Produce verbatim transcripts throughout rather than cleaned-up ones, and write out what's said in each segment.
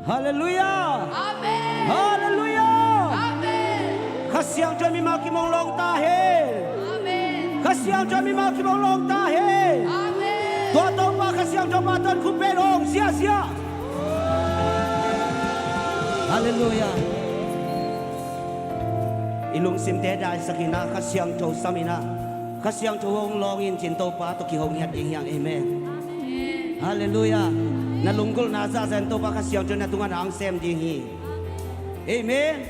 Halleluiah. Amen. Halleluiah. Amen. Kha Siangtho in mimal kim hong lawng ta hen. Amen. Kha Siangtho in mimal kim hong lawng ta hen. Amen. Tua Topa Kha Siangtho pa tawh khupen hong ziahziah. Halleluiah. I lungsimte daisak in ah, Kha Siangtho sam in ah, Kha Siangtho hong lawng in cin Topa tawh kihong ngiat ding hi hang. Amen. Halleluiah. Na lunggulhna zahzah in Topa Kha Siangtho na tungah na hong sem ding hi. Amen.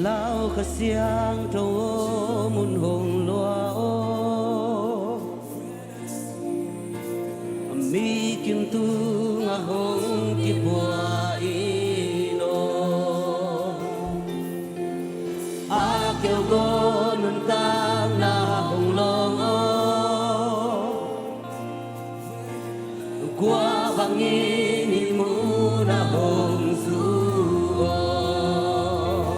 Lau Kha Siangtho aw, mun hong lua aw, mi kim tungah hong kipua in aw. A keu gawn nuntakna hong lawng aw, kua bangin hih munah hong zu aw.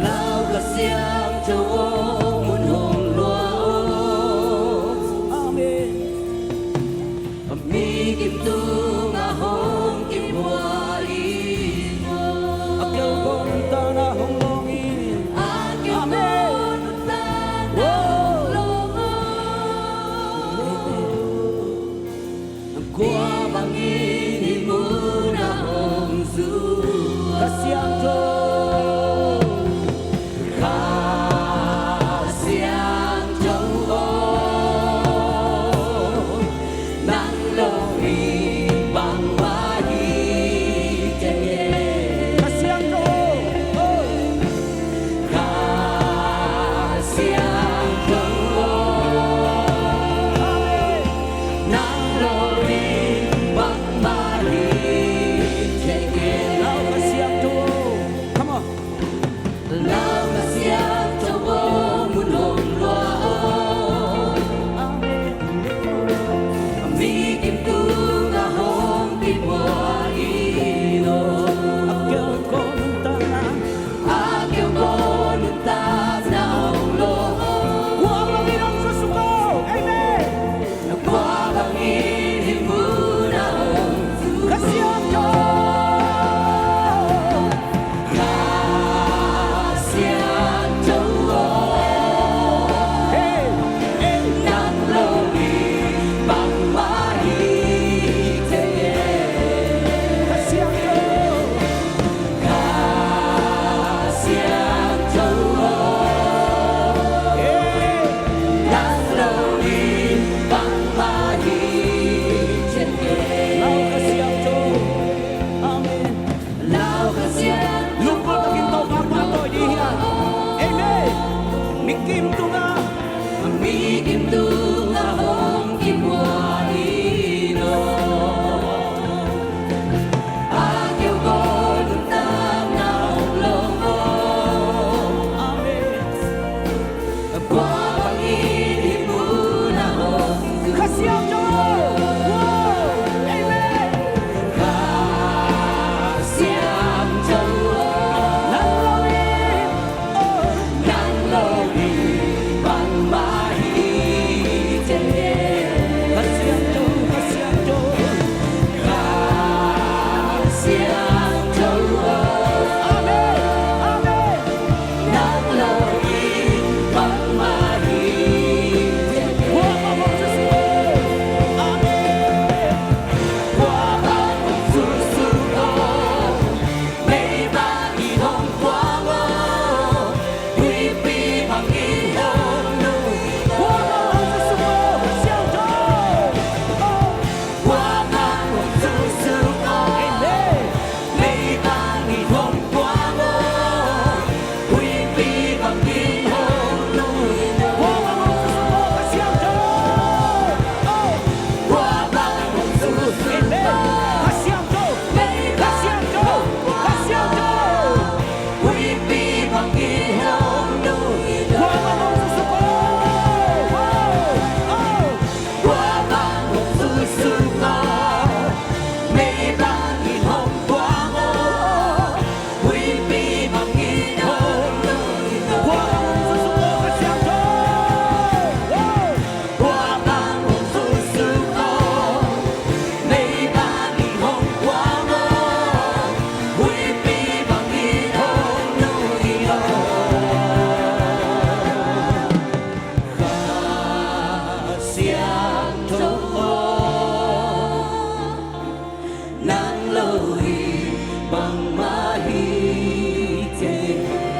Lau Kha Siangtho aw, mun hong lua aw. Amen. Mi kim tungah hong kipua in aw. A keu gawn nuntakna hong lawng in. A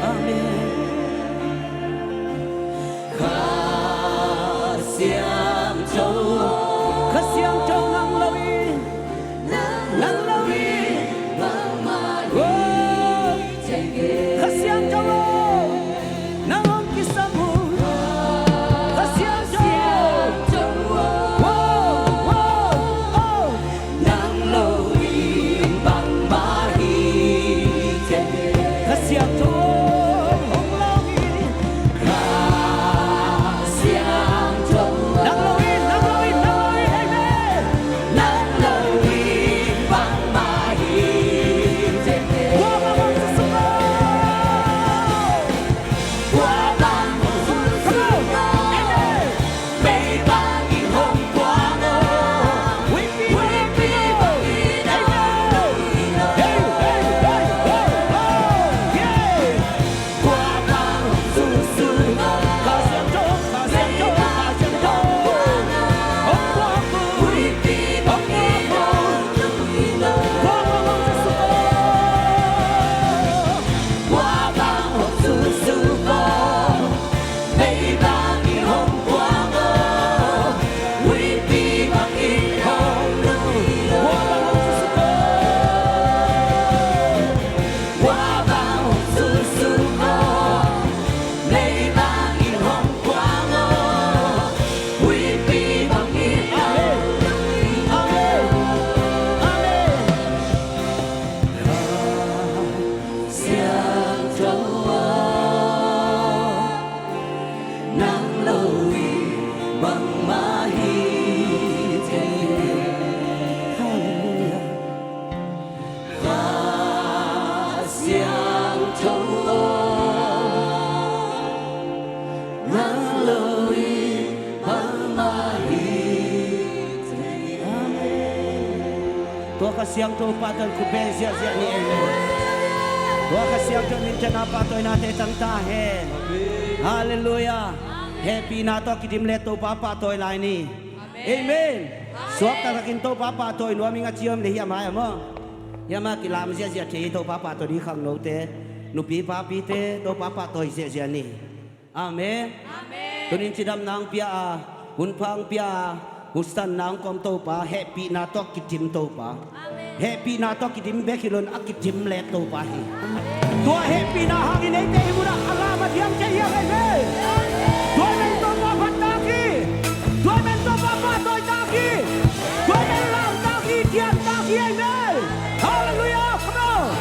Amen. Kha Siangtho aw. Kha Siangtho nang lo in. Nang lo in. Nangmah hi. Kha Siangtho aw. Nang hong kisam uh. Kha Siangtho. Wow, wow, oh. Nang lo in bangmah hi thei. Kha Siangtho hong lo in. Kha Siangtho. Nang lo in, nang lo in, nang lo in, amen. Nang lo in bangmah hi thei. Wow, wow, wow, wow, wow. Siangtho aw, nang lo in bangmah hi thei. Halleluiah. Kha Siangtho aw, nang lo in bangmah hi thei. Amen. Tua Kha Siangtho pahtawi khut beng ziahziah ni, amen. Tua Kha Siangtho min thang a pahtawinate tang ta hen. Halleluiah. Hehpihna tawh kidim le Topa pahtawi lai ni. Amen. Suak taktakin Topa pahtawi nuam ing. A ci om le hiam a, hiam a? Hiam a kilam ziahziah thei Topa pahtawi ding khangnote, nupi papite Topa pahtawi ziahziah ni. Amen. Amen. Tunin cidamna hong pia a, hunpha hong pia a, husanna hong kawm Topa, hehpihna tawh kidim Topa. Amen. Hehpihna tawh kidim bek hi lo in a kidim le Topa hi. Tua hehpihna hangin eite i munah a lam a diam thei hiam, amen. Tua men Topa phat tak hi. Tua men Topa pahtawi tak hi. Tua men lam tak hi, thian tak hi, amen. Halleluiah, come on.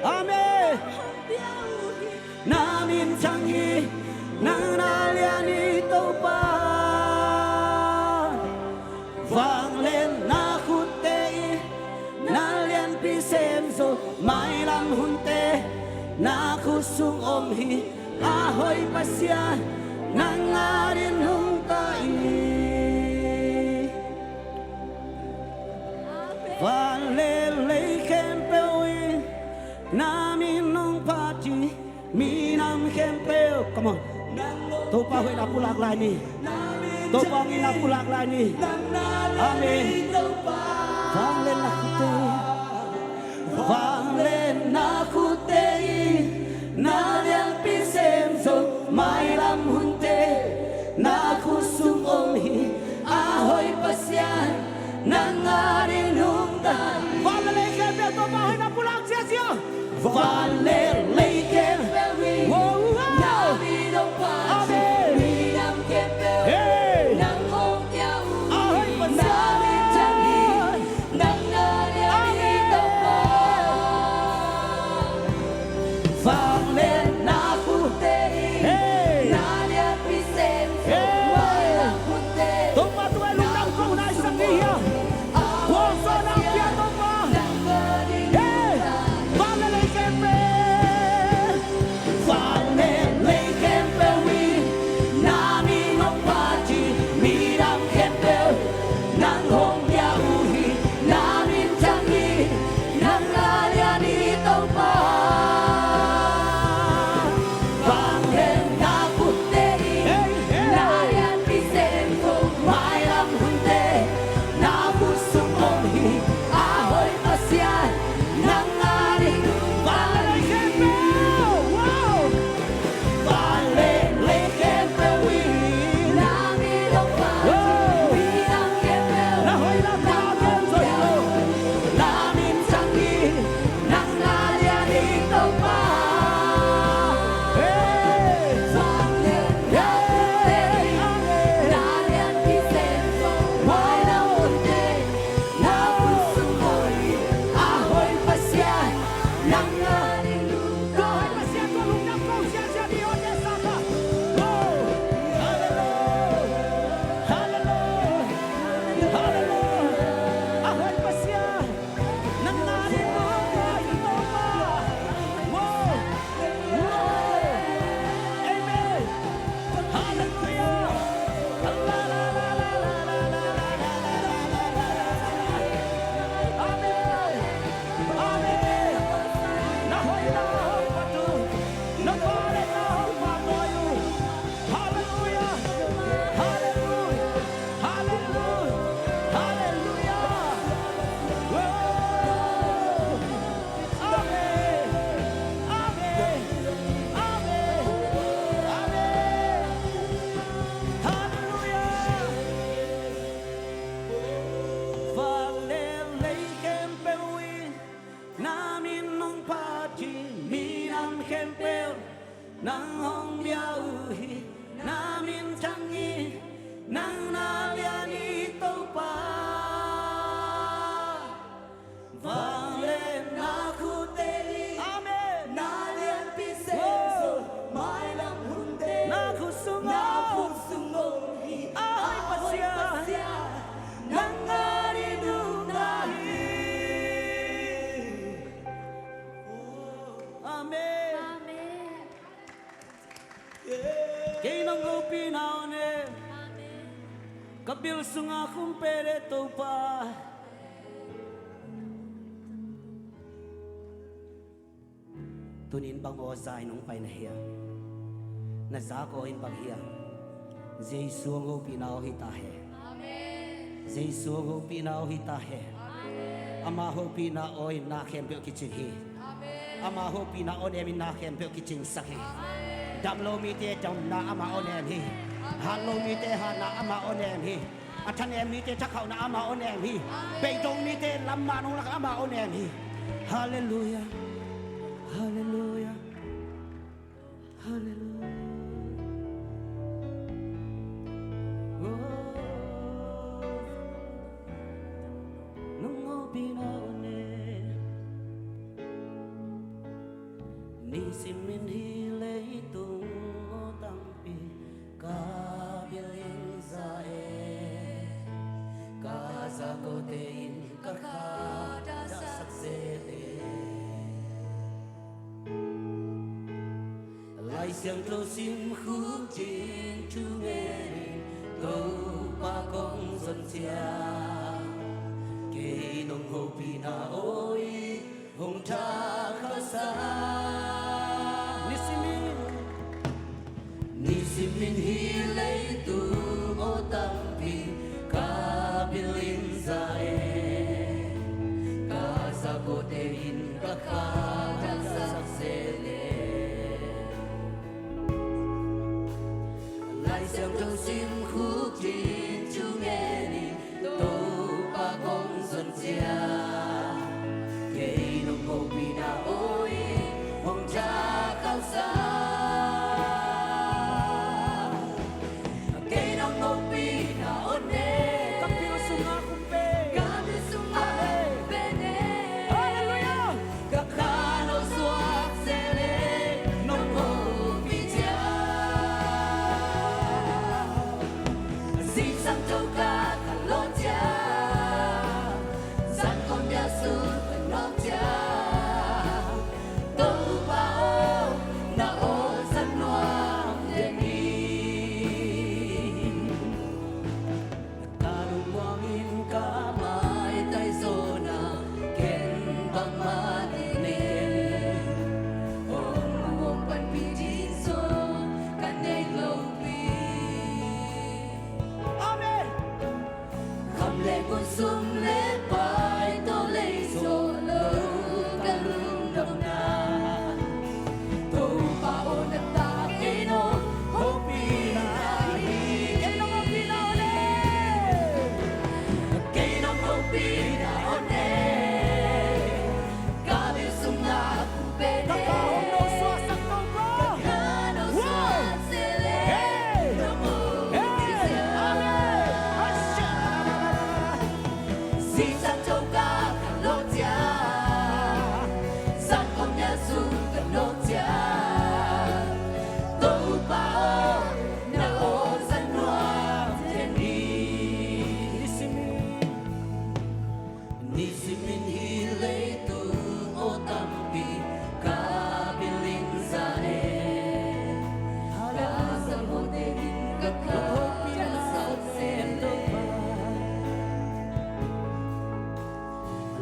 Amen. Na min thang hi, nang na lian hi Topa. Vangliatna khutte in na lianpi sem zo, mailam hunte na khut sung om hi. A hoi Pasian, nang adingin nungta in. Van le lei khempeuh in na min hong phat hi. Minam khempeuh, come on. Topa hoihna pulak lai ni. Topa hong itna pulak lai ni. Amen. Vangliatna khutte, vangliatna khutte in na lianpi sem zo, mailam hunte na khut sung om hi. A hoi Pasian, nang adingin nungta in. Van le lei khempeuh Topa hoihna pulak ziazia. Van le lei khempeuh in, wow, wow, na min hong phat hi. Amen. Minam khempeuh, hey, nang hong pia uh hi. A hoi Pasian, na min thang hi, nang na lian hi Topa. Amen. Vangliatna khutte in, hey, na lianpi sem zo, hey, mailam hunte Topa, tu-in lungdam ko hun a i sak ni hia? Khuang sawhna pia Topa. Hey, van le lei khempeuh. Ka bil sunga khum pen e Topa. Tunin bang aw zai nong pai na hiam? Na zak aw in bang hiam? Jesu hong hopihna aw hi ta hen. Amen. Jesu hong hopihna aw hi ta hen. Amen. Ama hopihna aw in na khempeuh kicing hi. Amen. Ama hopihna aw nem in na khempeuh kicingsak hi. Amen. Dam lo mite damna ama aw nem hi. Amen. Hat lo mite hatna ama aw nem hi. A thanem mite thakhauhna ama aw nem hi. Amen. Beidong mite lamman hong lak ama aw nem hi. Halleluia. Halleluia. Halleluia. Oh, nong hopihna aw nem. Nisimin hi leitung aw tampi ka bil in za e. Ka zak awte in ka kha dahsak zel e. Lai Siangtho sim khuk cin thu ngen in Topa kong zon ciang, kei nong hopihna aw in hong thakhauhsak. Nisimin, nisimin hi leitung aw tampi ka bil in za e. Ka zak awte in ka kha dahsak zel e. Lai Siangtho sim khuk cin thu ngen in Topa kong zon ciang, kei nong hopihna aw in hong thakhauhsak. Kei nong hopihna aw nem. Ka bil sunga khum pen. Ka bil sunga khum pen e. Halleluia. Ka kha lo suak zel e, nong hopih ciang. Zingsang tawh ka khan lo ciang, zan kong ya su ka nawk ciang, Topa aw, na aw zat nuam den in. Ka lungmuang in ka maitai zaw na, ken bangmah nei ken. Hong mu hong panpih ding zaw ka nei lo pi. Amen. Kham le ngun, sum le pai, tawh le zaw lo ka lungdamna. Topa aw, na ta kei nong hopihna hi. Kei nong hopihna aw nem. Kei nong hopihna aw nem. Ka bil sunga khum pen e. Ka kha hong lo suaksak Topa. Ka kha hong lo suak zel e. Hey. Nong hopih zel. Amen. Zingsang tawh ka khan lo ciang, zan kong ya su ka nawk ciang, Topa aw, na aw zat nuam den in. Nisimin, nisimin hi leitung aw tampi ka bil in za e. Ka zak awte in ka kha dahsak zel e.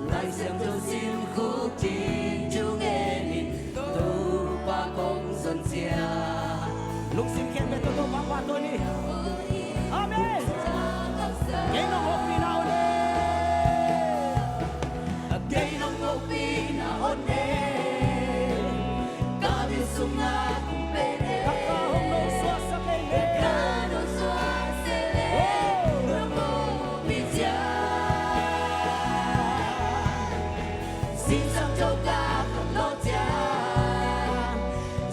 Lai Siangtho sim khuk cin thu ngen in Topa kong zon ciang. Lungsim khempeuh tawh Topa pahtawi ni. Amen. Kei nong hopihna aw nem. Kei nong hopihna aw nem. Ka bil sunga khum pen e. Ka kha hong lo suaksak e. Ka kha hong lo suak zel e. Oh. Nong hopih ciang. Zingsang tawh ka khan lo ciang,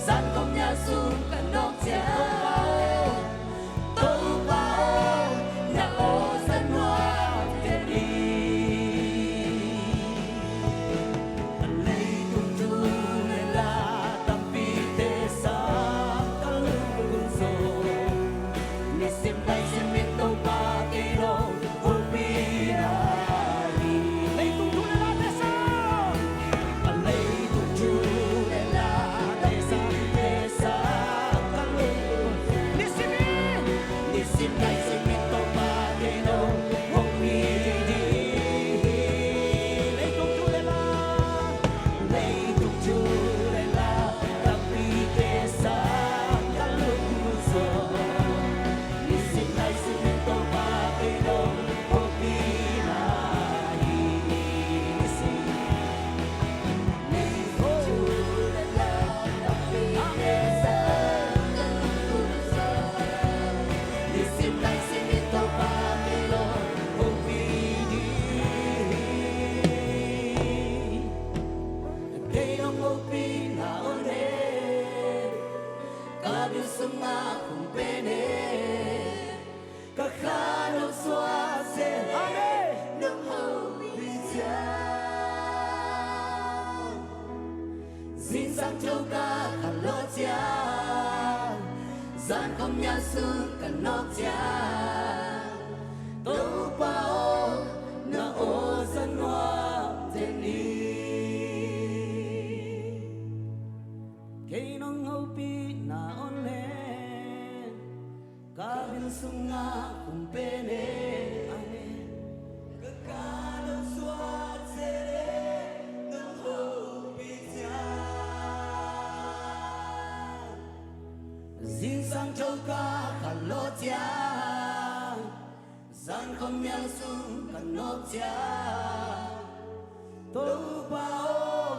zan kong ya su ka nawk ciang, Sang Tho ka khanlawh ciang, zan khawm nial sung ka nawk ciang, Topa aw, na aw za nuam den in. Kei nong hopihna aw nen, ka bil sungah khum pen e. Amen. Ka ka nong suak ciat e, nong hopih ciang, zingsang tho ka khanlawh ciang, zan khawm nial sung ka nawk ciang, Topa aw,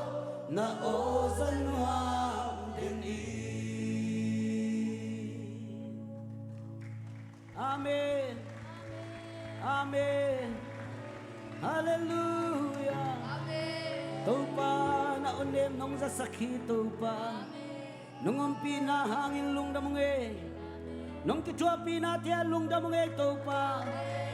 na aw za nuam den in. Amen. Amen. Halleluia. Amen. Topa, na aw nem nong zasak hi Topa. Amen. Nong ompihna hangin lungdam ung ei. Nong kithuahpihna te ah lungdam ung ei Topa. Amen.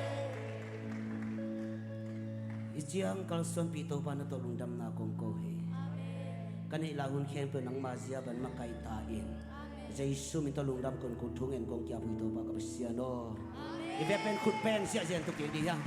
I ciang kalsuanpih Topa, na tawh lungdamna kong ko hi. Amen. Ka neih lai hun khempeuh nangma zia bang makaih ta in. Amen. Jesu min tawh lungdam kong ko, thu ngen kong kiap uh hi Topa ka Pasian aw. Amen. I vek pen khut pen siahzian tuk kik dih hiam?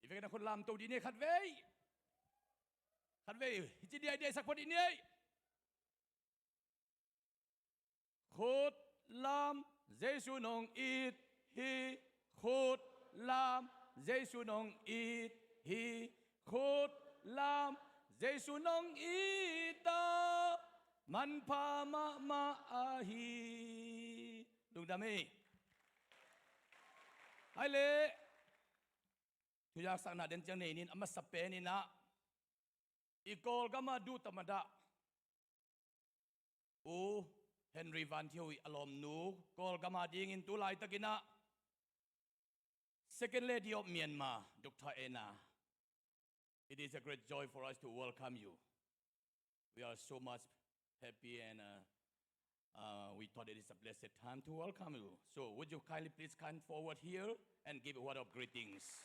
I vekna khut lam to dih ni ei, khatvei. Khatvei, hici diaidiai sak phot dih ni ei. Khut lam, Jesu nong it hi. Khut lam, Jesu nong it hi. Khut lam, Jesu nong it a, manpha mahmah ahi. Lungdam hi. Hai le. Thuzaksakna den ciang nei nin, a masa pen in ah, i Kawlgam a duh tamadah U Henry Van Thio i a lawmnu, Kawlgam a dingin tu laitakin ah Second Lady of Myanmar, Doctor Anna. It is a great joy for us to welcome you. We are so much happy and, uh, uh, we thought it is a blessed time to welcome you. So would you kindly please come forward here and give a word of greetings?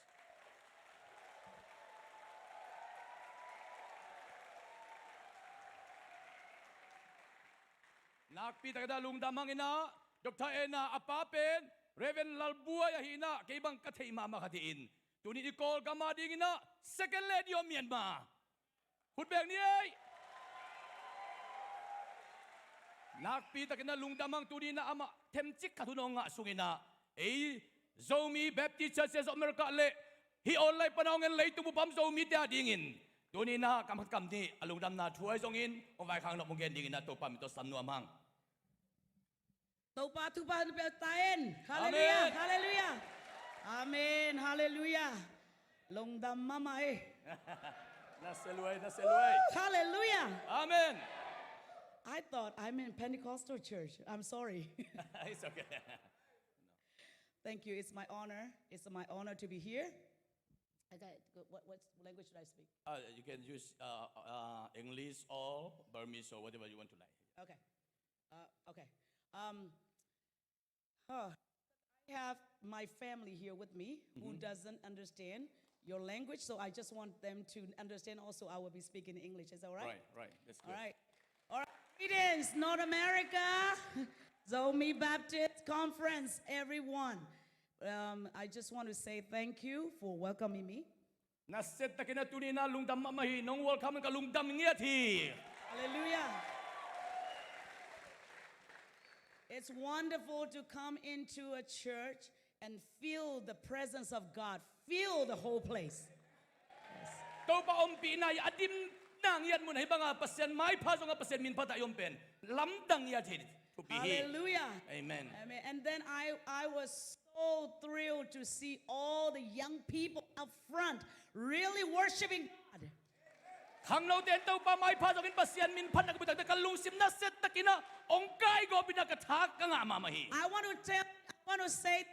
Nakpi takin ah lungdam hang in ah, Doctor Anna a pa pen Reverend Lalbuai ahi in ah, kei bang ka theih mahmah khat hi in, tuni in i Kawlgam a dingin ah Second Lady of Myanmar. Khut beng ni ei. Nakpi takin ah lungdam hang, tuni in ah amah themcik khat hun hong ngah sungin ah, ei Zomi Baptist Churches of America le hih online pan a hong en leitung bup a om Zomite a dingin tuni in ah kam khat kam nih a lungdamna thu ahi zongin hong vaikhak nop hong gen dingin ah Topa min tawh sam nuam hang. Topa thupha hong pia ta hen. Halleluia. Amen. Halleluia. Amen. Halleluia. Lungdam mahmah hi. Na sia lua ei, na sia lua ei. Woo! Halleluia. Amen. I thought I'm in Pentecostal church. I'm sorry. It's okay. Thank you. It's my honor. It's my honor to be here. Okay, what, what language should I speak? Uh, you can use, uh, uh, English or Burmese or whatever you want to like. Okay. Uh, okay. Um, huh. I have my family here with me who, mm-hmm, doesn't understand your language, so I just want them to understand also. I will be speaking English. Is that all right? Right, right. That's good. All right. All right. Greetings, North America, Zomi Baptist Conference, everyone. Um, I just want to say thank you for welcoming me. Nasia takin ah tuni in ah lungdam mahmah hi, nong welcome ka lungdam ngiat hi. Hallelujah. It's wonderful to come into a church and feel the presence of God, feel the whole place. Yes. Topa ompihna i a dimna ngiat mun ahi banga Pasian maipha zong a Pasian min phat a i om pen lamdang ngiat hi. Hallelujah. Amen. Amen. And then I, I was so thrilled to see all the young people up front really worshiping God. Khangnote in Topa maipha zongin Pasian min phatna ka mu takte ka lungsim nasia takin ah hong kaigawp in ah ka tha ka ngah mahmah hi. I want to tell, I want to say this.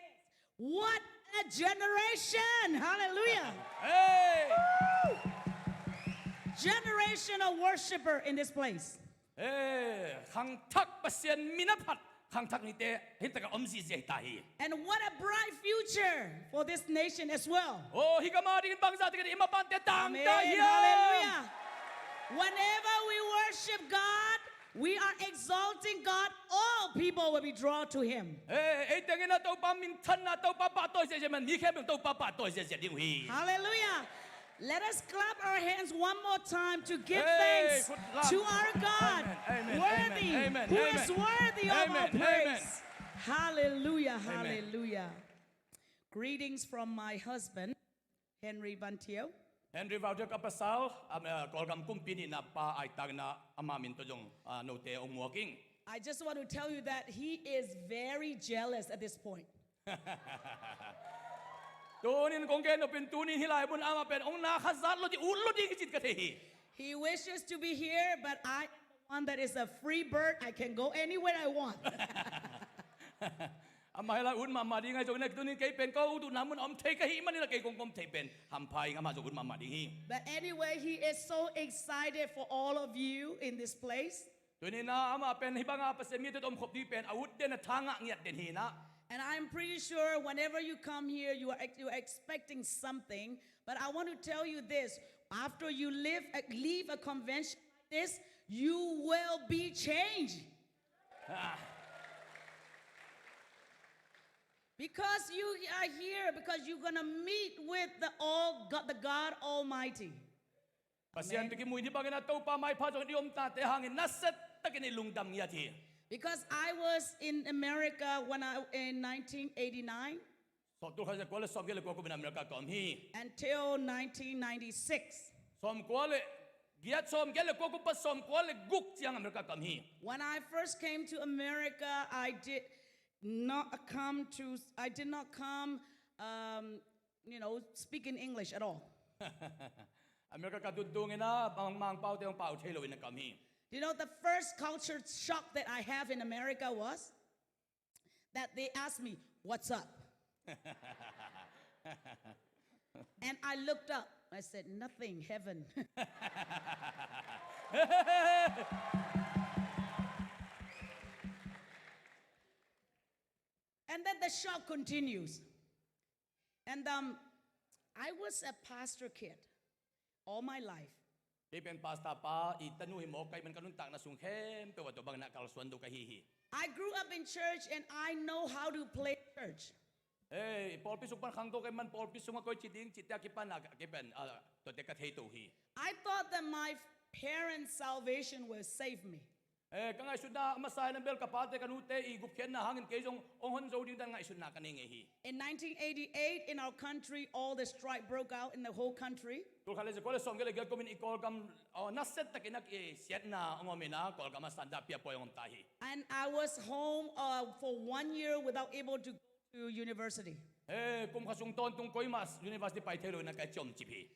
What a generation! Hallelujah! Hey! Woo! Generation of worshiper in this place. Hey, khangthak Pasian min a phat khangthak mite hih takah om zihziah hi ta hi. And what a bright future for this nation as well. Oh, hih gam a dingin bangzah takin i mapante tangta hiam? Amen. Hallelujah. Whenever we worship God, we are exalting God. All people will be drawn to Him. Eh, ei tengin ah Topa minthanna, Topa pahtawi ziahziah man, mi khempeuh Topa pahtawi ziahziah ding uh hi. Hallelujah. Let us clap our hands one more time to give thanks to our God, worthy, who is worthy of our praise. Hallelujah, hallelujah. Greetings from my husband, Henry Van Thieu. Henry Van Thieu ka pasal, am, eh, Kawlgam kumpi nihna pa ahih takin ah ama min tawh zong, ah, note hong muak ing. I just want to tell you that he is very jealous at this point. Tunin kong gen nop in tunin hih lai mun amah pen hong na kha zat lo ding, ut lo ding hi cin ka thei hi. He wishes to be here, but I am the one that is a free bird. I can go anywhere I want. Amah hih lai ut mahmah ding ahi zongin ah tunin kei pen ka ut utna mun a om thei ka hih manin ah kei kong ka om thei pen hampha ing, amah zong ut mahmah ding hi. But anyway, he is so excited for all of you in this place. Tunin ah amah pen hih bangah Pasian mite tawh omkhop ding pen a ut den, a tha ngah ngiat den hi nah. And I'm pretty sure whenever you come here, you are ex-, you are expecting something. But I want to tell you this. After you leave, uh, leave a convention like this, you will be changed. Ah. Because you are here, because you're gonna meet with the all God, the God Almighty. Pasian tawh kimu in hih bangin ah Topa maipha zongin i om tate hangin nasia takin i lungdam ngiat hi. Because I was in America when I, in nineteen eighty-nine. Sawm, tul khat za kua le sawm giat le kua kum in America ka om hi. Until nineteen ninety-six. Sawm kua le giat, sawm giat le kua kum pan sawm kua le guk ciang America ka om hi. When I first came to America, I did not come to, I did not come, um, you know, speak in English at all. America ka tun tungin ah Mangpaute hong pau thei lo in ka om hi. You know, the first culture shock that I have in America was that they asked me, "What's up?" And I looked up. I said, "Nothing, heaven." And then the shock continues. And, um, I was a pastor kid all my life. Kei pen pastor pa i tanu hi mawk ka hih man ka nuntakna sung khempeuh ah tua bangin ah kalsuan zo ka hi hi. I grew up in church and I know how to play church. Eh, pawlpi sung pan khangto ka hih man pawlpi sungah koici ding cihte a kipan ah kei pen, ah, tuate ka thei to hi. I thought that my parents' salvation will save me. Eh, ka ngaihsutna a masa in ah bel ka pate ka nute i gupkhiatna hangin kei zong hong hon zo ding dan ngaihsutna ka nei ngei hi. In nineteen eighty-eight, in our country, all the strike broke out in the whole country. Tul khat le za kua le sawm giat le giat kumin i Kawlgam, oh, nasia takin ah kisiatna hong om in ah Kawlgam ah sanda pia pawi hong om ta hi. And I was home, uh, for one year without able to go to university. Eh, kum khat sung tawntung koimah university pai thei lo in ah ka ciamcip hi.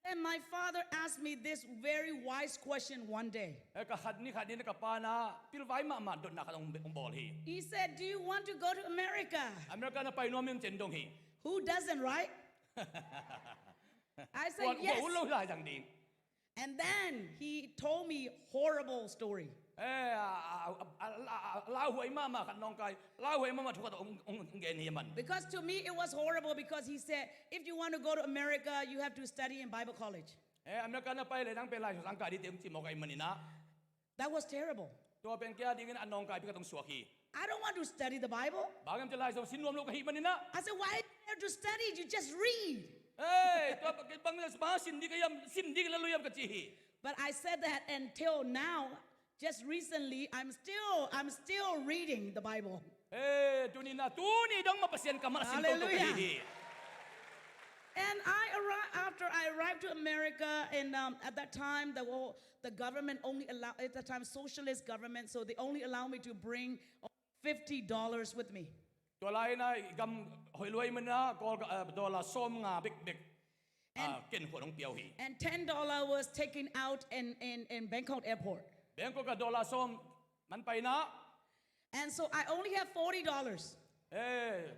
And then my father asked me this very wise question one day. Eh, ka khat ni khat ni in ah ka pa in ah pilvai mahmah dotna khat hong, hong bawl hi. He said, "Do you want to go to America?" America na pai nuam hiam ci-in dong hi. Who doesn't, right? I said, "Yes." Kua, kua ut lo lai zang ding. And then he told me horrible story. Eh, a, a, a, a, a, lauhuai mahmah khat nawngkai, lauhuai mahmah thu khat hong, hong, hong gen hi a man. Because to me it was horrible because he said, "If you want to go to America, you have to study in Bible college." Eh, America na pai leh nang pen Lai Siangtho zangkah ding teh hong ci mawk ahih manin ah. That was terrible. Tua pen kei a dingin a nawngkaipi khat hong suak hi. I don't want to study the Bible. Bang hang hiam cih leh Lai Siangtho sin nuam lo ka hih manin ah. I said, "Why you have to study? You just read." Hey, tua bang, bang, bang sin ding ka hiam, sim ding ka la lo hiam ka ci hi. But I said that until now, just recently, I'm still, I'm still reading the Bible. Hey, tuni in ah, tuni dong mah Pasian kammal a sin toto ka hi hi. Hallelujah. And I arrived, after I arrived to America, and, um, at that time, the, wo-, the government only allow, at that time, socialist government, so they only allow me to bring fifty dollars with me. Tua lai-in ah i gam hoih lua ahih manin ah Kawl, ah, dollar sawmnga bekbek, ah, ken khua hong pia uh hi. And ten dollar was taken out in, in, in Bangkok airport. Bangkok ah dollar sawm man pai-in ah. And so I only have forty dollars. Eh,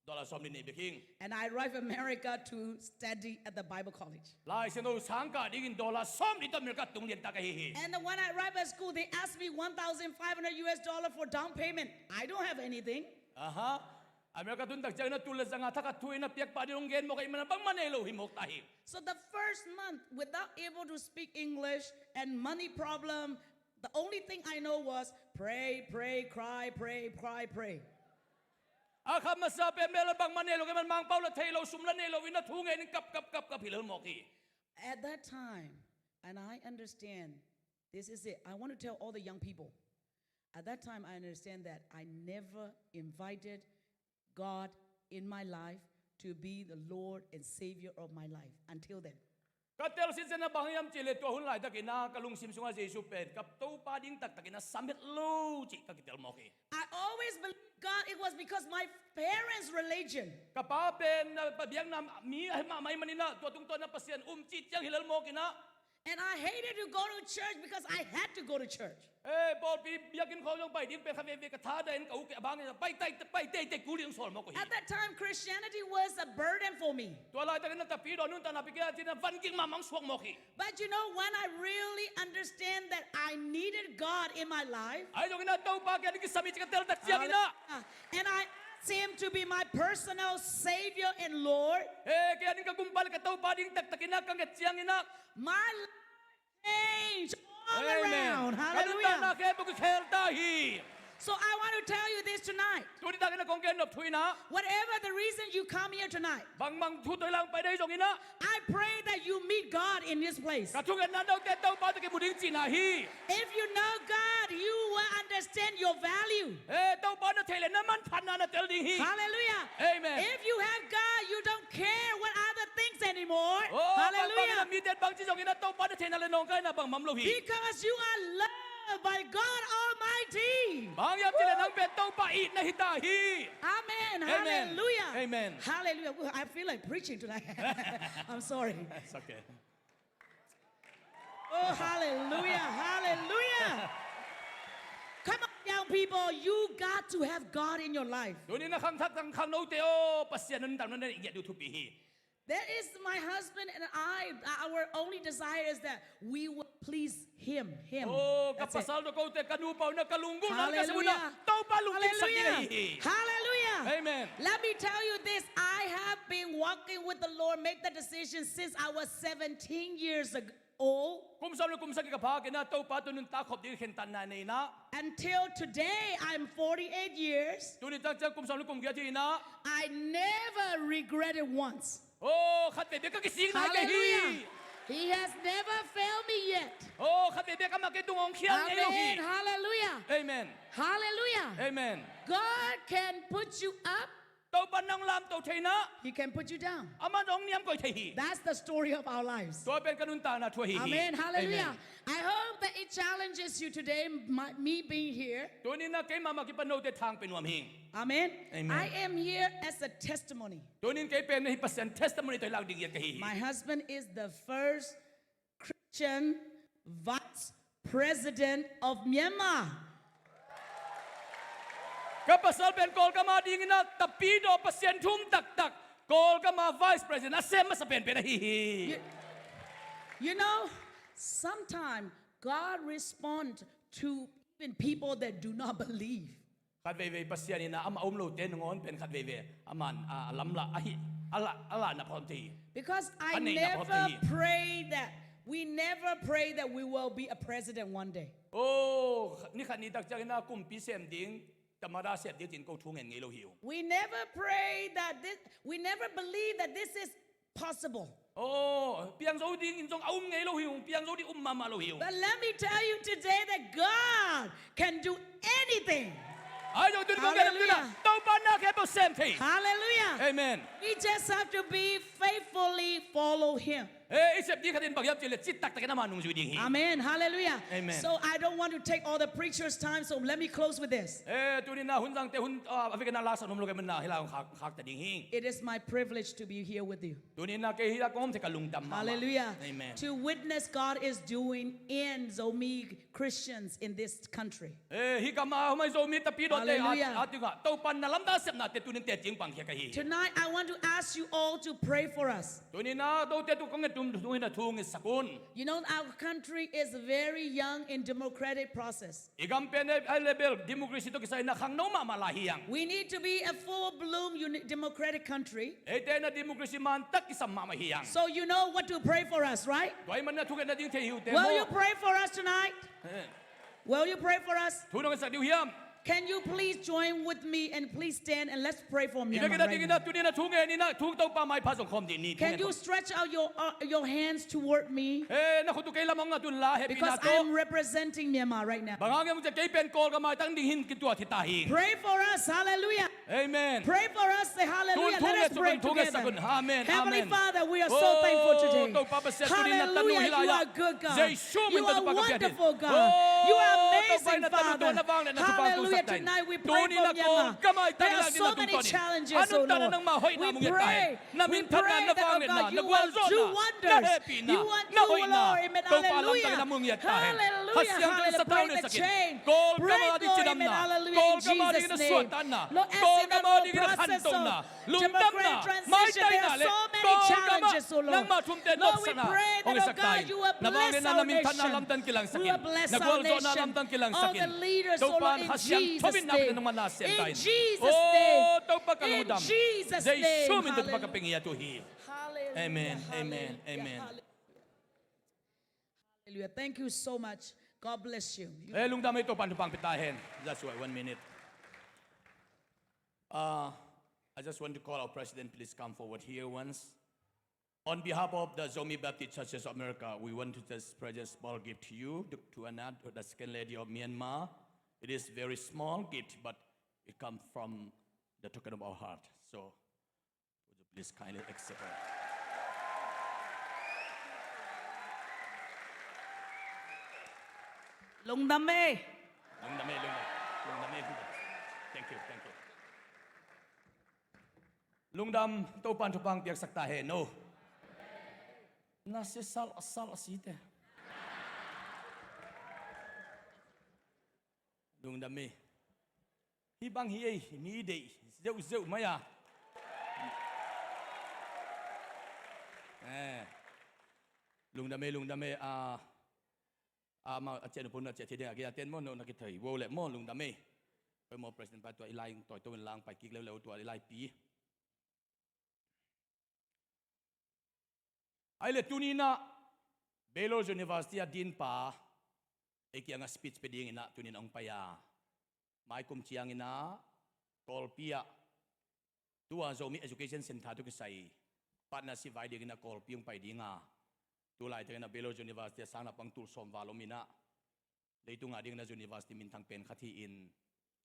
dollar sawmnih nei bek hi ing. And I arrived America to study at the Bible college. Lai Siangtho sang kah dingin dollar sawmnih tawh America tung liantak ahi hi. And then when I arrived at school, they asked me one thousand five hundred U S dollar for down payment. I don't have anything. Aha. America tun tak ciangin ah tul le zanga thakhat thu-in ah piak pah ding hong gen mawk ahih manin ah bangmah nei lo hi mawk ta hi. So the first month, without able to speak English and money problem, the only thing I know was pray, pray, cry, pray, cry, pray. A kha masa pen bel bangmah nei lo, kei man Mangpau la thei lo, sum la nei lo, inn ah thu ngen in kap, kap, kap, kap hi lel mawk hi. At that time, and I understand, this is it. I want to tell all the young people. At that time, I understand that I never invited God in my life to be the Lord and Savior of my life until then. Ka tel sinsen ah bang hiam cih leh tua hun laitakin ah ka lungsim sungah Jesu pen ka Topa ding taktakin ah sam het lo cih ka kitel mawk hi. I always believed God, it was because my parents' religion. Ka pa pen, ah, biakna mi ahi mahmah ahih manin ah tua tungtawn ah Pasian um cih ciang hi lel mawk in ah. And I hated to go to church because I had to go to church. Eh, pawlpi biakinn khawng zong pai ding pen kha veve ka thadah in ka u kei a bang in pai tai, pai teitei kul in sawl mawk uh hi. At that time, Christianity was a burden for me. Tua laitakin ah Tapidaw nuntakna pen kei adingin ah van gik mahmah suak mawk hi. But you know, when I really understand that I needed God in my life, Ahi zongin ah Topa kei ading kisam hi cih ka tel tak ciangin ah. Hallelujah. And I asked Him to be my personal Savior and Lord. Eh, kei ading ka Gumpa le ka Topa ding taktakin ah ka nget ciangin ah. My life changed all Amen. around. Ka nuntakna Hallelujah. khempeuh kikhel ta hi. So I want to tell you this tonight. Tuni takin ah kong gen nop thu in ah. Whatever the reason you come here tonight, Bangbang thu tawh i lang pai na hi zongin ah. I pray that you meet God in this place. Ka thungetna note Topa tawh kimu ding cihna hi. If you know God, you will understand your value. Eh, Topa na theih leh na manphatna na tel ding hi. Hallelujah. Amen. If you have God, you don't care what other things anymore. Oh, Hallelujah. bangmah mite bangci zongin ah Topa na theihna le nawngkaina bangmah om lo hi. Because you are loved by God Almighty. Bang hiam cih leh nang pen Topa itna hi ta hi. Amen. Amen. Hallelujah. Amen. Hallelujah. Well, I feel like preaching tonight. I'm sorry. It's okay. Oh, hallelujah. Hallelujah. Come on, young people. You got to have God in your life. Tuni na khangthak tang khangnote aw, Pasian nuntakna na i ngiat uh thupi hi. That is my husband and I. Our only desire is that we will please Him. Him. Oh, ka That's it. pasal tawh kote ka nupa uh na ka lunggulhna ka sia uh na. Hallelujah. Topa lungkimsak ding ahi hi. Hallelujah. Amen. Let me tell you this. I have been walking with the Lord, make the decision since I was seventeen years ag- old. Kum sawm le kum sagih ka phak in ah Topa tawh nuntak khop ding khentatna nei in ah. Until today, I'm forty-eight years. Tuni tak ciang kum sawm le kum giat hi in ah. I never regretted once. Oh, khat veve ka kisik nai kei hi. Hallelujah. He has never failed me yet. Oh, khat veve amah kei tung hong khial ngei lo hi. Amen. Hallelujah. Amen. Hallelujah. Amen. God can put you up. Topa nang lamto thei in ah. He can put you down. Amah hong niamkoih thei hi. That's the story of our lives. Tua pen ka nuntakna thu ahi hi. Amen. Hallelujah. Amen. I hope that it challenges you today, my, me being here. Tuni in ah kei mahmah kipan note thang pe nuam hi. Amen. Amen. I am here as a testimony. Tuni in kei pen hih Pasian testimony tawh i lak ding giat ka hi hi. My husband is the first Christian vice president of Myanmar. Ka pasal pen Kawlgam a ding in ah Tapidaw Pasian thu um taktak, Kawlgam a vice president a sem masa penpen ahi hi. You, you know, sometimes God responds to even people that do not believe. Khat veivei Pasian in ah amah a um lote nangawn pen khat veivei aman a lamlah ahi, a lah, a lahna phawk thei hi. Because I Ka neihna phawk thei hi. Never pray that, we never pray that we will be a president one day. Oh, ni khat ni tak ciangin ah kumpi sem ding, tamada sem ding ci-in ko thu ngen ngei lo hi ung. We never pray that this, we never believe that this is possible. Oh, piang zo dingin zong a um ngei lo hi ung, piang zo ding um mahmah lo hi ung. But let me tell you today that God can do anything. Ahi zong tuni kong gen nop, Hallelujah. Topa Panna khempeuh sem thei. Hallelujah. Amen. We just have to be faithfully follow him. Eh, i sep ding khat in bang hiam cih leh cih taktakin ama nungzui ding hi. Amen. Hallelujah. Amen. So I don't want to take all the preacher's time, so let me close with this. Eh, tuni-in ah hun zangte hun, ah, a vekin ah la sa nuam lo ka hih manin ah hih lai hong khak, khak ta ding hi. It is my privilege to be here with you. Tuni-in ah kei hih lai kong om thei ka lungdam mahmah. Hallelujah. Amen. To witness God is doing in Zomi Christians in this country. Eh, hih gam ah hong om Zomi tampi dawte, hallelujah, a, a dingah Topa'n na lamdang sepnate tuni-in teci pangkhia ka hi. Tonight, I want to ask you all to pray for us. Tuni-in ah note tungah kong ngetna thu hi-in ah thu hong ngetsak un. You know, our country is very young in democratic process. I gam pen a, a level democracy tawh kisai-in ah khangno mahmah lai hi hang. We need to be a full bloom uni-, democratic country. Eite in ah democracy mantak kisam mahmah hi hang. So you know what to pray for us, right? Tua ahih manin ah thungetna ding thei hi uh teh maw. Will you pray for us tonight? Eh. Will you pray for us? Thu nong ngetsak ding uh hiam? Can you please join with me and please stand and let's pray for Myanmar right now. I biakinn ah dingin ah tuni-in ah thungen in ah thu Topa maipha zong khawm dih ni. Can you stretch out your, uh, your hands toward me? Eh, na khut uh kei lam ah hong ngat un la, hehpihna tawh. Because I'm representing Myanmar right now. Bang hang hiam cih leh kei pen Kawlgam ah maitang ding hi-in kituat hi ta hi. Pray for us. Hallelujah. Amen. Pray for us. Say hallelujah. Let us pray together. Amen. Heavenly Father, we are so thankful today. Hallelujah. You are good God. You are wonderful God. You are amazing Father. Hallelujah. Tonight we pray for Myanmar. There are so many challenges, oh Lord. We pray, we pray that, oh God, you will do wonders. You will do, Lord. Amen. Hallelujah. Hallelujah. Hallelujah. Break, Lord. Amen. Hallelujah. In Jesus' name. Lord, as in the Lord process of democratic transition, there are so many challenges, oh Lord. Lord, we pray that, oh God, you will bless our nation. You will bless our nation. All the leaders, oh Lord, in Jesus' name. In Jesus' name. In Jesus' name. Hallelujah. Amen. Amen. Amen. Hallelujah. Thank you so much. God bless you. Eh, lungdam ei, Topa'n thupha hong pia ta hen. Just wait one minute. Uh, I just want to call our president, please come forward here once. On behalf of the Zomi Baptist Churches of America, we want to just present a small gift to you, to, to Anna, to the Second Lady of Myanmar. It is very small gift, but it comes from the token of our heart. So, would you please kindly accept it? Lungdam ei. Lungdam ei, lungdam. Lungdam ei, lungdam. Thank you, thank you. Lungdam, Topa'n thupha hong piaksak ta hen aw. Na sia sal a sal a si te. Lungdam ei. Hih bang hi ei, mi deih zeuhzeuh mai a. Eh. Lungdam ei, lungdam ei, a, a, ma, a ciah nupun a ciah thei ding a, kei a ten maw, no na kithei, wow leh maw, lungdam ei. Poi maw, President pa tua i lai, toi to in lang, pai kik leuleu tua i laipi. Ahih leh tuni-in ah Baylor University a dean pa ei kiangah speech pia dingin ah tuni-in hong pai a. Mai kum ciangin ah Kawlpi ah tua Zomi Education Center tawh kisai partnership vai dingin ah Kawlpi hong pai ding a. Tu laitakin ah Baylor University ah sang naupang tul sawm val om in ah leitung a dingin ah university minthang pen khat hi-in,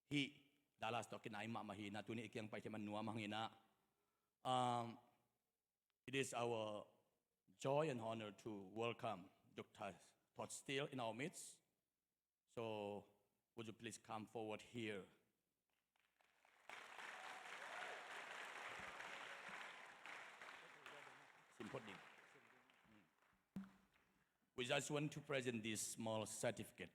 hih Dallas tawh kinai mahmah hi-in ah, tuni i kiang pai thei man nuam hang in ah. Um, it is our joy and honor to welcome Doctor Todd Steele in our midst. So, would you please come forward here? Simpot ding. We just want to present this small certificate.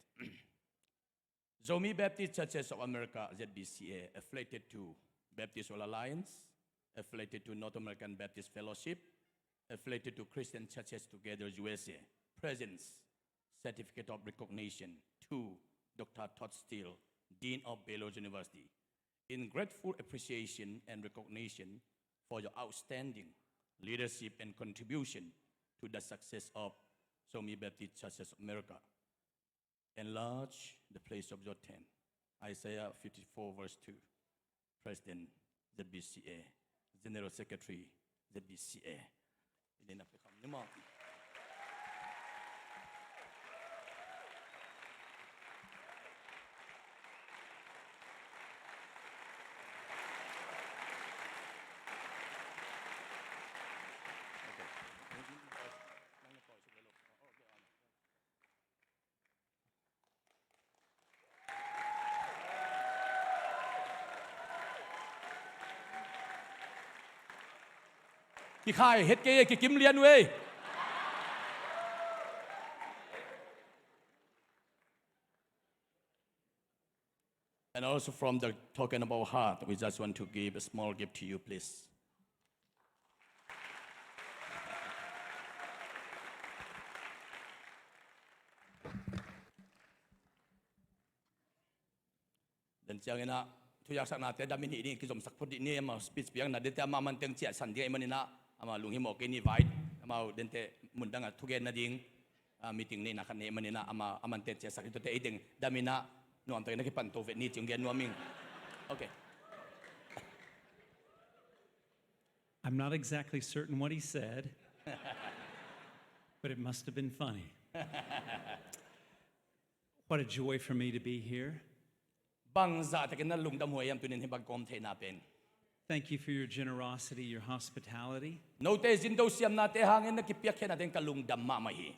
Zomi Baptist Churches of America, Z B C A, affiliated to Baptist World Alliance, affiliated to North American Baptist Fellowship, affiliated to Christian Churches Together U S A, presents certificate of recognition to Doctor Todd Steele, Dean of Baylor University, in grateful appreciation and recognition for your outstanding leadership and contribution to the success of Zomi Baptist Churches of America. Enlarge the place of your tent. Isaiah fifty-four verse two. President Z B C A, General Secretary Z B C A. Kikhai het kei e, kikim lian uh ei. And also from the token of our heart, we just want to give a small gift to you, please. Den ciangin ah, thuyaksaknate dam in hih ding, kizomsak phot dih ni, amau speech piakna dente amah man teng ciahsan ding ahih manin ah, amau lunghimawh kei ni vai, amau dente mundang ah thugen nading, ah, meeting neihna khat nei ahih manin ah, amah, a man teng ciahsak hi, tuate ei teng dam in ah, nuamtakin na kipan to vet ni ci-in gen nuam ing. Okay. I'm not exactly certain what he said, but it must have been funny. What a joy for me to be here. Bangzah takin na lungdam huai hiam tuni-in hih bang kawm theihna pen. Thank you for your generosity, your hospitality. Note zin do siamnate hangin na kipiakkhiatna teng ka lungdam mahmah hi.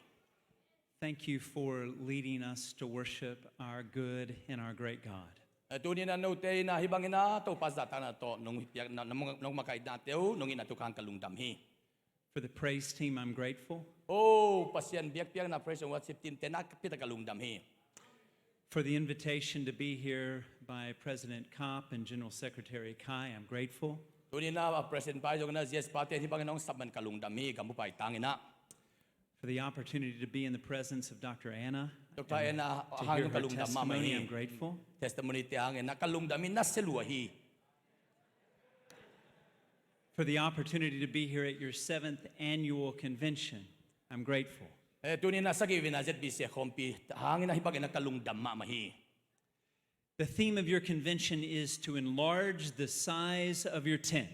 Thank you for leading us to worship our good and our great God. Eh, tuni-in ah note in ah hih bangin ah Topa zahtakna tawh nong piak, na, na, nong makaihna teuh, nong itna tungah ka lungdam hi. For the praise team, I'm grateful. Oh, Pasian biakpiakna praise and worship team te na ka piakna ka lungdam hi. For the invitation to be here by President Kopp and General Secretary Kai, I'm grateful. Tuni-in ah President Pai zong in ah G S pa ten hih bangin hong sap man ka lungdam hi, gambupai tangin ah. For the opportunity to be in the presence of Doctor Anna Doctor and Anna to hear hangin her ka lungdam mahmah testimony, hi. I'm grateful. Testimony te hangin ah ka lungdam hi, na se lua hi. For the opportunity to be here at your seventh annual convention, I'm grateful. Eh, tuni-in ah sagih vei-na Z B C khawmpi hangin ah hih bangin ah ka lungdam mahmah hi. The theme of your convention is to enlarge the size of your tent.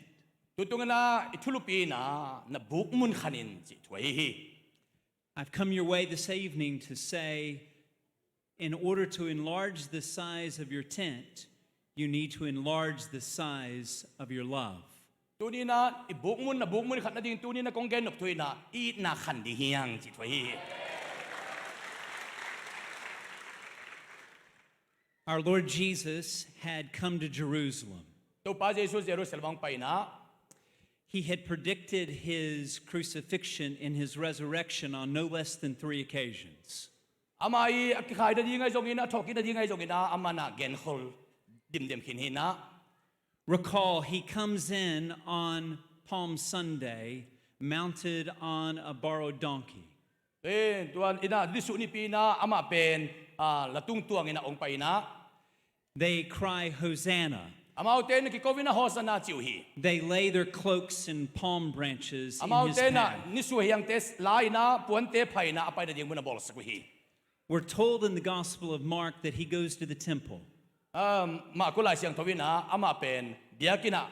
Tutung in ah i thulupi in ah na bukmun khan in cih thu ahi hi. I've come your way this evening to say, in order to enlarge the size of your tent, you need to enlarge the size of your love. Tuni-in ah i bukmun, na bukmun khat nading tuni-in ah kong gen nop thu in ah i itna khan ding hi hang cih thu ahi hi. Our Lord Jesus had come to Jerusalem. Topa Jesu Jerusalem hong pai in ah. He had predicted his crucifixion and his resurrection on no less than three occasions. Amah i a kikhai nading ahi zongin, a thawhkik nading ahi zongin ah, amah in ah genkhol dimdem khin hi in ah. Recall, he comes in on Palm Sunday mounted on a borrowed donkey. Eh, tua in ah nisuh nipi in ah amah pen, ah, latung tuang in ah hong pai in ah. They cry, "Hosanna." Amaute in ah kiko in ah Hosanna ci uh hi. They lay their cloaks and palm branches in his path. Amaute in ah nisuh hiangte la in ah puante phai in ah a pai nading mun a bawlsak uh hi. We're told in the Gospel of Mark that he goes to the temple. Um, Marku Lai Siangtho in ah amah pen biakinn ah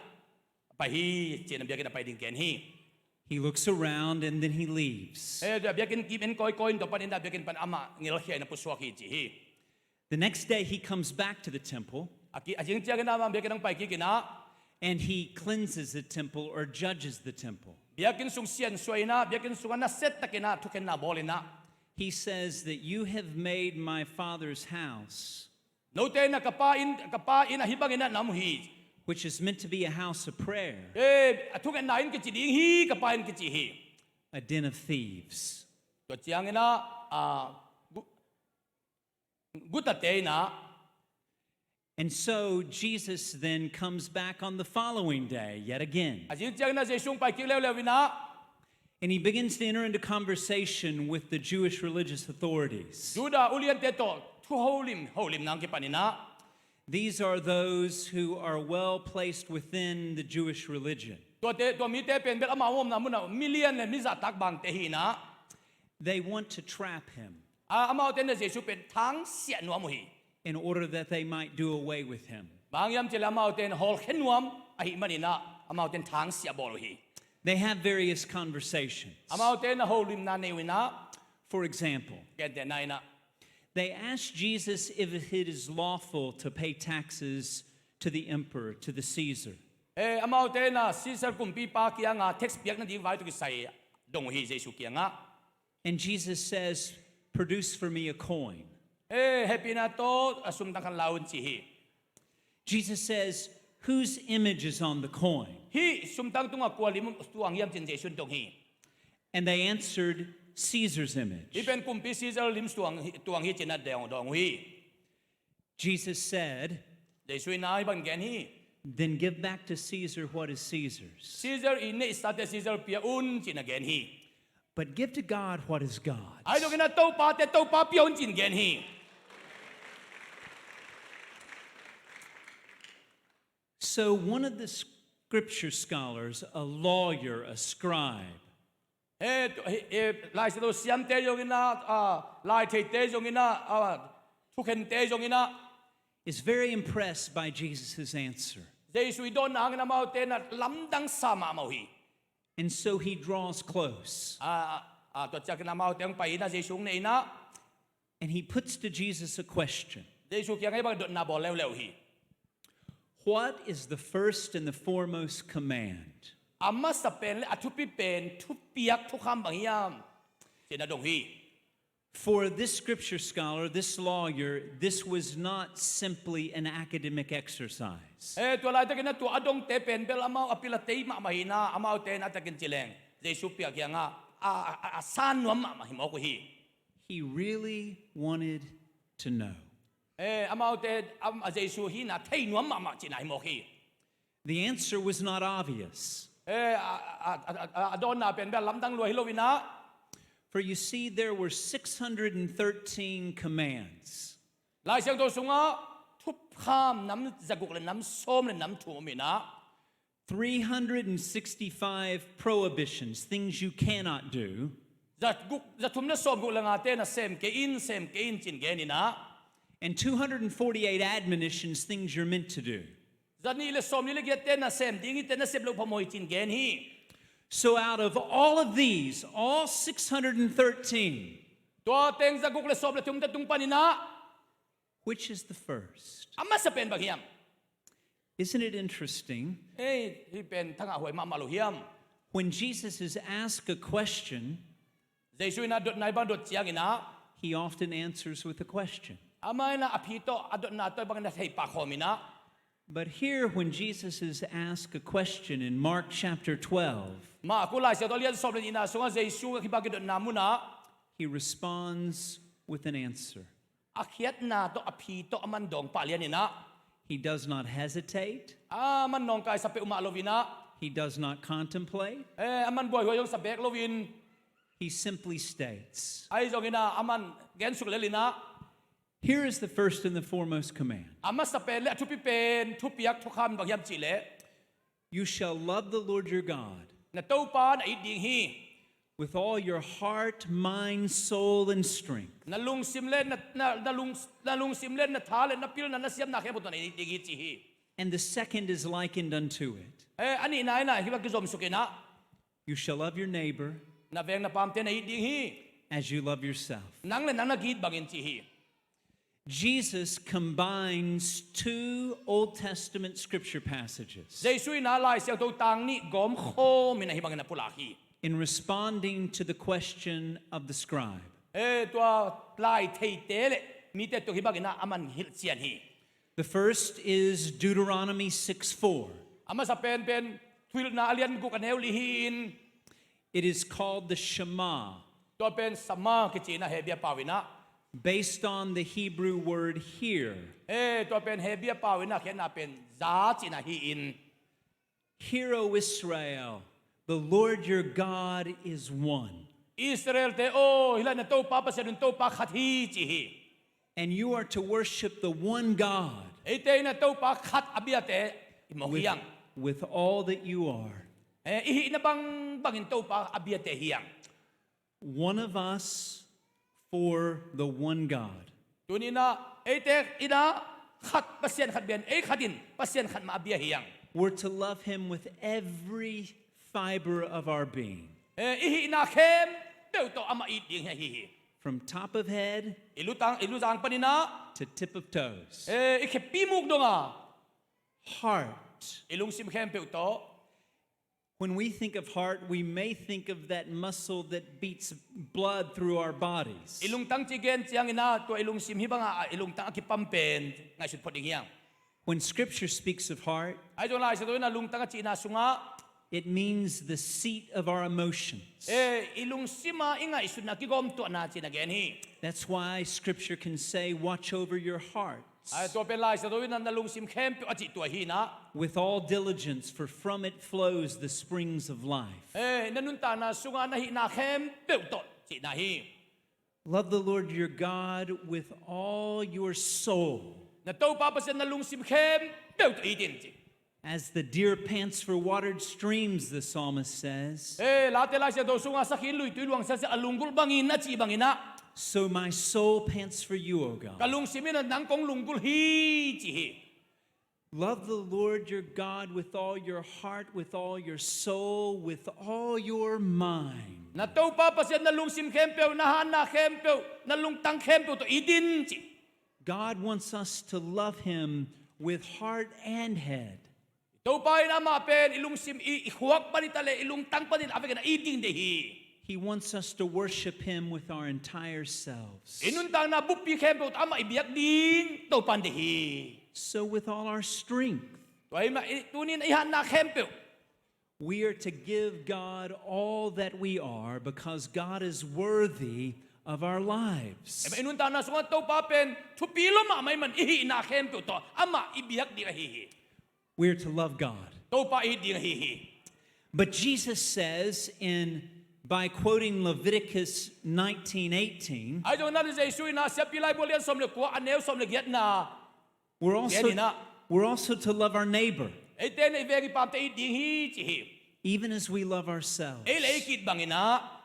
pai hi, ci-in ah biakinn ah pai ding gen hi. He looks around and then he leaves. Eh, biakinn kim en kawikawi in tua panin ah biakinn pan amah ngelkhia in ah pusuak hi ci hi. The next day he comes back to the temple. A ki, a zing ciangin ah amah biakinn hong pai kik in ah. And he cleanses the temple or judges the temple. Biakinn sung siansuah in ah, biakinn sungah nasia takin ah thukhenna bawl in ah. He says that, "You have made my Father's house," Note in ah ka Pa inn, ka Pa inn ah hih bangin ah na om hi. "which is meant to be a house of prayer, Eh, a thukhenna inn kici ding hi, ka Pa inn kici hi. a den of thieves." Tua ciangin ah, ah, gu-, gutate in ah. And so Jesus then comes back on the following day, yet again. A zing ciangin ah Jesu hong pai kik leuleu in ah. And he begins to enter into conversation with the Jewish religious authorities. Judah uliante tawh thu holim, holimna hong kipan in ah. These are those who are well placed within the Jewish religion. Tuate, tua mite pen bel amau omna mun ah milian le mizahtak bangte hi in ah. They want to trap him. A, amaute in ah Jesu pen thangsiah nuam uh hi. In order that they might do away with him. Bang hang hiam cih leh amaute in hawlkhia nuam ahih manin ah, amaute in thangsiah bawl uh hi. They have various conversations. Amaute in ah holimna nei uh in ah. For example, Gentehna in ah. they ask Jesus if it is lawful to pay taxes to the emperor, to the Caesar. Eh, amaute in ah Caesar kumpipa kiangah tax piak nading vai tawh kisai dong uh hi Jesu kiangah. And Jesus says, "Produce for me a coin." Eh, hehpihna tawh a sum tang khat la un ci hi. Jesus says, Whose image is on the coin? Hih sumtang tungah kua lim tuang hiam ci-in Jesu in dong hi. And they answered, Caesar's image. Hih pen kumpi Caesar lim tuang, tuang hi ci-in a dong, dong uh hi. Jesus said, Jesu in a hih bang gen hi. Then give back to Caesar what is Caesar's. Caesar i neihsate Caesar pia un ci-in a gen hi. But give to God what is God's. Ahi zongin a Topate Topa pia un ci-in gen hi. So one of the scripture scholars, a lawyer, a scribe, Eh, tu- eh, eh, Lai Siangtho siamte zongin a, ah, laitheite zongin a, ah, thukhente zongin a, is very impressed by Jesus' answer. Jesu i dotna hangin amaute in a lamdang sa mahmah uh hi. And so he draws close. Ah, ah, tua ciangin amaute hong pai in a Jesu hong ne in a, And he puts to Jesus a question. Jesu kiangah hih bang dotna bawl leuleu hi. What is the first and the foremost command? A masa pen le a thupi pen thupiak thukham bang hiam ci-in a dong hi. For this scripture scholar, this lawyer, this was not simply an academic exercise. Eh, tua laitakin a tua a dongte pen bel amau a pil a tei mahmah hi in a, amaute in a takin ci leng Jesu piak kiangah a, a, a, a san nuam mahmah hi mawk uh hi. He really wanted to know. Eh, amaute am, a Jesu hihna thei nuam mahmah cihna hi mawk hi. The answer was not obvious. Eh, a, a, a, a, a dawnna pen bel lamdang lua hi lo in a. For you see, there were six hundred and thirteen commands, Lai Siangtho sungah thukham nam zaguk le nam sawm le nam thum om in a. three hundred and sixty-five prohibitions, things you cannot do, Zaguk, zathum le sawmguk le ngate nasem kei in, sem kei in ci-in gen in a. and two hundred and forty-eight admonitions, things you're meant to do. Zanih le sawmnih le giatte nasem ding hi, te nasep loh phamawh hi ci-in gen hi. So out of all of these, all six hundred and thirteen, Tua teng zaguk le sawm le thum te tung panin a, which is the first? A masa pen bang hiam? Isn't it interesting? Ei, hih pen thangah huai mahmah lo hiam? When Jesus is asked a question, Jesu in a dotna hih bang dot ciangin a, he often answers with a question. Amah in a a phi tawh a dotna tawh hih bangin a thei pah khawm in a. But here, when Jesus is asked a question in Mark chapter twelve, Marku Lai Siangtho a lian sawm le nihna sungah Jesu hih bangin dotna munah, he responds with an answer. A khiatna tawh a phi tawh aman dawng pah lian in a. He does not hesitate. Aman nawngkaisa peuhmah lo in a. He does not contemplate. Eh, aman buaihuai zong sa beek lo in. He simply states, Ahi zongin a aman gensuk lel in a. Here is the first and the foremost command. A masa pen le a thupi pen thupiak thukham bang hiam cih leh, You shall love the Lord your God na Topa na it ding hi. With all your heart, mind, soul, and strength. Na lungsim le na, na, na, lung, na lungsim le na tha le na pilna na siamna khempeuh tawh na it ding hi ci hi. And the second is likened unto it. Eh, a nihna in a hih bang kizomsuk in a. You shall love your neighbor Na veng na pamte na it ding hi. As you love yourself. Nang le nang na ki-it bangin ci hi. Jesus combines two Old Testament scripture passages. Jesu in a Lai Siangtho tang nih gawm khawm in a hih bangin a pulak hi. In responding to the question of the scribe. Eh, tua laitheite le mite tung hih bangin a aman hilhcian hi. The first is Deuteronomy six four. A masa pen pen Thuhilhna a lian guk a neu li hi-in. It is called the Shema. Tua pen Shema kici in a Hebrew pau in a. Based on the Hebrew word hear. Eh, tua pen Hebrew pau in a khiatna pen za ci in a hi-in. Hear, O Israel, the Lord your God is one. Israel te aw, hih lai na Topa Pasian un Topa khat hi ci hi. And you are to worship the one God Eite in a Topa khat a biate i mawk hi hang. With all that you are. Eh, i hihna bangbangin Topa a biate hi hang. One of us for the one God. Tuni in a, eite in a khat Pasian khat bia in, ei khat in Pasian khat mah a bia hi hang. We're to love him with every fiber of our being. Eh, i hihna khempeuh tawh amah it ding hi hi hi. From top of head I lutang, i luzang panin a. To tip of toes. Eh, i khepi muk dong a. Heart. I lungsim khempeuh tawh. When we think of heart, we may think of that muscle that beats blood through our bodies. I lungtang ci gen ciangin a, tua i lungsim hih bangah i lungtang a kipam pen ngaihsut phot ding hi hang. When Scripture speaks of heart, Ahi zong Lai Siangtho in a lungtang a cihna sungah, it means the seat of our emotions. Eh, i lungsim a i ngaihsutna kigawmtuahna cih na gen hi. That's why Scripture can say, "Watch over your heart." Ahi tua pen Lai Siangtho in a na lungsim khempeuh a cih tua hi na. "With all diligence, for from it flows the springs of life." Eh, na nuntakna sungah na hihna khempeuh tawh cihna hi. "Love the Lord your God with all your soul." Na Topa Pasian na lungsim khempeuh tawh it in ci. "As the deer pants for watered streams," the psalmist says, Eh, Late Lai Siangtho sungah sakhi in luitui luang siasia a lunggulh bangin a cih bangin ah, "So my soul pants for you, O God." Ka lungsim in a nang kong lunggulh hi ci hi. "Love the Lord your God with all your heart, with all your soul, with all your mind." Na Topa Pasian na lungsim khempeuh, na hanna khempeuh, na lungtang khempeuh tawh it in ci. God wants us to love him with heart and head. Topa in amah pen i lungsim, i, i khuak pan hi ta leh, i lungtang pan hi ta leh, a vekin a it ding deih hi. He wants us to worship him with our entire selves. I nuntakna buppi khempeuh tawh amah i biak ding Topa in deih hi. So with all our strength, Tua hi mah, i, tuni in i hanna khempeuh, we are to give God all that we are because God is worthy of our lives. Amen. I nuntakna sungah Topa pen thupi lua mahmah ahih man i hihna khempeuh tawh amah i biak ding ahi hi. We are to love God. Topa i it ding ahi hi. But Jesus says in, by quoting Leviticus nineteen eighteen, Ahi zongin ah Jesu in ah Siampi Laibu lian sawm le kua, a neu sawm le giatna, we're also, Gen in ah, we're also to love our neighbor, eite in i veng i pamte it ding hi ci hi. Even as we love ourselves. Ei le ei ki-it bangin ah.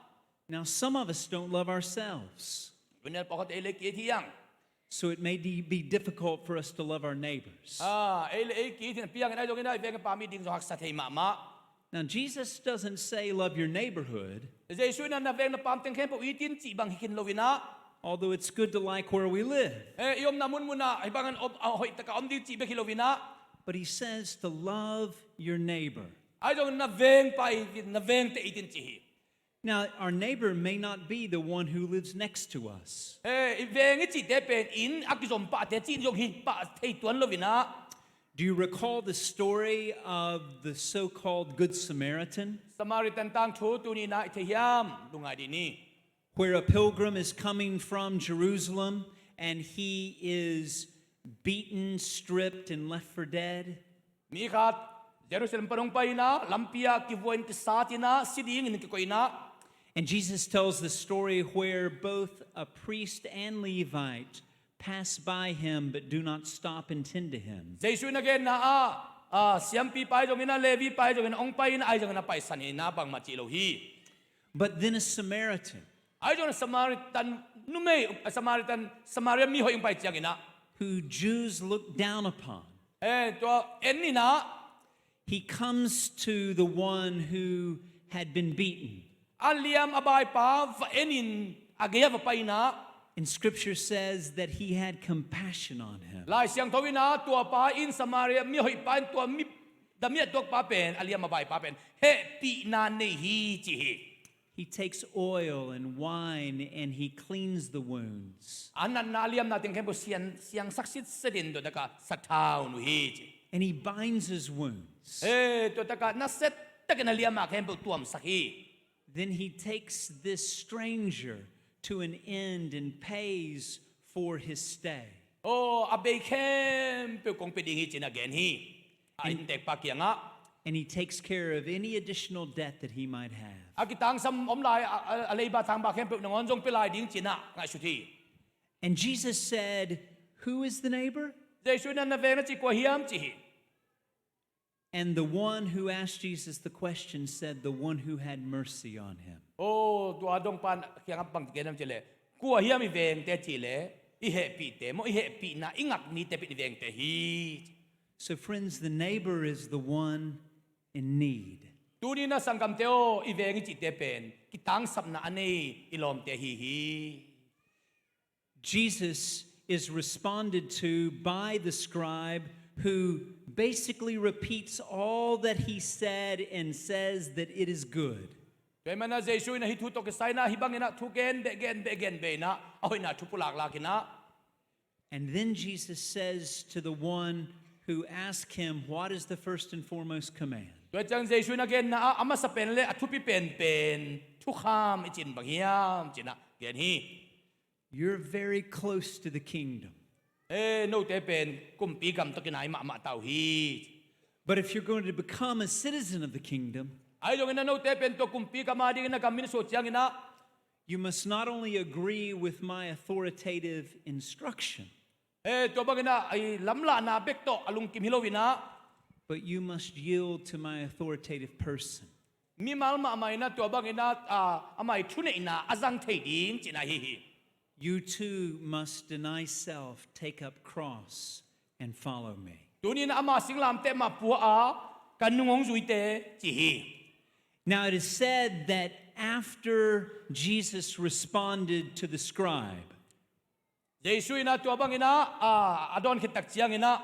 Now, some of us don't love ourselves. Tuni in ah pawlkhat ei le ei ki-it hi hang. So it may de-, be difficult for us to love our neighbors. Ah, ei le ei ki-it hi hang, ahi zongin ah i veng i pam it ding zong haksa thei mahmah. Now, Jesus doesn't say, "Love your neighborhood." Jesu in ah na veng na pam teng khempeuh it in cih bang hi khin lo in ah. Although it's good to like where we live. Eh, i omna munmun ah hih bangin om, a hoih takin om ding cih bek hi lo in ah. But he says to love your neighbor. Ahi zongin na vengpa it in, na vengte it in ci hi. Now, our neighbor may not be the one who lives next to us. Eh, i veng i cihte pen inn a kizom pahte cih zong hi pah thei tuan lo in ah. Do you recall the story of the so-called Good Samaritan? Samaritan tangthu tuni in ah i thei hiam? Lungngai dih ni. Where a pilgrim is coming from Jerusalem and he is beaten, stripped, and left for dead. Mi khat Jerusalem pan hong pai in ah, lampi ah kivua in, kisat in ah, si dingin kikoih in ah. And Jesus tells the story where both a priest and Levite pass by him but do not stop and tend to him. Jesu in a genna ah, ah, siampipa ahi zongin ah, Levipa ahi zongin ah hong pai in ah, ahi zongin ah paisan in ah bangmah cih lo hi. But then a Samaritan, ahi zongin ah Samaritan numei, ah, Samaritan, Samaria mi hoih hong pai ciangin ah, who Jews look down upon, eh, tua en in ah, he comes to the one who had been beaten. A liam a baipa va en in a gei ah va pai in ah. And Scripture says that he had compassion on him. Lai Siangtho in ah tua pa in, Samaria mi hoihpa in tua mi, damiah tuakpa pen, a liam a baipa pen hehpihna nei hi ci hi. He takes oil and wine and he cleans the wounds. A natna a liamna teng khempeuh siang, siangsak sitset in tua tak ah sathau nuh hi ci. And he binds his wounds. Eh, tua tak ah nasia takin a liamna khempeuh tuamsak hi. Then he takes this stranger to an inn and pays for his stay. Aw, a bei khempeuh kong pia ding hi ci in a gen hi. A innteekpa kiangah. And he takes care of any additional debt that he might have. A kitangsam om lai, a, a, a leiba thangba khempeuh nangawn zong pia lai ding ci in ah ngaihsut hi. And Jesus said, "Who is the neighbor?" Jesu in ah na veng na cih kua hiam ci hi. And the one who asked Jesus the question said, "The one who had mercy on him." Aw, tua dongpa in kiangah bang ci gen hiam cih leh, kua hiam i vengte cih leh, i hehpihte maw, i hehpihna i ngak mite pen i vengte hi. So friends, the neighbor is the one in need. Tuni in ah sanggamte aw, i veng i cihte pen kitangsapna a nei i lawmte ahi hi. Jesus is responded to by the scribe who basically repeats all that he said and says that it is good. Tua ahih manin ah Jesu in ah hih thu tawh kisai in ah hih bangin ah thu gen beh, gen beh, gen beh in ah, a hoihna thu pulaklak in ah. And then Jesus says to the one who ask him, "What is the first and foremost command?" Tua ciang Jesu in a genna ah a masa pen le a thupi penpen thukham i cih bang hiam ci-in a gen hi. "You're very close to the kingdom." E, note pen kumpi gam tawh kinai mahmah ta uh hi. "But if you're going to become a citizen of the kingdom, ahi zongin a note pen tua kumpi gam a dingin a gam min suah ciangin a, you must not only agree with my authoritative instruction, e, tua bangin a i lamlahna bek tawh a lungkim hi loin a, but you must yield to my authoritative person. Mimal mahmah in a tua bangin a, a, amah i thuneihna a zang thei ding cihna hi hi. You too must deny self, take up cross, and follow me." Tuni-in ama singlamteh mah pua a, ka nung hong zui teh ci hi. Now it is said that after Jesus responded to the scribe, Jesu in a tua bangin a, a, a dawn khit tak ciangin a,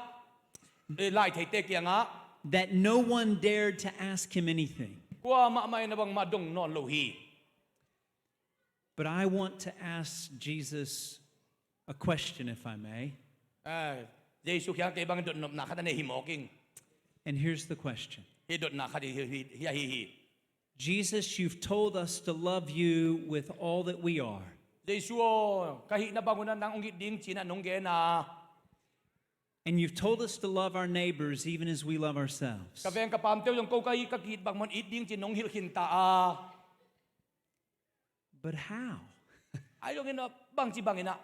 e, laitheite kiangah, that no one dared to ask him anything. Kuamah mah in a bangmah dong nawn lo hi. But I want to ask Jesus a question, if I may. E, Jesu kiang kei bangin dotnopna khat a nei hi mawk ing. And here's the question. Hih dotna khat hi, hi, hi, hi, hi. "Jesus, you've told us to love you with all that we are. Jesu aw, ka hihna bang un a nang hong it ding ci-in a nong gen a. And you've told us to love our neighbors even as we love ourselves. Ka veng ka pamte uh zong ko ka it, ka it bang mah un it ding ci-in nong hilh khin ta a. But how?" Ahi zongin a, bangci bangin a,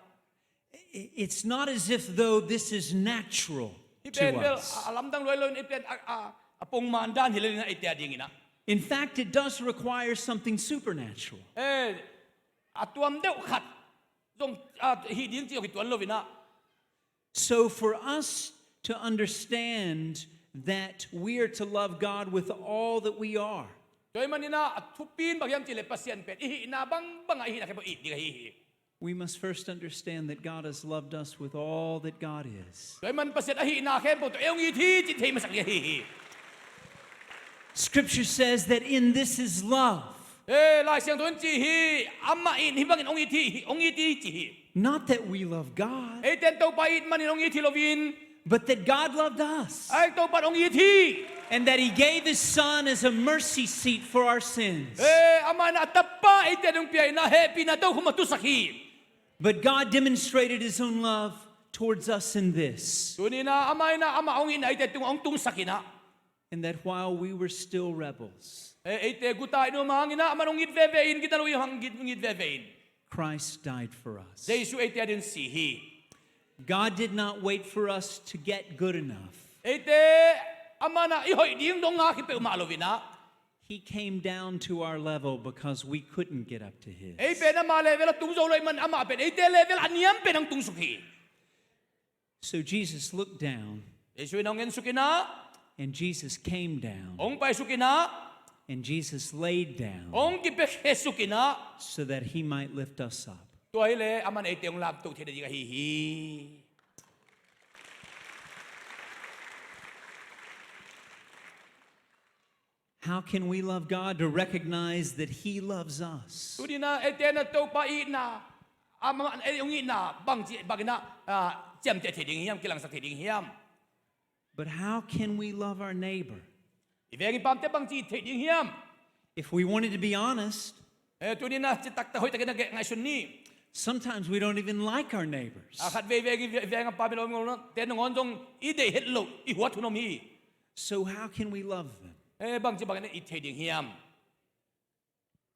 I-, it's not as if though this is natural to us. Hih pen bel a, a lamdang lua lo-in, hih pen a, a, a pongman dan hi lel in a, eite a dingin a. In fact, it does require something supernatural. E, a tuam deuh khat zong, a, hih ding ci zong hi tuan lo-in a. So for us to understand that we are to love God with all that we are, tua ahih manin a, a thupi in bang hiam cih leh Pasian pen i hihna bangbang ah i hihna khempeuh it ding ahi hi. We must first understand that God has loved us with all that God is. Tua ahih man Pasian a hihna khempeuh tawh ei hong it hi cih thei masak ding ahi hi. Scripture says that in this is love. E, Lai Siangtho in ci hi, amah in hih bangin hong it hi, hong it hi ci hi. Not that we love God, eite'n Topa it manin hong it hi loin, but that God loved us, ahi Topa in hong it hi. And that he gave his Son as a mercy seat for our sins. E, amah in a tapa eite ading pia in a hehpihna tokhom a tusak hi. But God demonstrated his own love towards us in this, tuni-in a amah in a amah hong itna eite tungah hong tungsak in a, in that while we were still rebels, e, eite guta i nuam hangin a, amah in hong it veve in, gina lo i hang gina, hong it veve in, Christ died for us. Jesu eite adingin si hi. God did not wait for us to get good enough. Eite amah in a i hoih ding dong ngak hi peuhmah lo-in a, he came down to our level because we couldn't get up to his. Ei pen ama level a tung zo lo ahih man, amah pen eite level a niam pen hong tung suk hi. So Jesus looked down. Jesu in hong en suk in a. And Jesus came down. Hong pai suk in a. And Jesus laid down. Hong kipia khe suk in a. So that he might lift us up. Tua hi leh aman eite hong lamto thei nading ahi hi. How can we love God to recognize that he loves us? Tuni-in a eite in a Topa itna, amah in ei hong itna bangci bangin a, ah, ciamteh thei ding hiam, kilangsak thei ding hiam? But how can we love our neighbor? I veng i pamte bangci it thei ding hiam? If we wanted to be honest, eh, tuni-in a citak tak hoihtakin a ngaihsun ni. Sometimes we don't even like our neighbors. A khat vei veng i ve-, veng a pam i lawm ngolna te nangawn zong i deih het loh i huat hun om hi. So how can we love them? Eh, bangci bangin a it thei ding hiam?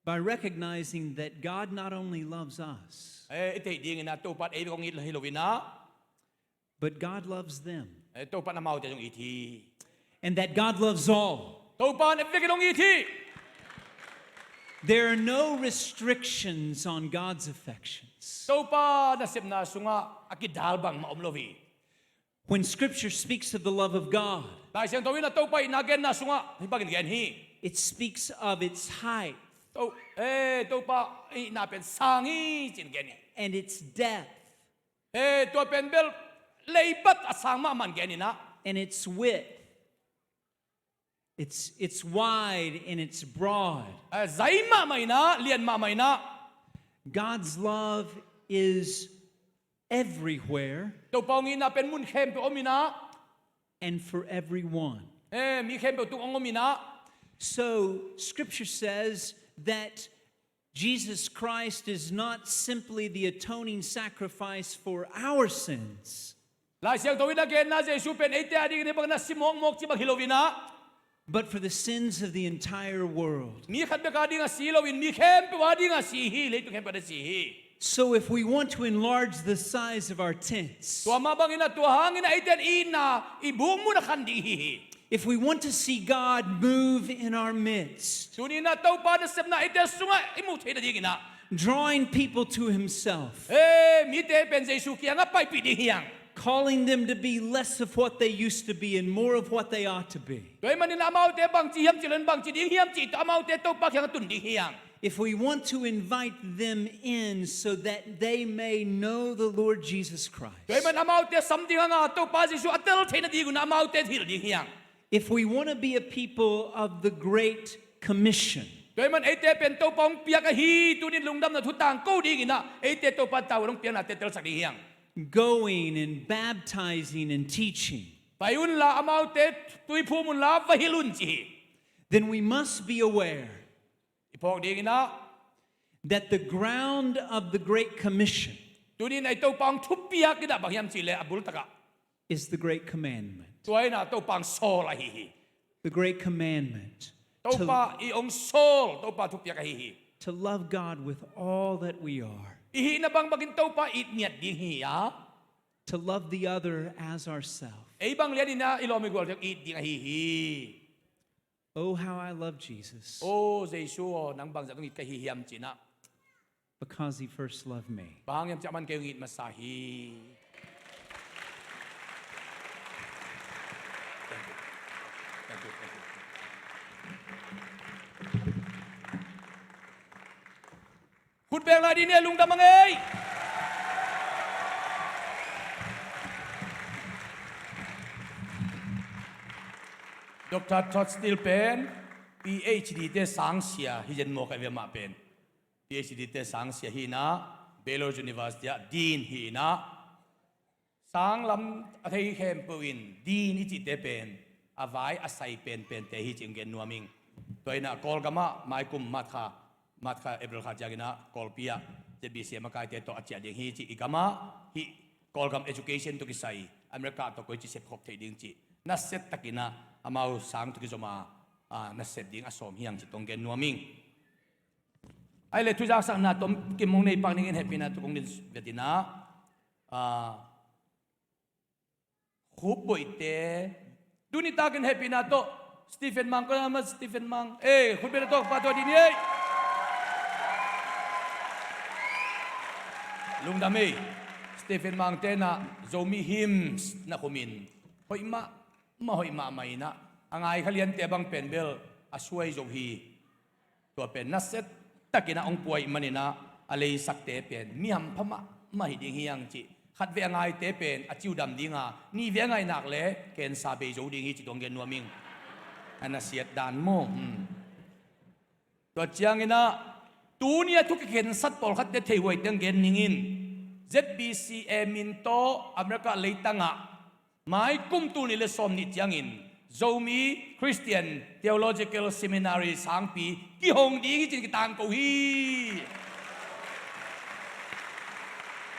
By recognizing that God not only loves us, eh, i theih dingin a Topa in ei bek hong it hi lo-in a, but God loves them. Eh, Topa in amaute zong it hi. And that God loves all. Topa in ei bek hong it hi. There are no restrictions on God's affections. Topa nasepna sungah a kidal bangmah om lo hi. When Scripture speaks of the love of God, Lai Siangtho in a Topa itna genna sungah hih bangin gen hi. It speaks of its height, To-, eh, Topa itna pen sang hi ci-in gen hi. And its depth, eh, tua pen bel leibat a sang mahmah in gen in a. And its width. It's, it's wide and it's broad. Eh, zai mahmah in a, lian mahmah in a. God's love is everywhere. Topa hong itna pen mun khempeuh om in a. and for everyone. Eh, mi khempeuh tung hong om in ah. So, Scripture says that Jesus Christ is not simply the atoning sacrifice for our sins, Lai Siangtho in a genna Jesu pen eite a dingin hih bang na si mawkmawk ci bang hi lo in ah, but for the sins of the entire world. Mi khat bek a ding a si lo in, mi khempeuh a ding a si hi, leitung khempeuh a ding a si hi. So if we want to enlarge the size of our tents, Tua mah bangin ah, tua hangin ah eite in itna i buk mun a khan ding hi hi. If we want to see God move in our midst, Tuni in ah Topa nasepna eite sungah i muh theih nadingin ah, drawing people to Himself, eh, mite pen Jesu kiangah paipih ding hi hang. Calling them to be less of what they used to be and more of what they ought to be. Tua ahih manin amaute bangci hiam cih leh bangci ding hiam cih tawh amaute Topa kiangah tun ding hi hang. If we want to invite them in so that they may know the Lord Jesus Christ, Tua ahih manin amaute sam ding hang a, Topa Jesu a tel theih nadingun ah amaute hilh ding hi hang. If we want to be a people of the Great Commission, Tua ahih manin eite pen Topa hong piak ahi, tuni in lungdamna thu tangko dingin ah, eite Topa in tavuan hong piaknate telsak ding hi hang. Going and baptizing and teaching, Pai unla, amaute tui phum unla, va hilh un ci hi. Then we must be aware I phawk dingin ah, that the ground of the Great Commission tuni in ei Topa hong thupiak in ah bang hiam cih leh a bultak ah is the great commandment. Tua in ah Topa hong sawl ahi hi. The great commandment to, Topa i hong sawl, Topa thupiak ahi hi. To love God with all that we are. I hihna bangbangin Topa it ngiat ding hi a, to love the other as ourselves. Ei bang lianin ah i lawm i gualte it ding ahi hi. Oh, how I love Jesus. Oh, Jesu aw, nang bangzah hong it ka hi hiam ci-in ah. Because he first loved me. Bang hang hiam cih leh aman kei hong it masa hi. Thank you. Thank you. Thank you. Khut beng lai dih ni, lungdam a ngei. Doctor Todd Steele pen PhD te sangsia hi zen maw, ka hi ve mah pen. PhD te sangsia hi-in ah, Baylor University ah Dean hi-in ah, sang lam a thei khempeuh in Dean i cihte pen a vai a sai penpente hi cih hong gen nuam ing. Tua in ah Kawlgam ah maikum March kha, March kha, April kha ciangin ah Kawlpi ah ZBC a makaite tawh a ciah ding hi cih, i gam ah hih Kawlgam education tawh kisai America tawh koici sepkhop theih ding cih nasia takin ah amau sang tawh kizom a, a, nasia ding a sawm hi hang cih tawh hong gen nuam ing. Ahih leh thuzaksakna tomkim hong nei pak ning in, hehpihna tawh kong din vet in ah, a, Khup Boihte, tuni takin hehpihna tawh Stephen Mang, koi ama Stephen Mang, eh, khut beng tawh pahtawi dih ni ei. Lungdam ei. Stephen Mangte in ah Zomi hymns na khumin, hoih mahmah, hoih mahmah in ah, a ngai kha liante bang pen bel a suai zo hi. Tua pen nasia takin ah hong pua ahih manin ah, a leisakte pen mi hampha mahmah hi ding hi hang cih. Khatvei a ngaite pen a ciu dam ding a, nihvei a ngai nak leh cancer bei zo ding hi cih tawh hong gen nuam ing. A nasiat dan maw. Hmm. Tua ciangin ah, tuni a thu kikhensat pawlkhatte theihuai teng gen ning in. ZBCA min tawh America leitang ah maikum tul nih leh sawmnih ciangin Zomi Christian Theological Seminary sangpi kihong ding hi ci-in kitangko hi.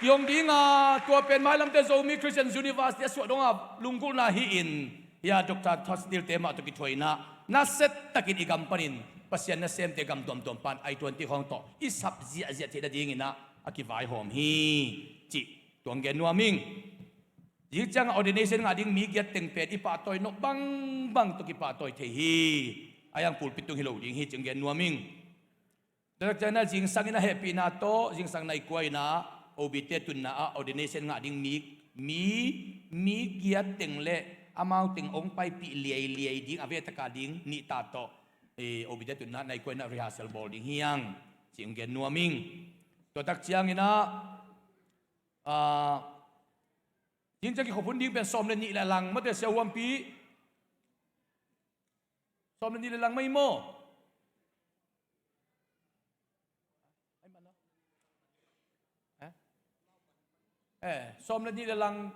Kihong ding a, tua pen mailamte Zomi Christian University a suah dong a lunggulhna hi-in, hia Doctor Todd Steele-te mah tawh kithuah in ah, nasia takin i gam panin Pasian nasemte gam tuamtuam pan I twenty khawng tawh i sap ziahziah theih nadingin ah a kivaihawm hi cih tawh hong gen nuam ing. Zing ciang a ordination ngah ding mi giat teng pen i pahtawi nop bangbang tawh kipahtawi thei hi. A hiang pulpit tung hi lo ding hi cih hong gen nuam ing. Tua tak ciangin ah zingsang in ah hehpihna tawh, zingsang nai kua in ah O B te tunna ah ordination ngah ding mi, mi, mi giat teng leh amau teng hong paipih liailiai ding, a vektak a ding nih ta tawh, eh, O B te tunna nai kua in ah rehearsal bawl ding hi hang cih hong gen nuam ing. Tua tak ciangin ah, ah, Zing ciang kikhop hun ding pen sawm le nih le lang, mate, siahuampi. Sawm le nih le lang mai maw? Eh? Eh, sawm le nih le lang.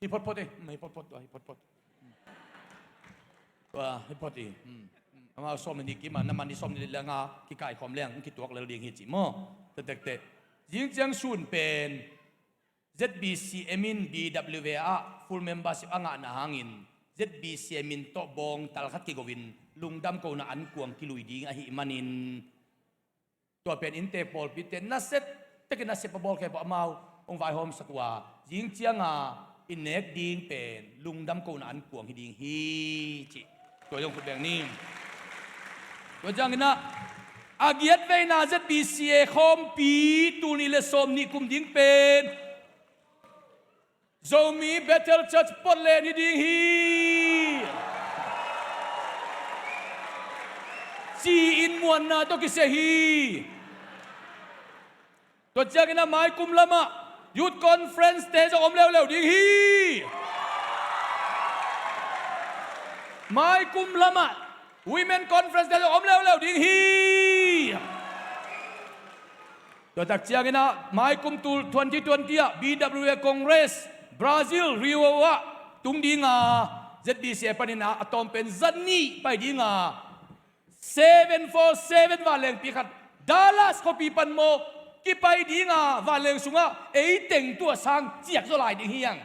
Hi photphot eh. Hmm, hi photphot, hi photphot. Tua hi phot hi. Hmm. Amau sawm nih kim a, na man i sawm nih le nga kikaikhawm leng kituak lel ding hi ci maw? Tua tektek. Zing ciang sun pen Z B C M in B W A ah full membership a ngahna hangin Z B C M in tawh bawngtal khat kigo in lungdam kohna ankuang kilui ding ahih manin, tua pen inntek pawlpite nasia takin a sep a bawl khe pah amau hong vaihawmsak uh a, zing cianga i nek ding pen lungdam kohna ankuang hi ding hi cih tua zong khut beng ni. Tua ciangin ah a giat veina Z B C A khawmpi tul nih le sawm nih kum ding pen Zomi Bethel Church Portland hi ding hi. Ci-in muanna tawh kiseh hi. Tua ciangin a maikum lamah Youth Conference te zong om leuleu ding hi. Maikum lamah Women Conference te zong om leuleu ding hi. Tua tak ciangin ah maikum tul twenty twenty ah B W A Congress Brazil Rio ah tung dinga Z B C A panin ah a tawm pen zanih pai dinga seven four seven vanlengpi khat Dallas khuapi pan maw kipai dinga vanleng sungah ei teng tua sang ciak zaw lai ding hi ang.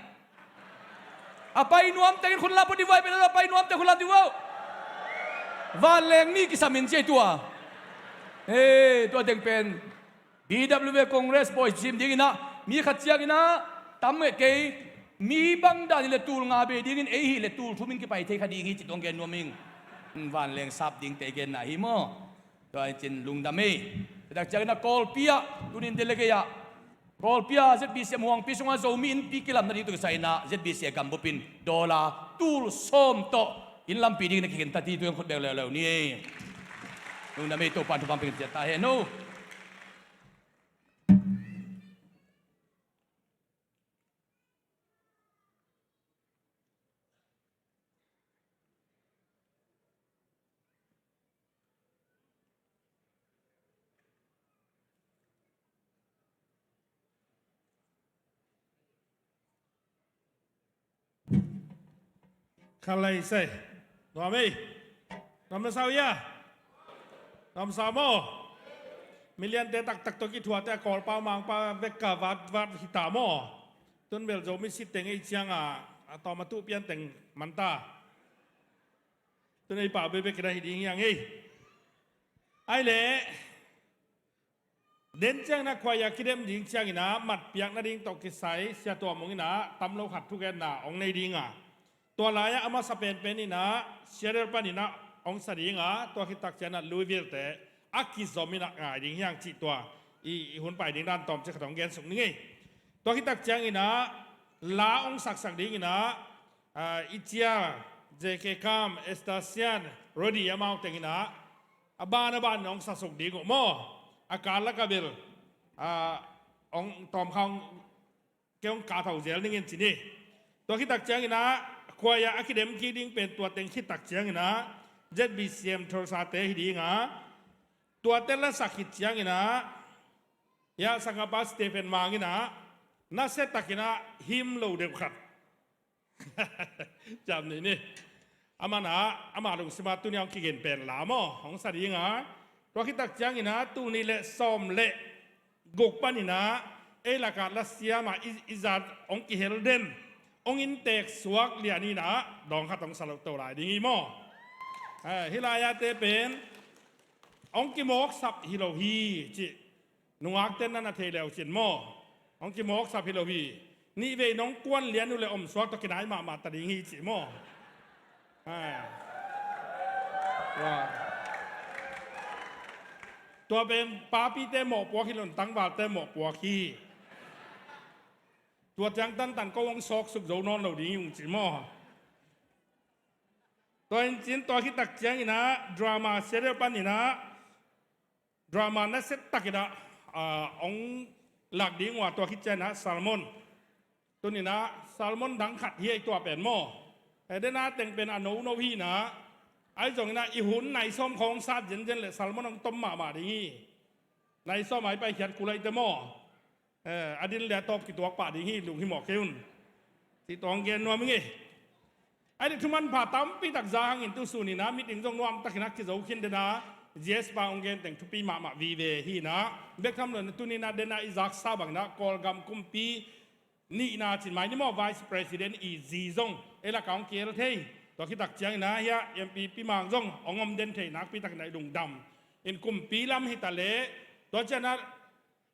A pai nuam tengin khunlap uh di vai pen a pai nuam teng khunlap di uh. Vanleng ni kisam in ciai tua. He tua teng pen B W A Congress boys cim dingin ah mi khat ciangin ah tam ngeh kei mi bang dan hi le tul nga bei dingin ei hi le tul thum in kipai thei kha ding hi ci tawh gen nuam ing. Vanleng sap ding te genna hi maw? Tua in cin lungdam ei. Dak ciangin ah Kawlpi ah tunin delegate ah Kawlpi ah Z B C A muangpi sungah Zomi innpi kilamna ding tawh kisai in ah Z B C A gambup in dollar tul sawm tawh inn lampi ding na kigen ta ti tu in khut beng leuleu ni. Lungdam ei, Topa in thupha pia ciat ta hen o. Khalai sei. Nuam ei. Nuam na sau ia. Nuam sau maw. Miliante taktak tawh kithuate a Kawlpa Mangpa vekka vat vat hita maw. Tun bel Zomi sitteng ei cianga a tawm a tuh pianteng manta. Tun ei pau bekbek kida hi ding hiang ei. Ai leh den ciangin a khuaia kidem ding ciangin a matpiak nading tawh kisai Sia Tua Mung in a tam lo khat thugenna hong nei dinga, tua lai-ah a masa penpen in a Seattle panin a hong sa dinga, tua khit tak ciangin a Louisville te a kizom in a ngai ding hiang cih tua i, i hun pai ding dan tawmcik khat hong gensuk ning ei. Tua khit tak ciangin a la hong saksak dingin a, a, i cia, J K Kam, Esther Sian, Rodi amau tengin a a ban a ban in hong sasuk ding uh maw? A kal lak a bel a hong tawmkha hong kei hong kathau zel ning in ci ni. Tua khit tak ciangin a khuaia a kidem kik ding pen tua teng khit tak ciangin a Z B C M Tulsa te hi dinga, tuate lasak khit ciangin a, ia, sangapa Stephen Mang in a nasia takin a him lo deuh khat. Ciam ni ni. Aman a, ama lungsima tuni hong kigen pen la maw hong sa dinga, tua khit tak ciangin a tul nih le sawm le guk panin a ei lakah lasiam a i, i zat hong kihel den, hong inntek suak lian in a dawng khat hong sa lo to lai ding hi maw? Eh, hih lai-ate pen hong kimawksap hi lo hi cih nungakten na na thei leu cin maw? Hong kimawksap hi lo hi. Nih vei nong kuan lian uh le omsuak tawh kinai mahmah ta ding hi cih maw? Ai. Tua. Tua pen papite mawhpuak hi lo in tangvalte mawhpuak hi. Tua ciang tantan ko hong sawksuk zo nawn lo ding hi ung cih maw? Tua in cin tua khit tak ciangin a drama serial panin a drama nasia takin a, a, hong lak ding uh a, tua khit ciangin a Salmon. Tunin a Salmon dang khat hi ei tua pen maw? Eden a teng pen a nono hi in a, ahi zongin a i hun nai sawm khawng sat zenzen le Salmon hong tom mahmah ding hi. Nai sawm a i paikhiat kul ahite maw? Eh, a din le a tawp kituak pah ding hi, lunghimawh kei un. Cih tawh hong gen nuam ing ei. Ahi leh thuman pha tampi tak za hangin tu sun in ah meeting zong nuam takin ah kizo khin den a, G S pa hong gen teng thupi mahmah vive hi in ah, bek tham lo in ah tuni in ah den a i zaksa bangin ah Kawlgam kumpi nihna cin mai ni maw, Vice President i zi zong ei lakah hong kihel thei. Tua khit tak ciangin ah hiah M P Pi Mang zong hong om den thei nakpi takin ah i lungdam in, kumpi lam hi ta leh tua ciang ah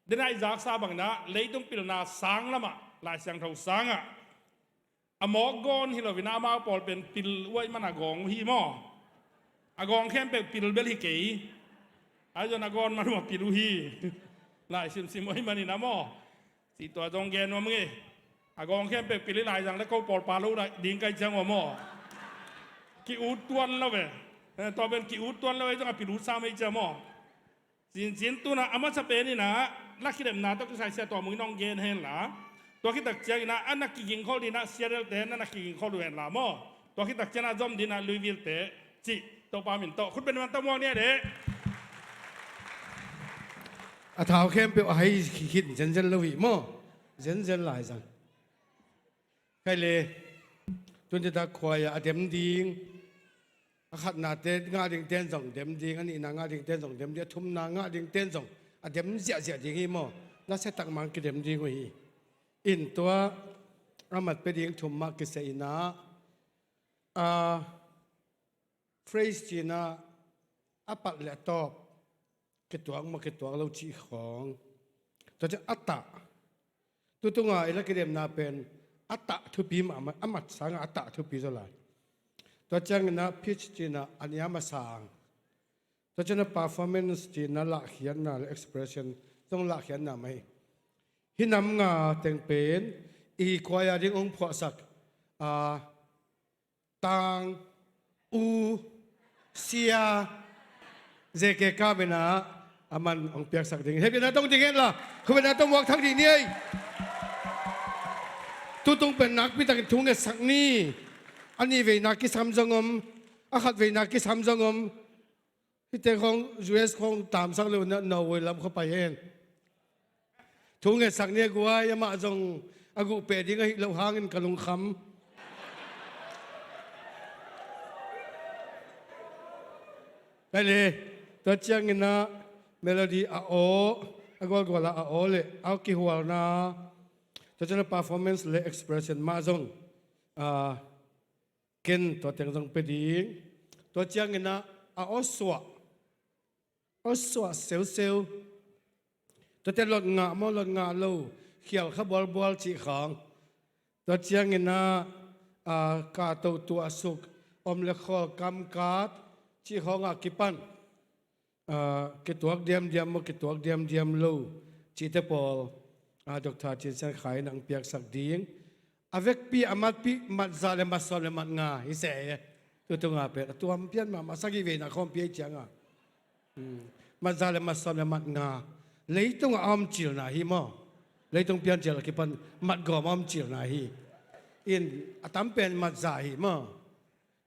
den a i zaksa bangin ah leitung pilna sang lamah Lai Siangtho sangah a mawk gawn hi lo in ah amau pawl pen pil uh ahih man a gawng uh hi maw? A gawng khempeuh pil bel hi kei. Ahi zong a gawn man uh a pil uh hi. Lai simsim uh ahih manin ah maw? Cih tua zong gen nuam ing ei. A gawng khempeuh pil hi lai zang leh ko pawlpa lo ding ka hih ciang uh maw? Ki-ut tuan lo ve. Eh, tua pen ki-ut tuan lo ei zong a pil ut sam ei ciang maw? Cincin tu in ah a masa pen in ah na kidemna tawh kisai Sia Tuam Mung in hong gen hen la, tua khit tak ciangin ah a na kigingkhol ding in ah Sia Relte na na kigingkhol uh hen la maw? Tua khit tak ciangin ah zom ding in ah Louisville te cih Topa min tawh khut beng man tawh muak ni a deh. A thau khempeuh a hai khit zenzen lo hi maw? Zenzen lai zang. Khai le, tun te tak khuai ah a dem ding, a khatnate ngah ding ten zong dem ding, a nihna ngah ding ten zong dem ding, a thumna ngah ding ten zong a dem ziahziah ding hi maw? Nasia tak mang kidem ding uh hi. In tua a mat pia ding thum mah kiseh in ah, a, phrase cih in ah a palh le a tawp, kituak maw kituak lo cih khawng. Tua ciang a tah, tu tunga i la kidemna pen a tah thupi mahmah, a mat sangah a tah thupi zaw lai. Tua ciangin ah pitch cih in ah a niam a sang. Tua ciang ah performance cih in ah lahkhiatna le expression zong lahkhiatna mah hi. Hih nam nga teng pen i khuai a ding hong phuahsak, a, Tang, U, Sia, J K Kam in ah a man hong piaksak ding. Hehpihna tawh ding hen la, khut bengna tawh muak thak ding ni ei. Tutung pen nakpi takin thu ngetsak ni. A nih veina kisam zong om, a khat veina kisam zong om. Hihte khawng U S khawng tamsak lo in ah Norway lam khua pai hen. Thu ngetsak ni a guai, amah zong a guh peh ding ahih loh hangin ka lungkham. Tua le, tua ciangin ah melody a aw, a gualgual ah a aw le a kihualna, tua ciangin ah performance le expression mah zong, ah, ken tua teng zong pia ding. Tua ciangin ah a aw suah, aw suah seuseu. Tuate lot ngah maw, lot ngah lo, khial kha bualbual cih khawng. Tua ciangin ah, a, kahto tuahsuk, om le khawl kamkat cih khawngah kipan, a, kituak diamdiam maw, kituak diamdiam lo cihte pawl, a, Doctor Cin Sian Khai in hong piaksak ding. A vekpi, a matpi, matzah le matsawm le matnga hi seh e. Tutunga pen a tuam pian mahmah, sagih veina khawmpi ahih cianga. Hmm. Matzah le matsawm le matnga. Leitungah a om cilna hi maw? Leitung piancil a kipan matgawm a om cilna hi. In a tam pen matzah hi maw?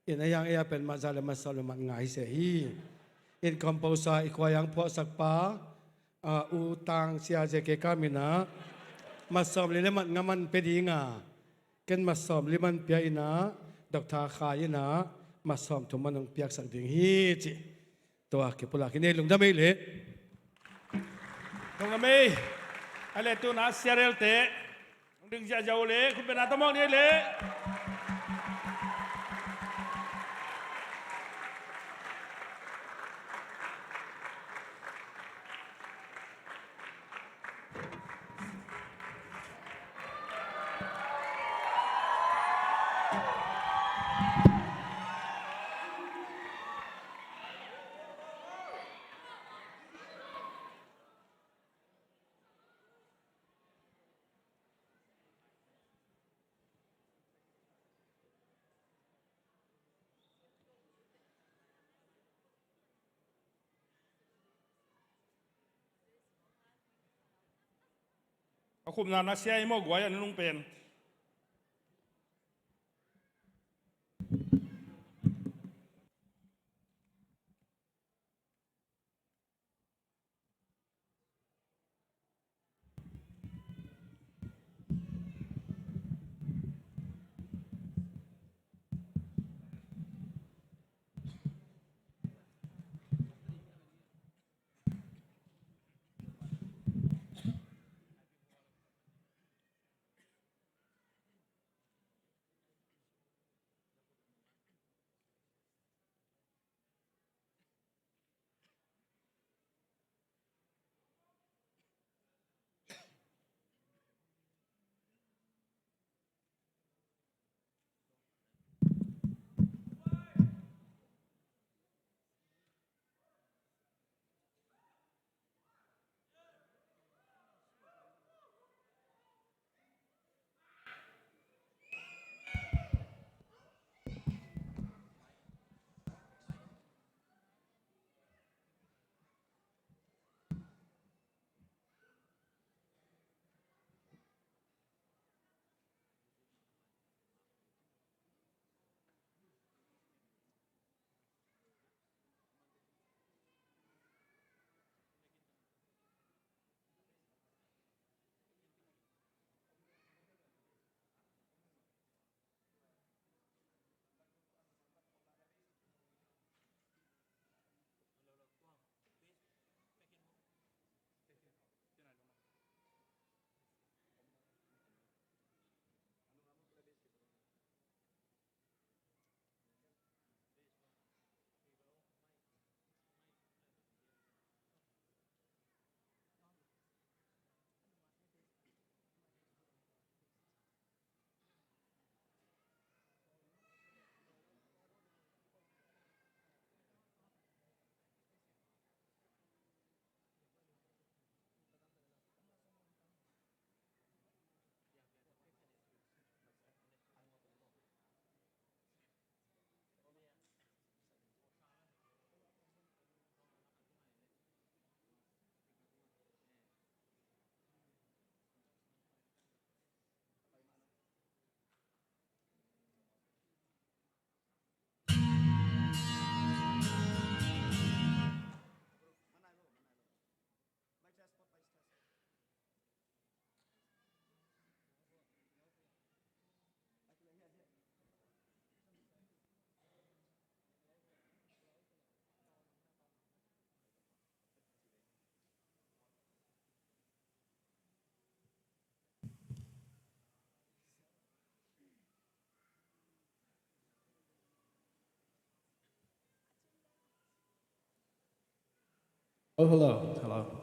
In a yang ei a pen matzah le matsawm le matnga hi seh hi. In composer i khuai a hong phuahsak pa, a, U Tang Sia J K Kam in ah matsawm li le matnga man pia ding a, ken matsawm li man pia in ah, Doctor Khai in ah matsawm thum man hong piaksak ding hi cih tua kipulak hi. Nei lungdam ei le. Lungdam ei. A le tuna Sia Relte hong ding ziahziah uh le, khut bengna tawh muak ni ei le. A khupna na sia i maw guai a nunung pen. Oh, hello. Hello.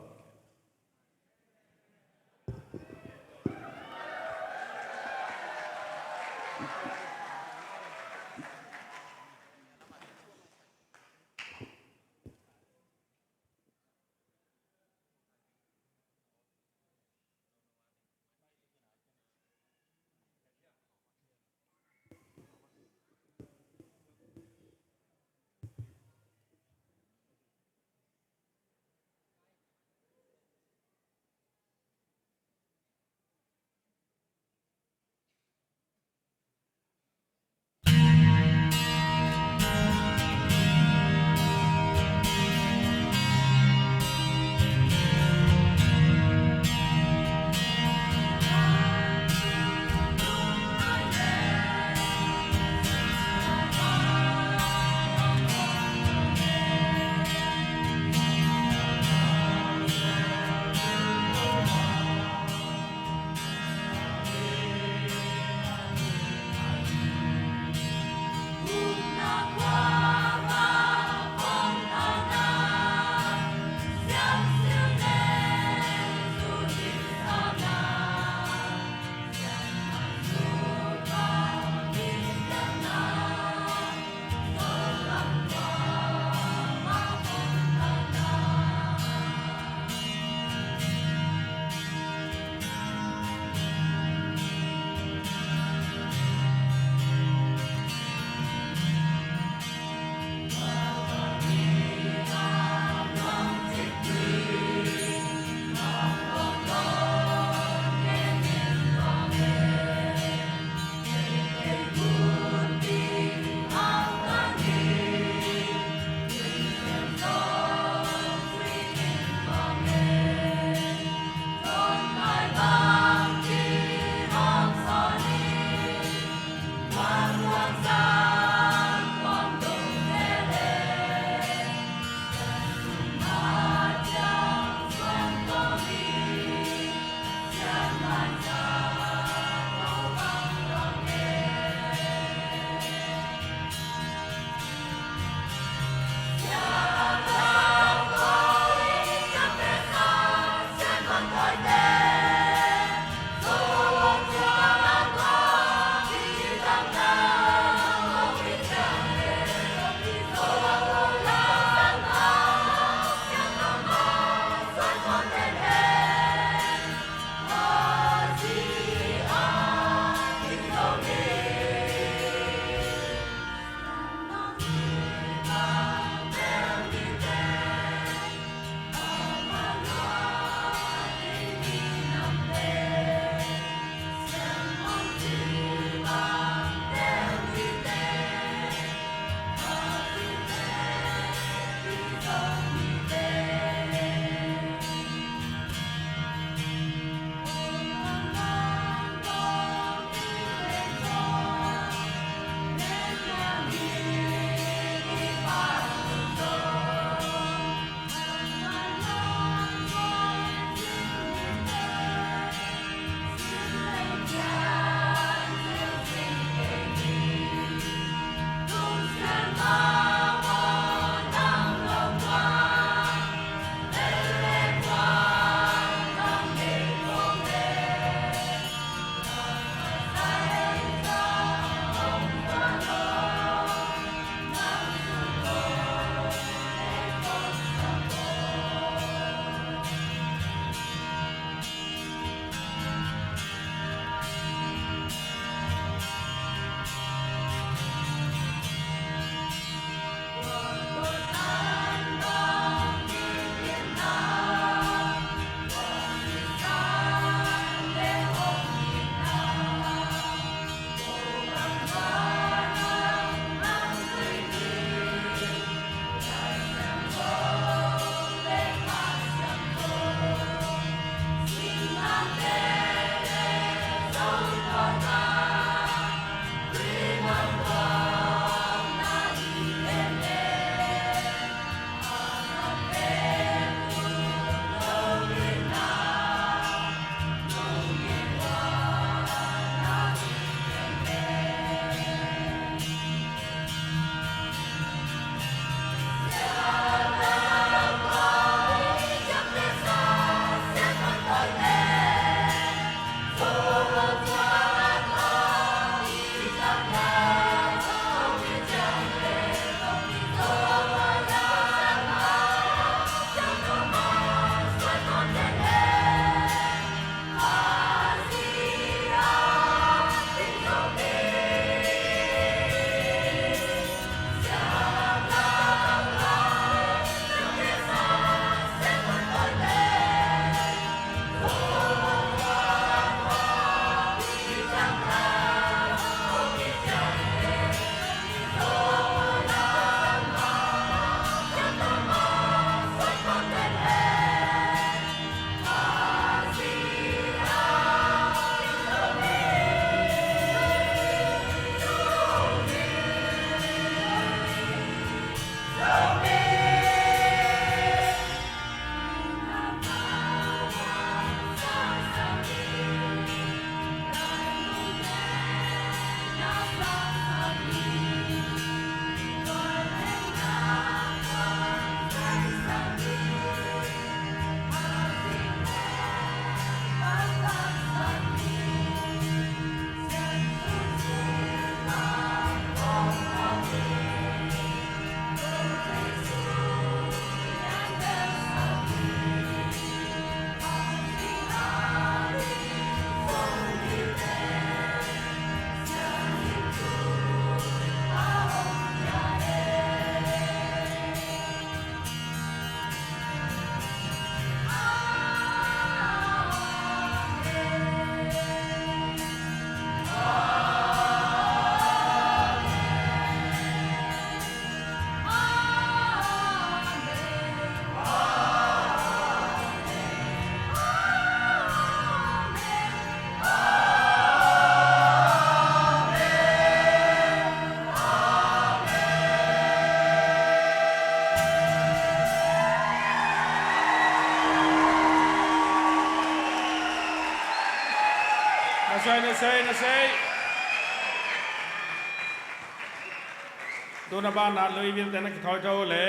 Nasei, nasei. Tuna banah Louisville te na kithawi tho le.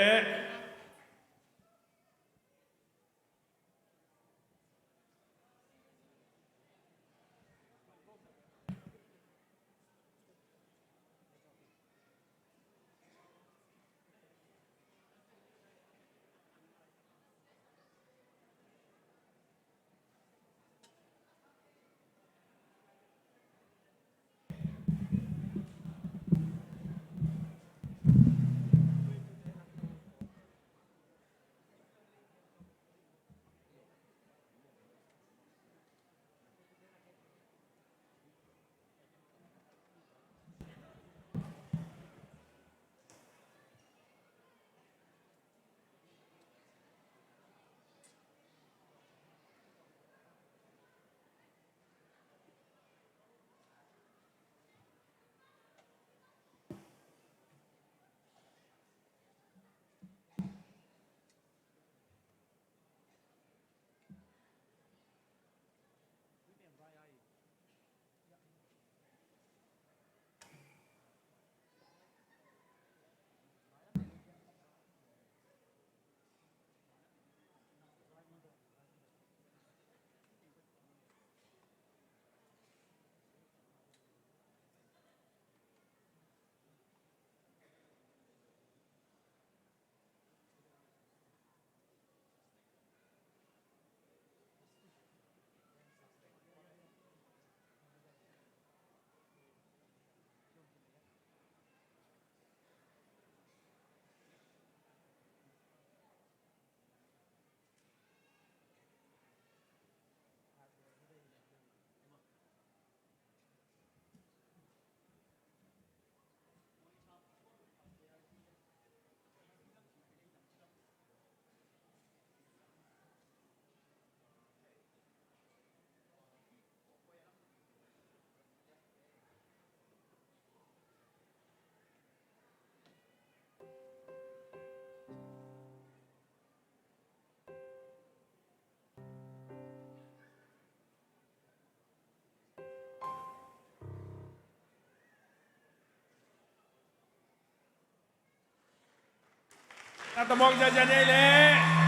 Na ta mawk ziahziah ni ei leh.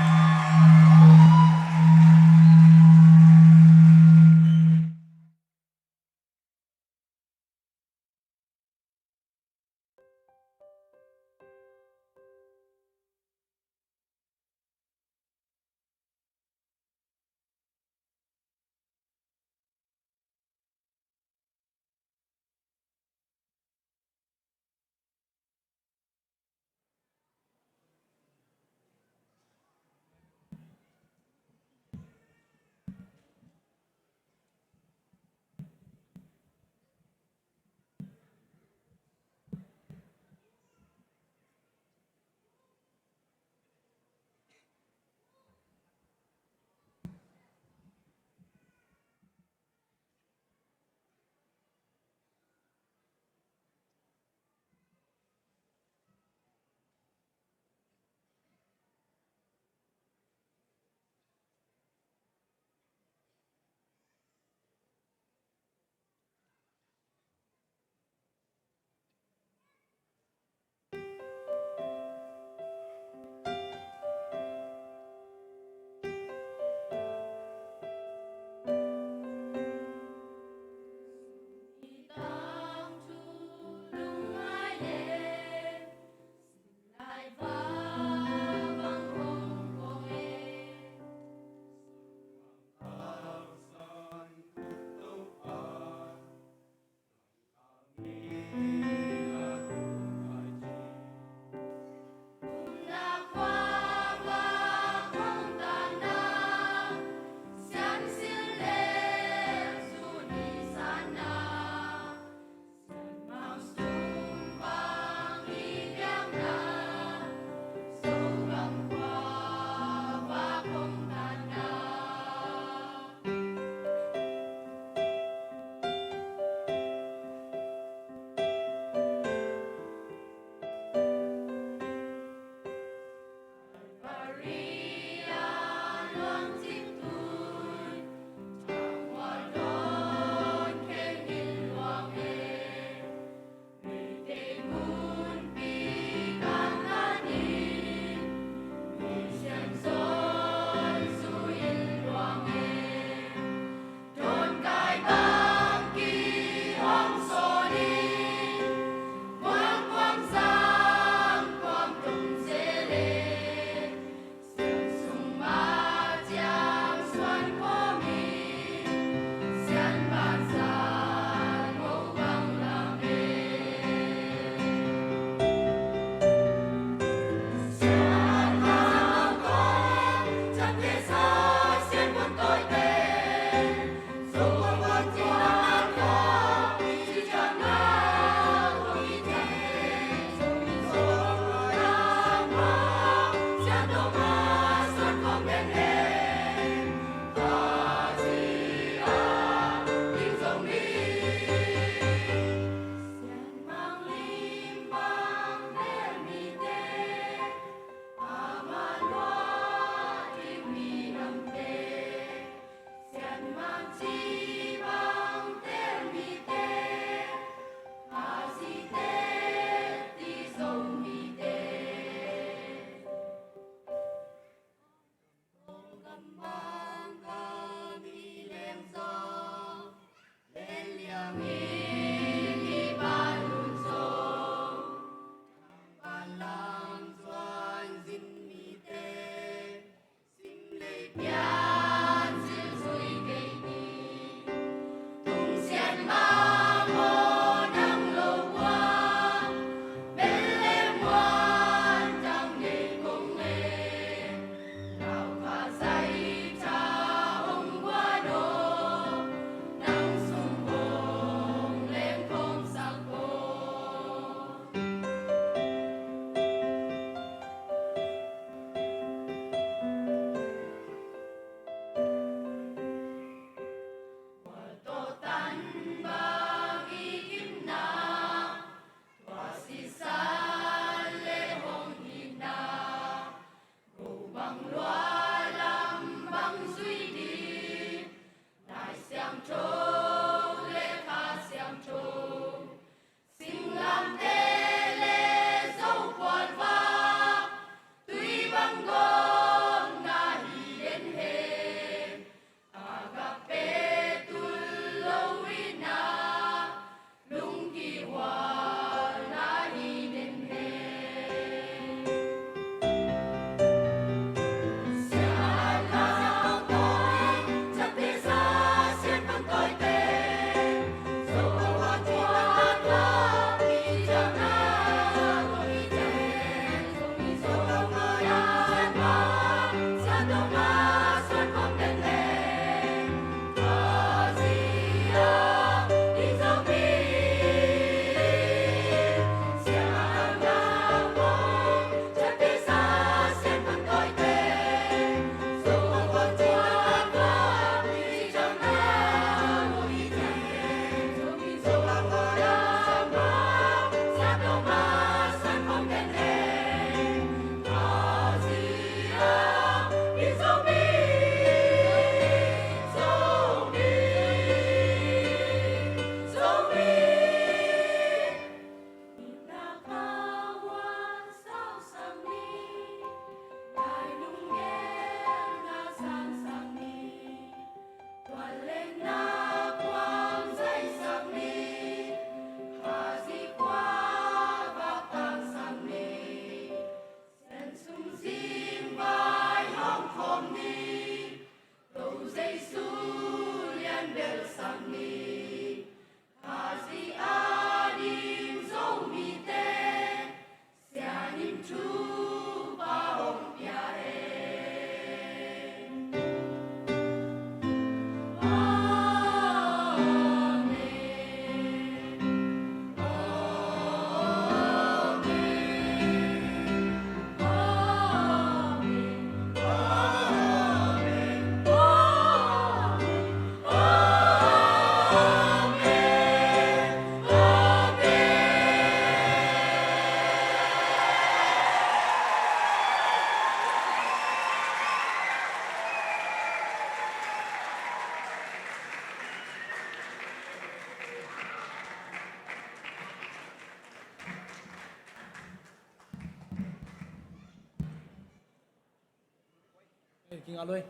King Alui.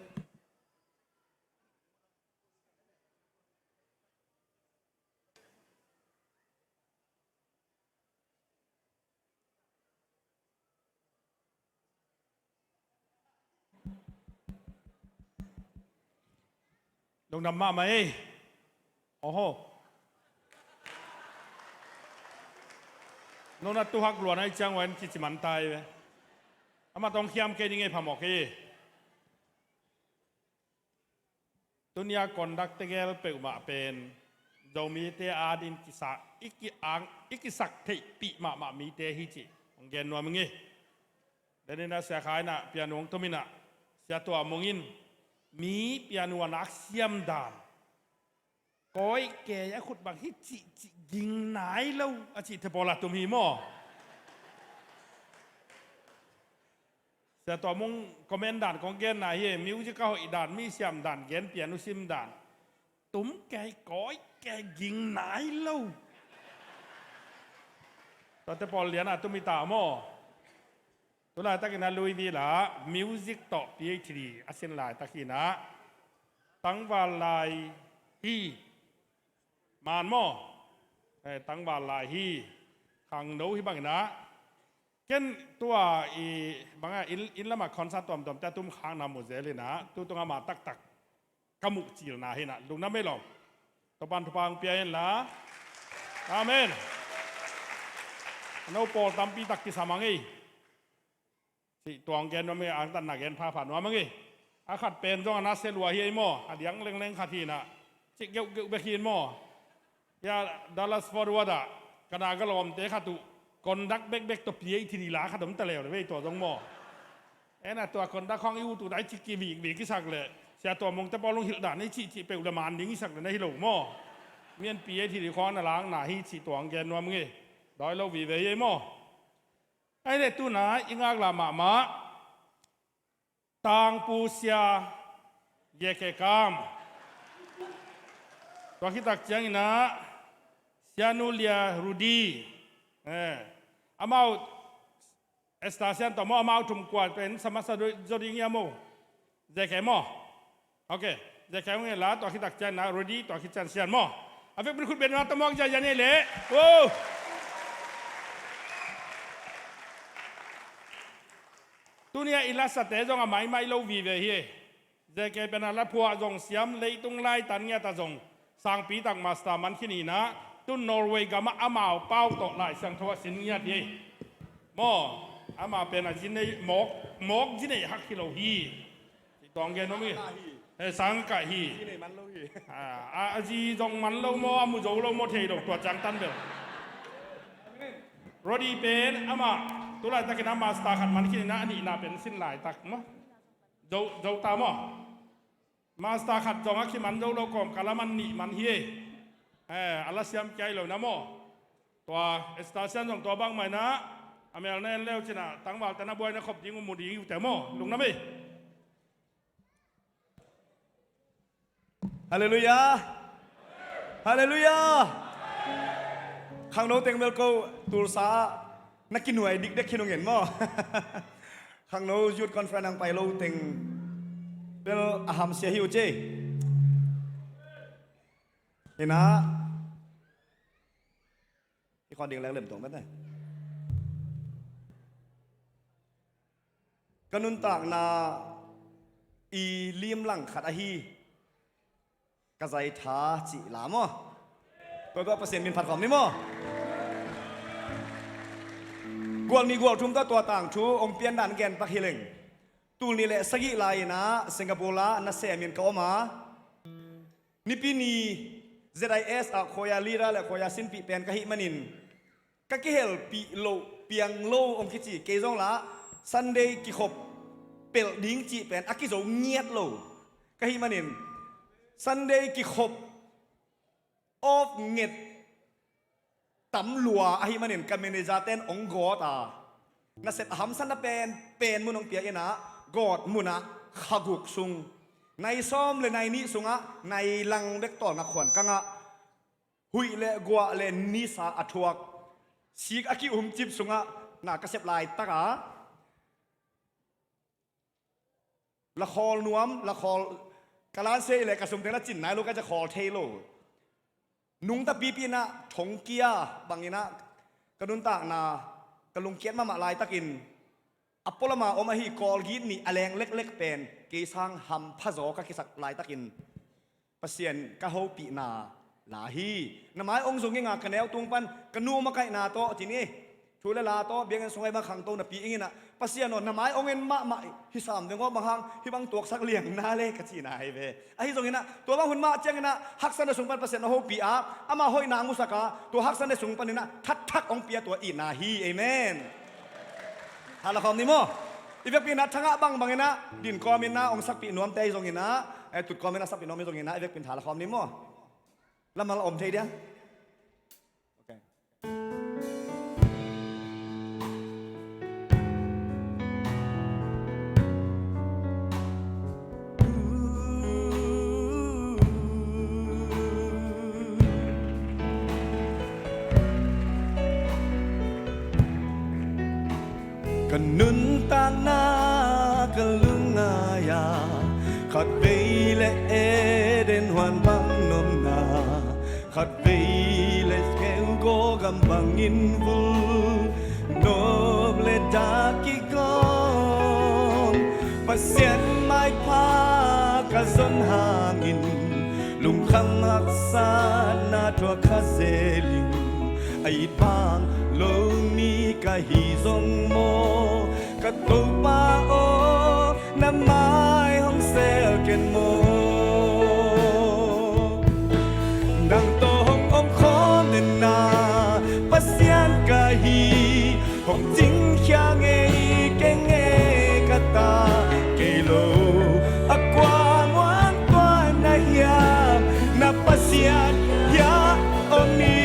Lungdam mahmah ei. Oho. Nona tuhak luan ai ciang wan kici man tai ve. Ama tong khiam kei ding ei phamawh kei. Tunia conduct tegel peuhmah pen Zomite adin kisa, i ki-ang, i kisak theihpih mahmah mite hi cih hong gen nuam ing ei. Tenina Sia Khai inah piano hong tuminah, Sia Tua Mung in mi piano a nak siam dan, kawikawi a khut bang hi cihcih ging nai lo a cihte pawl a tum hi maw? Sia Tua Mung comment dan kong genna hi, music a hoih dan, mi siam dan, gen piano sim dan, tum kei, kawikawi, ging nai lo. Tuate pawl lian a tum hi ta maw? Tulaitakin a Louisville ah music tawh P H D a sin laitak hi inah, tangval lai hi. Man maw? Eh, tangval lai hi. Khangno hi bang inah, ken tua i bangah inn, inn lamah concert tuamtuamte a tum khakna mu zel inah, tu tungah ma taktak ka muh cilna hi inah, lungdam ei lawm. Topan thupha hong pia inla. Amen. A no pawl tampi tak kisam a ngei. Cih tuang gen nuam ing, angtanna gen phapha nuam ing. A khat pen zong a na se lua hi ei maw, a diang lengleng khat hi inah, cih geuhgeuh bek hi in maw. Hia Dallas Fort Worth ah ka na ka lawmte khat uh, conduct bekbek tawh P H D la khat om ta leuleu vei tua zong maw. Ena tua conduct khawng i ut ut a i cih kivikvik i sak leh, Sia Tua Mungte pawl lunghilh dan i cihcih peuh le man ding i sak le na hi lo maw. Mian P H D khawng na lakna hi cih tuang gen nuam ing. Dawi lo vive hi ei maw. Ahih leh tuna i ngaklah mahmah Tangpu Sia J K Kam. Tua khit tak ciang inah Sia Nu Lia Rudy. Eh, amau Esther Sian tawh maw, amau thum kua pen sa masa zaw ding hia maw? J K maw? Ok. J K hong en la, tua khit tak ciang inah Rudy, tua khit ciang Sian maw. A vekpi in khut beng nuam ta maw, J K a nei leh. Wow! Tuni a i lasate zong a maimai lo vive hi. J K pen a la phuah zong siam, leitung laitan ngiat ah zong sangpi tak master man khin inah, tun Norway gamah amau pau tawh Lai Siangtho a sin ngiat hi. Maw, amah pen a zi nei, mawk, mawk zi nei hak hi lo hi. Cih tuang gen nuam ing. He, sang kah hi. Zi nei man lo hi. A, a, a zi zong man lo maw, a mu zo lo maw, thei lo, tua ciang tan bel. Rudy pen amah tulaitakin a master khat man khin inah, a nihna pen sin laitak maw. Zo, zo ta maw. Master khat zong a kiman zo lo kawmkal a man nih man hi. Eh, a la siam kia hi lo na maw. Tua Esther Sian zong tua bangmah inah, a mel na en le uh cin ah, tangvalte na buai na khop ding uh mu ding uh te maw. Lungdam ei. Halleluiah. Halleluiah. Khangno teng bel ko Tulsa ah na kinuai dikdek khin ung en maw. Khangno Youth Conference ang pai lo teng bel a hamsia hi uh ci. Inah i khuan ding leng lem tuang mete. Ka nuntakna i limlang khat ahi ka zaitha cih la maw. Tua tua Pasian min phat khawm ni maw. Gual nih gual thum ta tua tangthu hong pian dan gen pak hi leng. Tul nih le sagih lai inah Singapore ah na sem in ka om a, Nipi ni Z I S ah khuaia leader le khuaia sinpih pen ka hih manin, ka kihelpih loh piang lo hong kici kei zong lah, Sunday kikhop pelh ding cih pen a kizo ngiat lo ka hih manin, Sunday kikhop off nget tam lua ahih manin ka manager ten hong gawt a, nasep a hamsatna pen pen mun hong pia inah, gawt munah kha guk sung, nai sawm le nai nih sungah nai lang bek tawlnga khuan kangah, huih le guah le nisa a thuak, sik a ki-umcip sungah na ka sep laitak a, la khawl nuam, la khawl ka lansia i le ka sum teng la cin nai lo, ka ca khawl thei lo. Nungta pipi inah thongkia bang inah ka nuntakna ka lungkiat mahmah laitakin, a pualama om ahi Kawlgit nih a leng leklek pen kei sang hampha zaw ka kisak laitakin, Pasian ka hopihna la hi. Na mai hong zong ing a, ka neu tung pan ka nu makaihna tawh ci ni, thu le la tawh biakinn sung ai bang khangto napi ing inah, Pasian aw, na mai hong en mahmah hi sam veng aw, bang hang hih bang tuaksak liang na le ka cihna hi ve. Ahi zong inah tua bang hun mah ciang inah haksatna sung pan Pasian a hopih a, ama hoihna hong musak a, tua haksatna sung pan inah thatthak hong pia tua itna hi. Amen. Hala khawm ni maw. I vekpi in ah thangah bangbang in ah din kawm in ah hong sakpih nuamte ahi zongin ah, eh, tut kawm in ah sakpih nuam ahi zongin ah, i vekpi in tha la khawm ni maw? Lammal om thei dia. Ok. Ka nuntakna ka lungngai a, khatvei le Eden huan bang nopna, khatvei le keugaw gam bangin vul, nop le dak kigawm, Pasian maipha ka zon hangin, lungkham haksatna thuak kha zel ing. A it bang lo mi ka hi zong maw, ka Topa aw, na mai hong sel ken maw. Nang tawh hong om khawm den na, Pasian ka hi, hong cingkhia ngei keng e ka ta. Kei lo a kua muang tuan na hiam, na Pasian hiah om hi.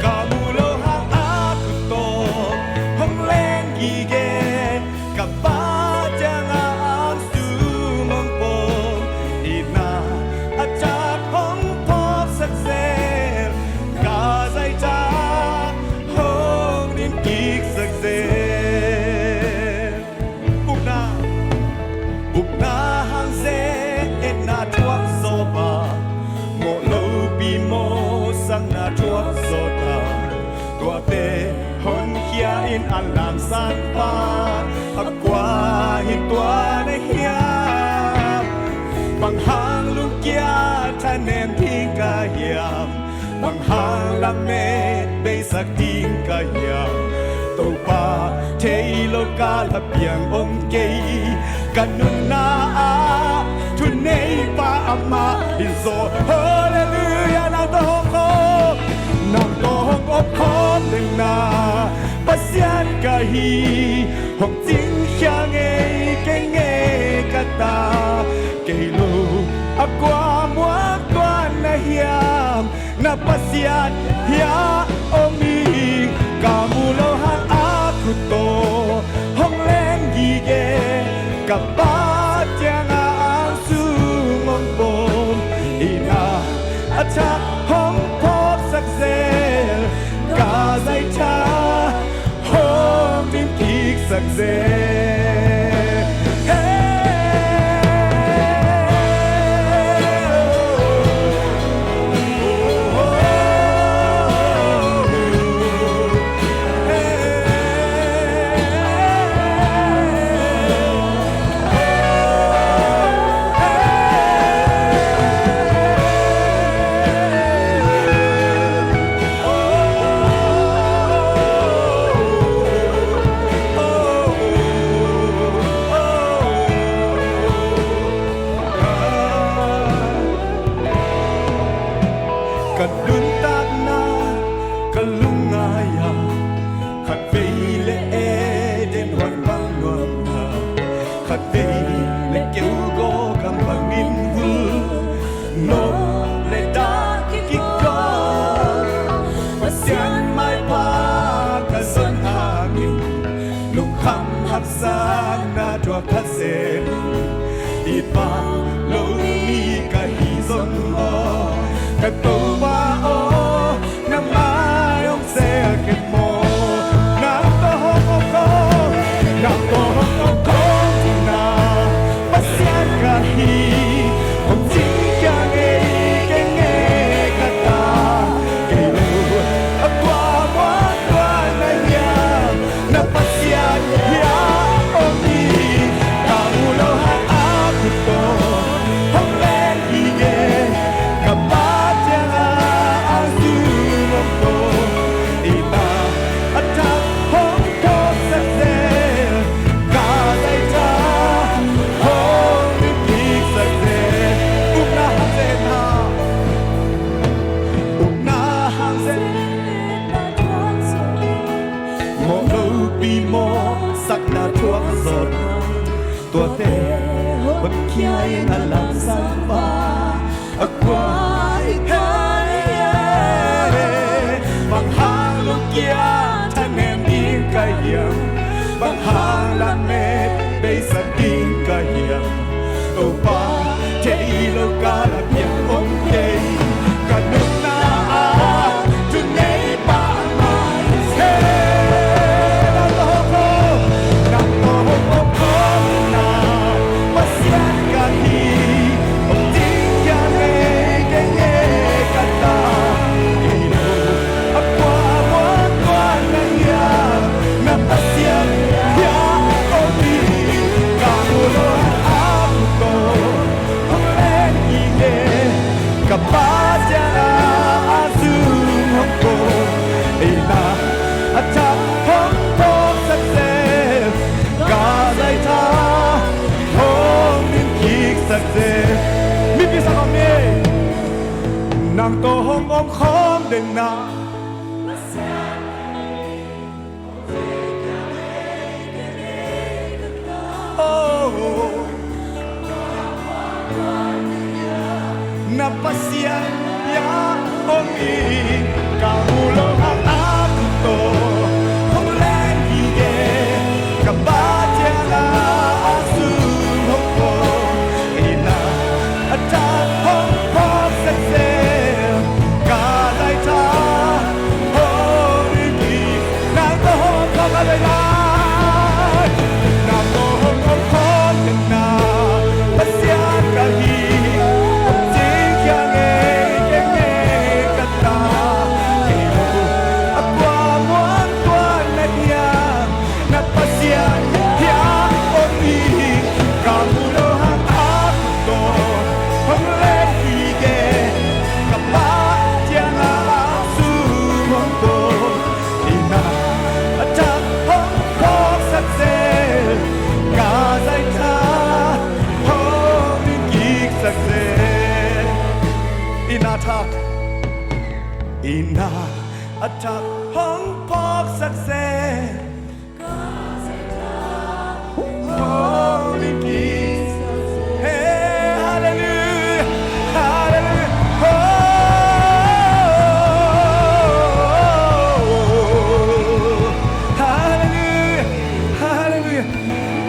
Ka mu lo hang a khut tawh hong leng gige, ka Pa ciangah angsung hong pom, itna a thak hong phawksak zel, ka zaitha hong dim kiksak zel. Upna, upna hang ze etna thuak zaw pa, mawh lopi mawhsakna thuak zaw ta. Tuate honkhia in a lamsang pa, a kua hi tua na hiam? Bang hang lungkia thanem ding ka hiam? Bang hang lamet beisak ding ka hiam? Topa thei lo ka la piang om kei, ka nunna ah thuneipa amah hi zaw. Halleluiah, nang tawh hong om, nang tawh hong om khawm den na, Pasian ka hi, hong cingkhia ngei keng e ka ta. Kei lo a kua muang tuan na hiam, na Pasian hiah om hi. Ka mu lo hang a khut tawh hong leng gige, ka Pa ciangah angsung hong pom, itna a thak hong phawksak zel, ka zaitha hong dim kiksak zel. Ka nuntakna ka lungngai a, khatvei le Eden huan bang nuamna, khatvei le keugaw gam bangin vul, nop le dak kikawm, Pasian maipha ka zon hangin, lungkham haksatna thuak kha zel, i pau lo mi ka hi zong maw, ka Topa aw, na mai hong sel ken maw. Nang tawh hong om khawm, nang tawh hong om khawm ding na, Pasian ka hi, hong cingkhia ngei keng e ka ta. Kei lo a kua muang tuan na hiam, na Pasian hiah om hi. Ka mu lo hang a khut tawh hong leng gige, ka Pa ciangah ang Te hotkhia in a lamsang pa a kua i kai e. Bang hang lungkia thanem ding ka hiam? Bang hang lamet beisak ding ka hiam? Topa, thei lo kal a piang om kei. Ka nunna ah thunei pa mai se. Nang tawh hong om khawm na Pasian ka hi. Om ding hia ngei, kei ngei ka ta. Kei lo a kua muang tuan na hia? Na Pasian hia om hi. Ka mu lo a ku to hong len hi e. Ka Pa ciang a a zum hong ko. Ei na a thak hong phawksak zel. Ka zaitha hong nin kiksak zel. Mipi sa khawm ni. Nang tawh hong om khawm den na. Oh. Na Pasian hia om hi. Ka mu lo hang a ku to hong len hi e. Ka Pa ciang a a zum hong ko. Ei na a thak hong phawksak zel. Ka zaitha hong nin kik. Nang tawh hong om khawm ka dei lai. Nang tawh hong om khawm den na. Pasian ka hi. Om ding hia ngei, kei ngei ka ta. Kei lo a kua muang tuan na hia? Na Pasian hia om hi. Ka mu lo hang a ku to hong len hi e. Ka Pa ciang a a zum hong ko. Ei na a thak hong phawksak zel. Ka zaitha hong nin kiksak zel. Ei na thak, ei na a thak hong phawksak zel. Hallelujah. Hallelujah. Hallelujah. Oh. Hallelujah. Hallelujah.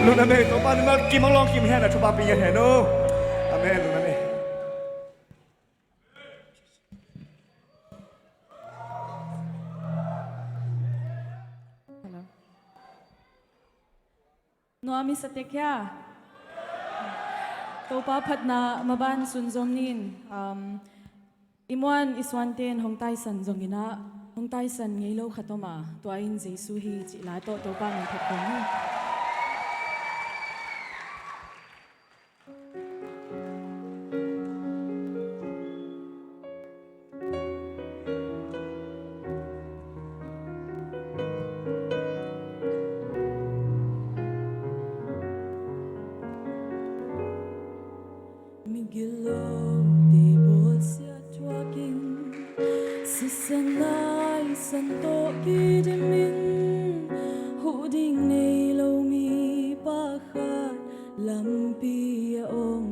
Lungdam ei, Topa nang kim hong lawng kim hen, a thupha pia hen o. Amen. Lungdam ei. Hello. Nuam i sa tek hia? Topa phatna maban sunzom ni in, um, i muan i suanten hong taisan zongin ah, hong taisan ngei lo khat om a, tua in Jesu hi cih la tawh Topa min phat kong hi. Migilo te bawlsia thuakin, sisan naisan tawh kidimin, huh ding nei lo mi pakhat lampi a om.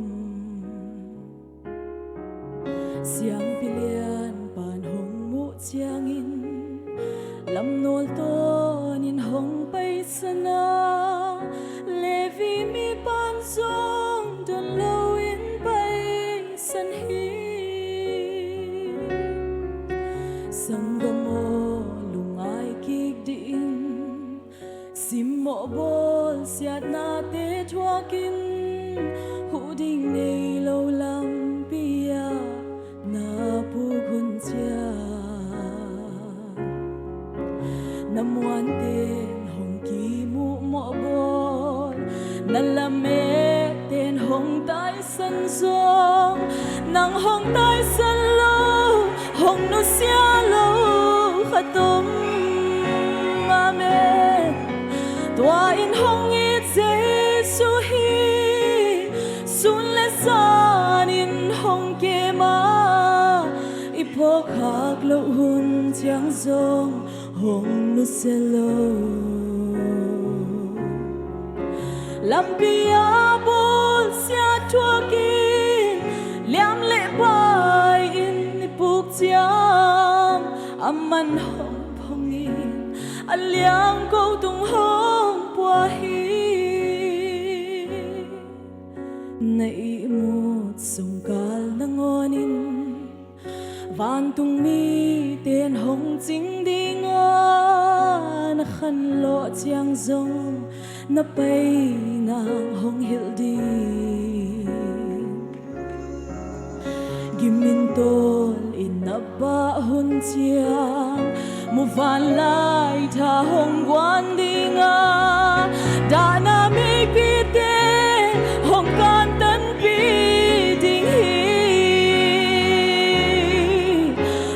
Siampi lian pan hong muh ciangin, lamnawl tawnin hong paisan a, Levi mi pan zong don loin paisan hi. Sanggam aw, lungngai kik dih in, simmawh bawlsiatnate thuakin, huh ding nei lo lampi ah na puk hun ciang, na muanten hong kimuh mawh bawl, na lametten hong taisan zong, nang hong taisan lo, hong nusia lo khat om. Amen. Tua in hong it Jesu hi. Sun le zanin hong kem a, i phawkkhak loh hun ciang zong hong nusia lo. Lampi ah Aman hong phong in a liang ko tung hong pua hi. Na ihmut sungkal nangawn in vantung mite in hong cing ding a, na khanlawh ciang zong na pai nang hong hilh ding. Gimin tawl in na bah hun ciang muvanlai tha hong guan ding a, dahna meipite hong kantanpih ding hi.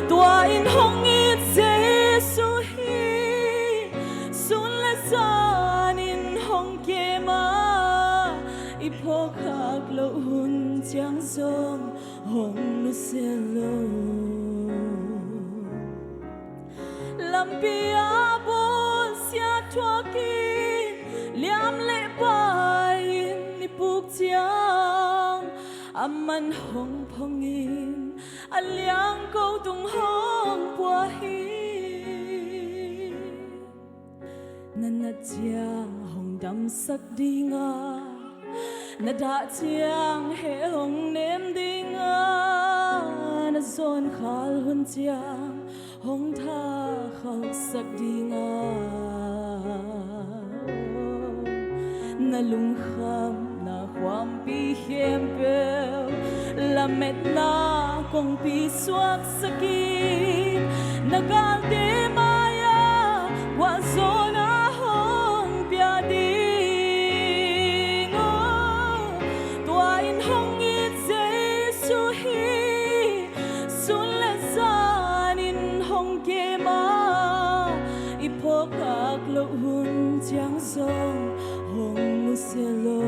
Tua in hong it Jesuh hi. Sun le zan in hong kem a, i phawkkhak loh hun ciang zong hong nusia lo. Lampi ah bawlsia thuakin liam le pai in i puk ciang, aman hong phong in a liang ko tung hong pua hi. Na nat ciang hong damsak ding a, na dah ciang heh hong nem ding a, na zawnkhal hun ciang hong thakhauhsak ding a, na lungkhamna khuampi khempeuh lametna kongpi suaksak in, na galte mai-ah guahzawhna hong pia ding aw. Tua in hong it Jesuh hi. Sun le zan in hong kem a, i phawkkhak loh hun ciang zong hong nusia lo.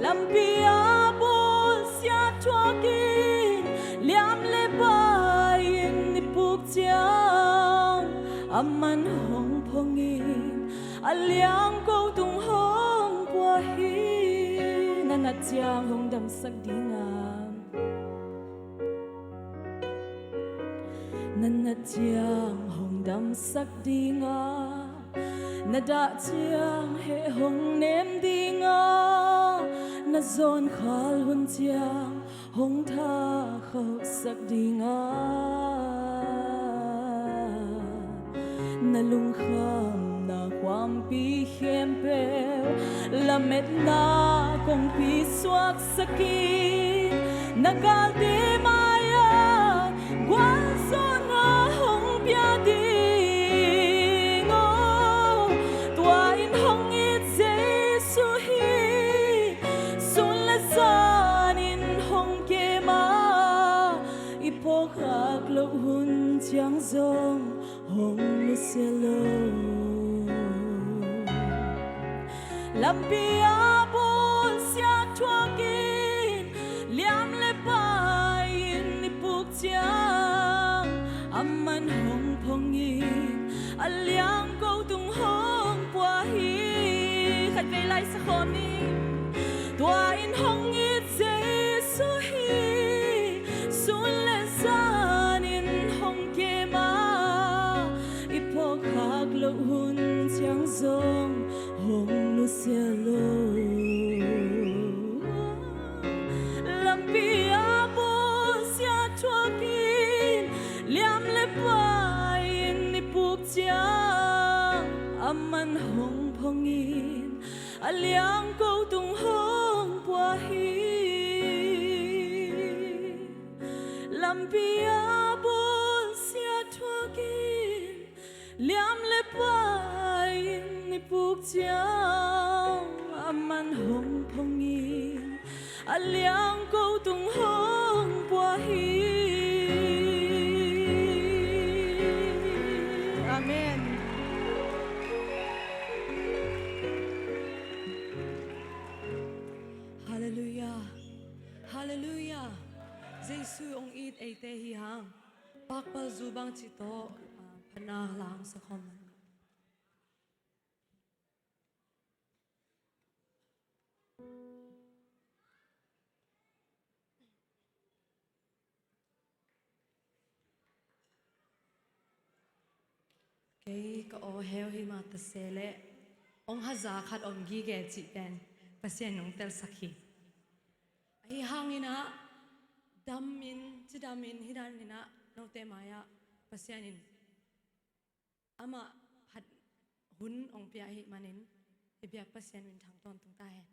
Lampi ah bawlsia thuakin liam le pai in i puk ciang, aman hong phong in a liang ko tung hong pua hi. Na nat ciang hong damsak ding a, na nat ciang hong damsak ding a, na dah ciang heh hong nem ding a, na zawnkhal hun ciang hong thakhauhsak ding a, na lungkhamna khuampi khempeuh lametna kongpi suaksak in, na galte mai-ah gualzawhna hong pia ding aw. Tua in hong it Jesuh hi. Sun le zan in hong kem a, i phawkkhak loh hun ciang zong hong nusia lo. Lampi ah bawlsia thuakin liam le pai in i puk ciang, aman hong phong in a liang ko tung hong pua hi. Khatvei lai sa khawm ni. Tua in hong it Jesuh hi. Sun le zan in hong kem a, i phawkkhak loh hun ciang zong hong nusia lo. Lampi ah bawlsia thuakin liam le pai in i puk ciang, aman hong phong in a liang ko tung hong pua hi. Lampi ah bawlsia thuakin liam le pai in i puk ciang, aman hong phong in a liang ko tung hong pua hi. Amen. Halleluiah. Halleluiah. Jesu hong it eite hi hang. Pakpal zu bang cih tawh, ah, phatna la hong sa khawm. Kei ka aw heu hi mah ta se leh, hong haza khat om gige cih pen Pasian in hong telsak hi. Ahi hangin ah, damin, cidamin, hih danin ah, note mai-ah Pasian in amah phat hun hong pia ahih manin, i biak Pasian minthang tawntung ta hen.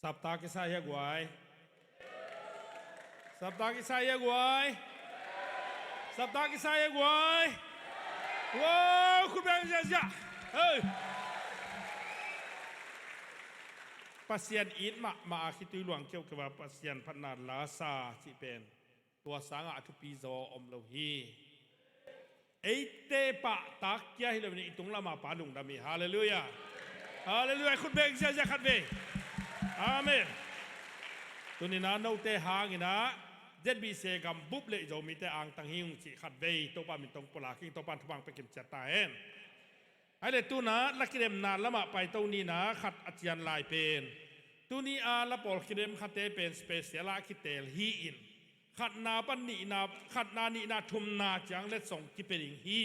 Saptak i sa hia guai? Saptak i sa hia guai? Saptak i sa hia guai? Wow, khut beng ziahziah. Hei! Pasian it mahmah a khitui luang keuhkeuh a Pasian phatna la sa cih pen tua sangah a thupi zaw om lo hi. Eite pahtak kia hi loin i tung lama pa lungdam hi. Halleluiah. Halleluiah. Khut beng ziahziah khat vei. Amen. Tuninah note hanginah Z B C gam bup le Zomite angtang hi ung cih khat vei Topa min tawh pulak ing. Topa in thupha pia kim ciat ta hen. Ahi le tunah la kidemna lamah paito nina khat a cian lai pen tuni a la pawl kidem khate pen special ah kiteel hi-in khatna pan nihna, khatna nihna thumna ciang letsong kipia ding hi.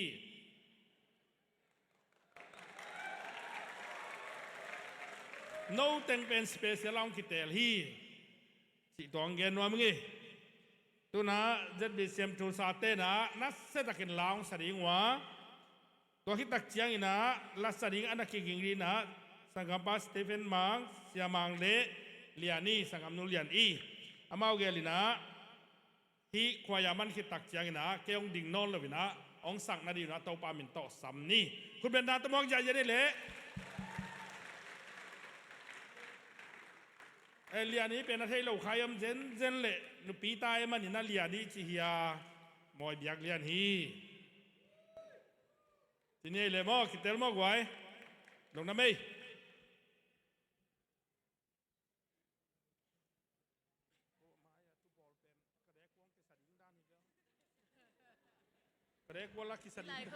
No teng pen special ah hong kiteel hi. Cih tuang gen nuam ing. Tunah Z B C M Tulsa tenah nasiatakin la hong sa ding uh a, tua khit tak cianginah la sa ding a na kiging dinah sanggampa Stephen Mang, Sia Mang le Lian i, sanggamnu Lian i, amau gelinah hih khuaia man khit tak cianginah kei hong ding nawn loinah hong sak nadinah Topa min tawh sam ni. Khut beng dan tawh muak ziahziah ni leh. Eh, Lian i pen a thei lo khai om zenzen leh nupi ta e maninah Lian i ci hi a, mawi biak Lian hi. Ci ni ei le maw, kiteel maw guai? Lungdam ei. Ka dek wala kisa ding.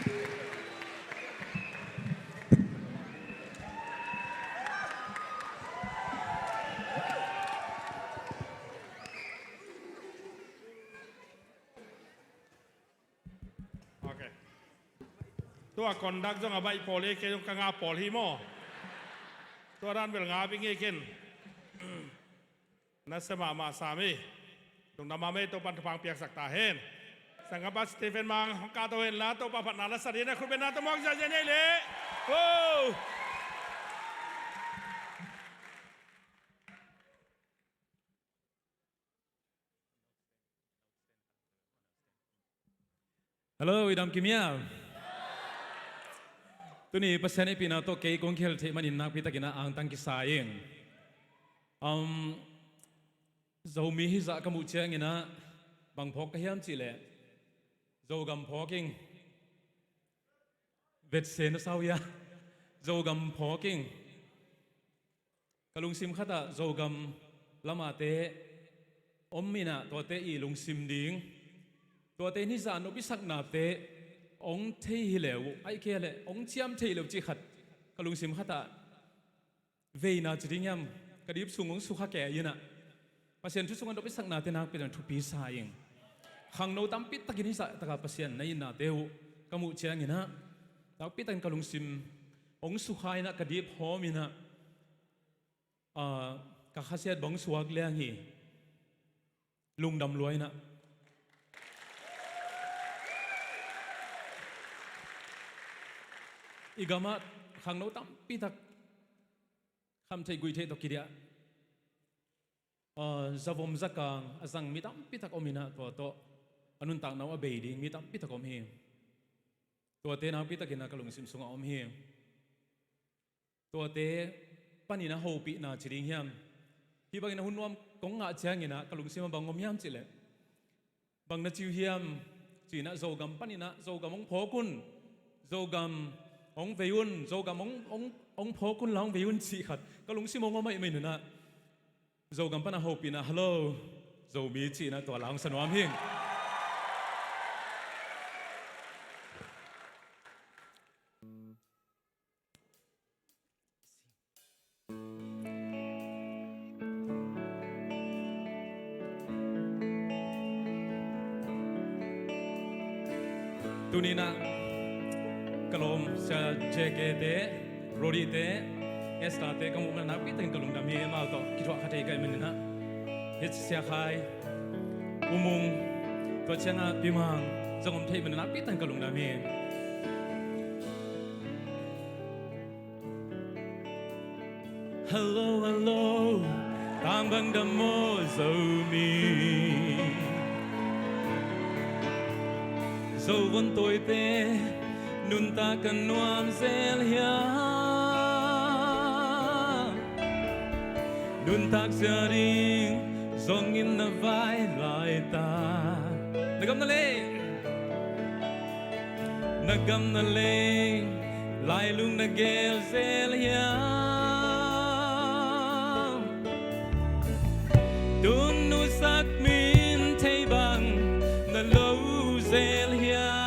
Ok. Tua conduct zong a baih pawl hi, kei zong ka ngah pawl hi maw. Tua dan bel ngah bek ing ei ken. Nasia mahmah sam hi. Lungdam mahmah ei, Topa'n thupha piaksak ta hen. Sanggampa Stephen Mang hong kah to hen la, Topa phatna la sa dingin a khut bengna tawh muak ziahziah ni ei leh. Wow! Hello, i dam kim hiam? Tuni Pasian hehpihna tawh kei kong kihel theih manin nakpi takin a angtang kisa ing. Um, Zomi hizah ka muh ciangin ah bang phawk ka hiam cih leh, Zogam phawk ing. Vetse na sa uh hia? Zogam phawk ing. Ka lungsim khatah Zogam lamahte om in ah, tuate i lungsim ding, tuate in hizah nopsaknate hong thei hi leh uh, ahih kei leh hong ciam thei leh uh cih khat ka lungsim khatah veina ci ding hiam, ka dip sung hong sukha kei in ah, Pasian thu sungah nopsaknate nakpi takin thupi sa ing. Khangno tampi takin hizah takah Pasian na itnate uh ka muh ciangin ah, nakpi takin ka lungsim hong sukha in ah, ka dip hawm in ah, ah, ka khasiat bang suak liang hi. Lungdam lua in ah. I gamah khangno tampi tak khamtheih guihtheih tawh kidiah, ah, zavom zakang a zang mi tampi tak om in ah, tua tawh a nuntakna uh a bei ding mi tampi tak om hi. Tuate nakpi takin ah ka lungsim sungah om hi. Tuate panin a hopihna ci ding hiam, hih bangin a hun nuam kong ngah ciangin ah ka lungsim ah bang om hiam cih leh, bang na ci uh hiam ci-in ah, Zogam panin ah Zogam hong phawk un, Zogam hong vei un, Zogam hong, hong, hong phawk un la hong vei un cih khat ka lungsim hong om ahih manin ah, Zogam pan a hopihna, "Hello Zomi," ci-in ah tua la hong sa nuam hi ing. Tuni-in ah ka lawm Sia J K te, Rodi te, Esther te ka muh manin nakpi takin ka lungdam hi. Amau tawh kithuah kha thei ka hih manin ah, hih Sia Khai, U Mung, tua ciangah Pi Mang zong om thei manin nakpi takin ka lungdam hi. Hello, hello, tang bang dam maw Zomi? Zo vun tawite nuntak ka nuam zel hiam? Nuntak zia ding zongin na vai lai ta. Na gam na lei, na gam na lei, lailung na gel zel hiam? Tun nusak min thei bang na lo zel hiam?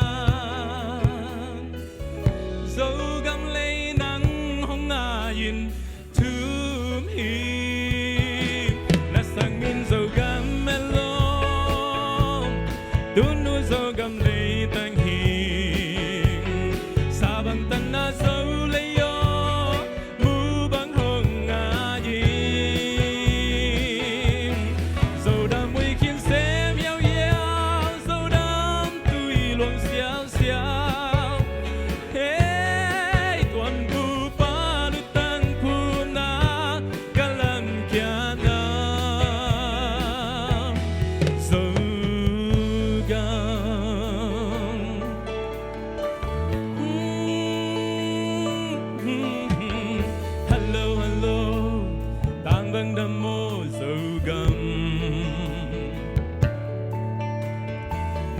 Zogam lei nang hong ngai-in thum hi. Na sang min Zogam a lawm, tun nu Zogam lei tang hi. Sa bang tan na Zo lei aw, mu bang hong ngai-in. Zodam ui khin sem yaoyao, Zodam tui luang siaosiao. Hei tuanbupa lutang phuna ka lamkiatna Zogam. Hello, hello, tang bang dam maw Zogam?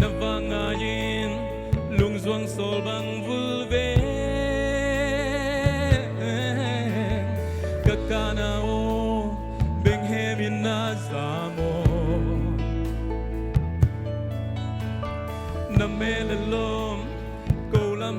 Na vang ngai-in lungzuang sawl bang vulveng, ka kana aw, benghem in na za maw? Na mel a lawm, ko lam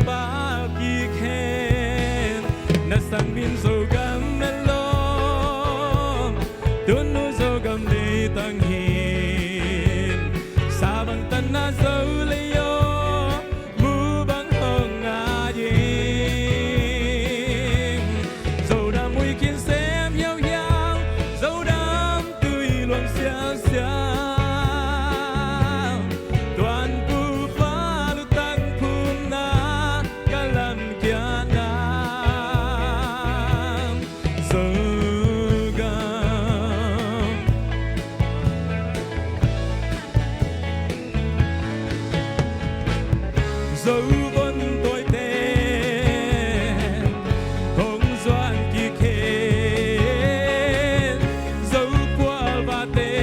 Pa kik hen, na sang min Zogam a lawm, tun nu Zogam leitang hi. Sa bang tan na Zo lei aw, mu bang hong ngai ing. Zo dam ui khin sem hiauhiau, Zo dam tui luang siausiau. Tuanpupa lutang phumna ka lamkia nang Zogam. Zo von tawite hong zuan kik hen, Zo khualvate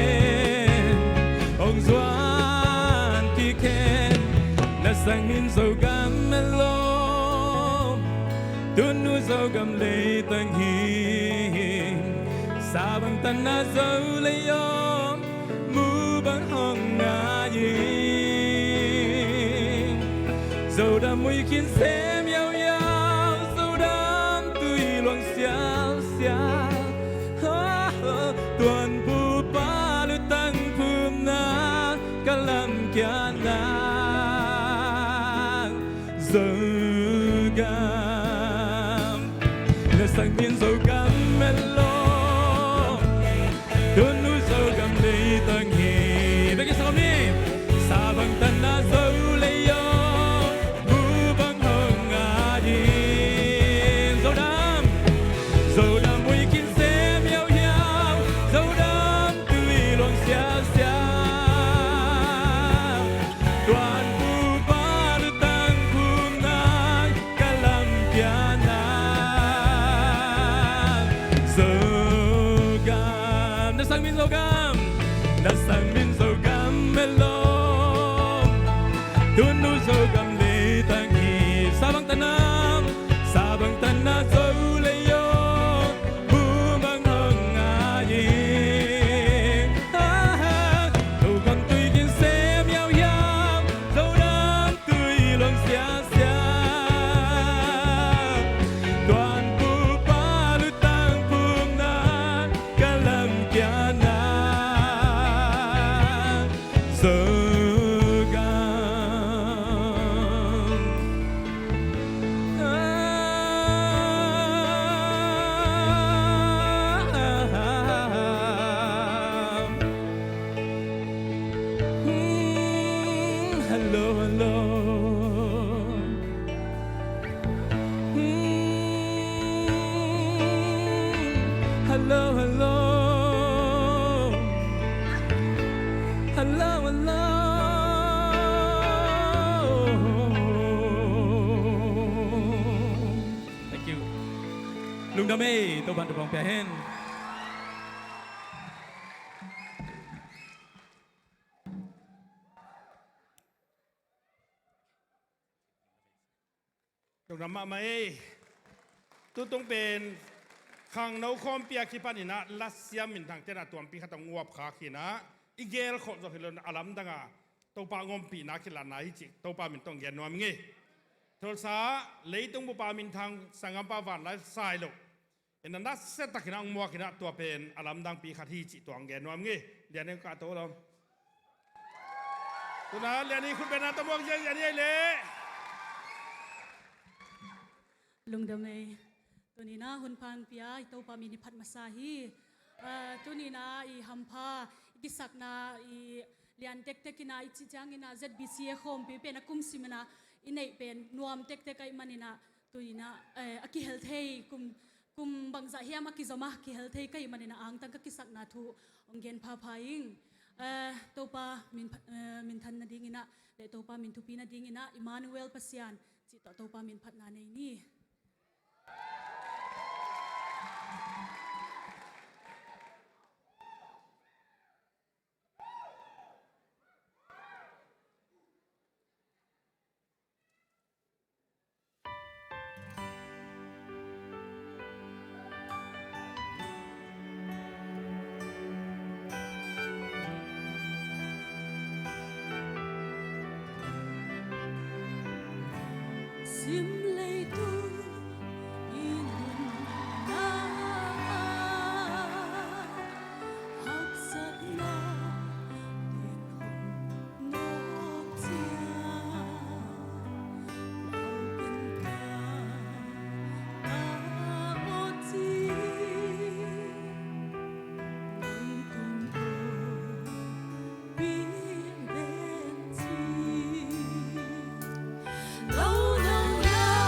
hong zuan kik hen. Na sang min Zogam a lawm, tun nu Zogam leitang hi. Sa bang tan na Zo lei aw, mu bang hong ngai ing. Zo dam ui khin sem hiauhiau, Zo dam tui luang siausiau. Tuanpupa lutang phumna ka lamkia nang Zogam. Na sang min Zogam a lawm, tun nu Zogam leitang hi. Bek in sa om ni. Sa bang tan na Zo lei aw, mu bang hong ngai ing. Zo dam, Zo dam ui khin sem hiauhiau, Zo dam tui luang siausiau. Tuanpupa lutang phumna ka lamkia nang Zogam. Na sang min Zogam, na sang min Zogam a lawm, tun nu Zogam leitang hi. Sa bang tan na, sa bang tan na Zo lei aw, mu bang hong ngai ing. Zogam tui khin sem hiauhiau, Zo dam tui luang siausiau. Tuanpupa lutang phumna ka lamkia nang Zogam. Hmm, hello, hello. Hmm, hello, hello. Hello, hello. Thank you. Lungdam ei, Topa'n thupha hong pia hen. Lungdam mahmah ei. Tutung pen khangno khawmpi a kipan in ah lasiam minthang ten a tuampi khat hong uap khak hi in ah, i gel khawh zawh hi lo in a lamdang a Topa hong ompihna kilatna hi cih Topa min tawh hong gen nuam ing ei. Thulsa, leitung bup a minthang sanggampa Vanlai Sailo in a nasia takin a hong muak in ah tua pen a lamdangpi khat hi cih tua hong gen nuam ing ei. Lian in kah to lo. Tuna Lian in khut bengna tawh muak ziahziah ni ei leh. Lungdam ei. Tuni in ah hun pha hong pia i Topa min i phat masa hi. Ah, tuni in ah i hampha i kisakna i lian tektek in ah i cih ciangin ah Z B C A khawmpi pen a kum sim in ah i neih pen nuam tektek ahih manin ah tuni in ah, eh, a kihel thei kum, kum bangzah hiam a kizom a kihel thei ka hih manin ah angtang ka kisakna thu hong gen phapha ing. Eh, Topa min pha-, eh, minthan nadingin ah leh Topa min thupi nadingin ah Emmanuel Pasian cih tawh Topa min phatna nei ni. Sim leitung i nunna ah haksatna dinhun nawk ciang, lau pen ka ta aw ci. Nang tung ko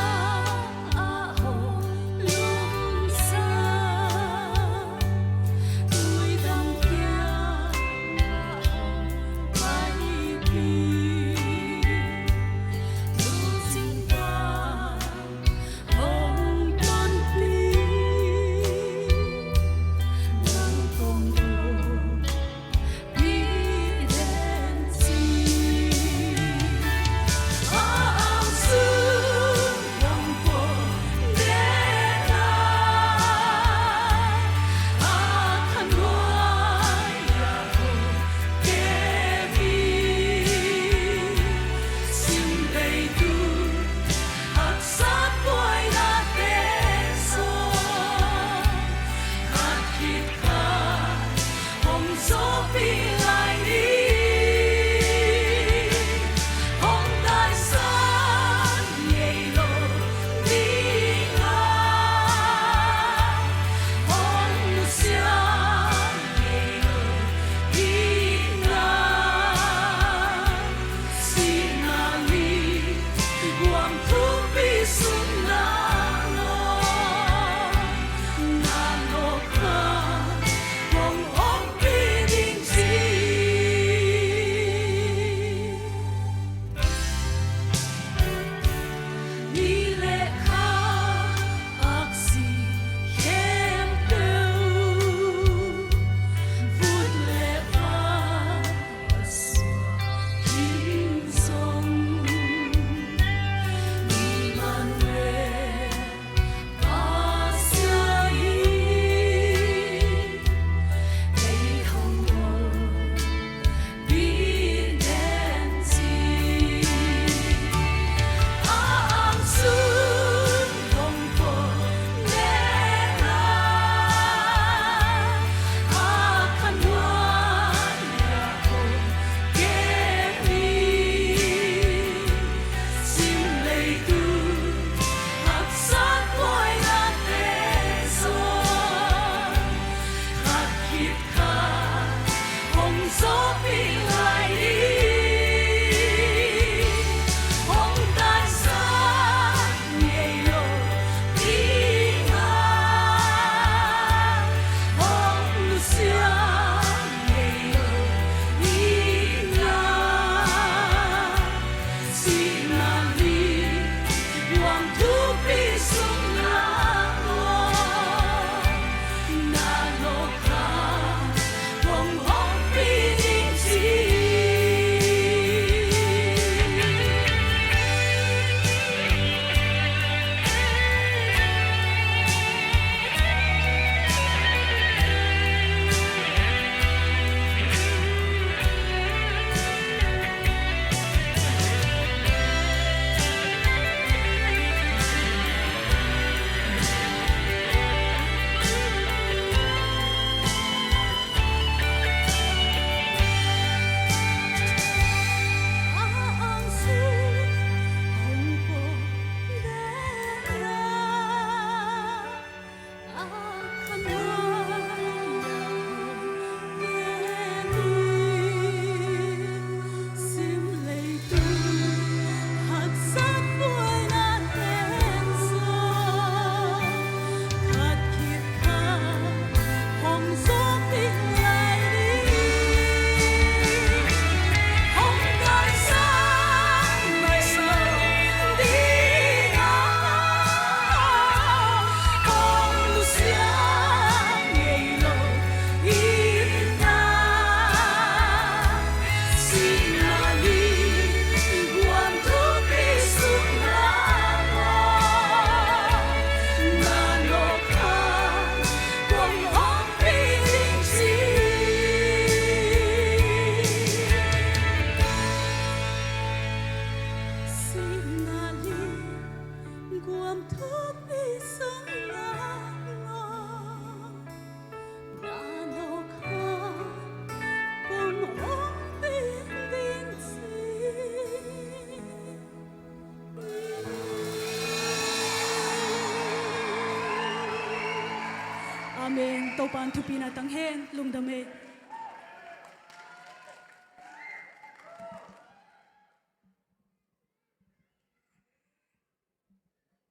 Topa'n thupina tang hen. Lungdam ei.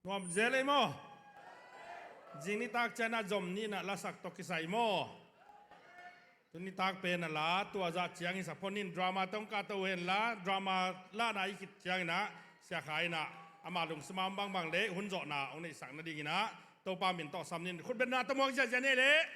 Nuam zel ei maw? Zing nitak ciangin ah zom nih in ah lasak tawh kisai maw? Tu nitak pen a la, tua zah ciangin saphot ni, drama tawh kah to hen la, drama lahna i khit ciangin ah Sia Khai in ah ama lungsim a om bangbang le hun zawhna hong neihsak nadingin ah Topa min tawh sam ni. Khutbetna tawh muak ziahziah ni leh.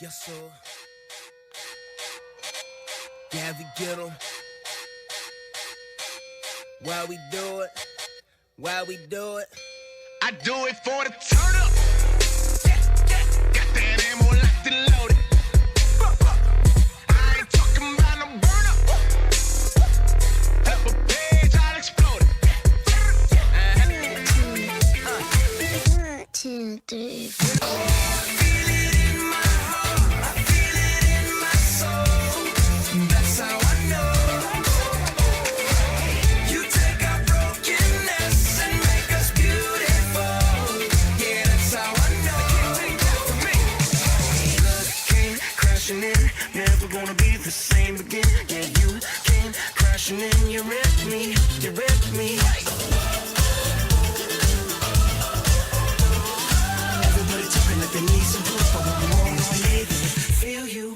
Yes, sir. Yeah, we get 'em. Why we do it? Why we do it? I do it for the turn up. Got that ammo locked and loaded. I ain't talking about no burn up. Flip a page, I'll explode it. One, two, three, four. Feel it in my heart, I feel it in my soul. That's how I know. You take our brokenness and make us beautiful. Yeah, that's how I know. Love came crashing in, never gonna be the same again. Yeah, you came crashing in, you ripped me, you ripped me. Everybody talking like they need some proof, but we won't believe it. Feel you.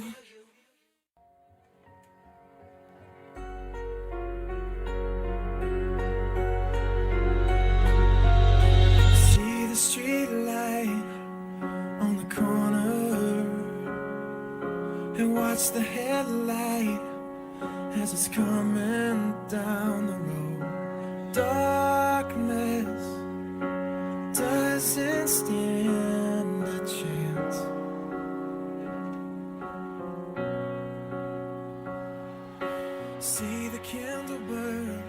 See the street light on the corner and watch the headlight as it's coming down the road. Darkness doesn't stand a chance. See the candle burn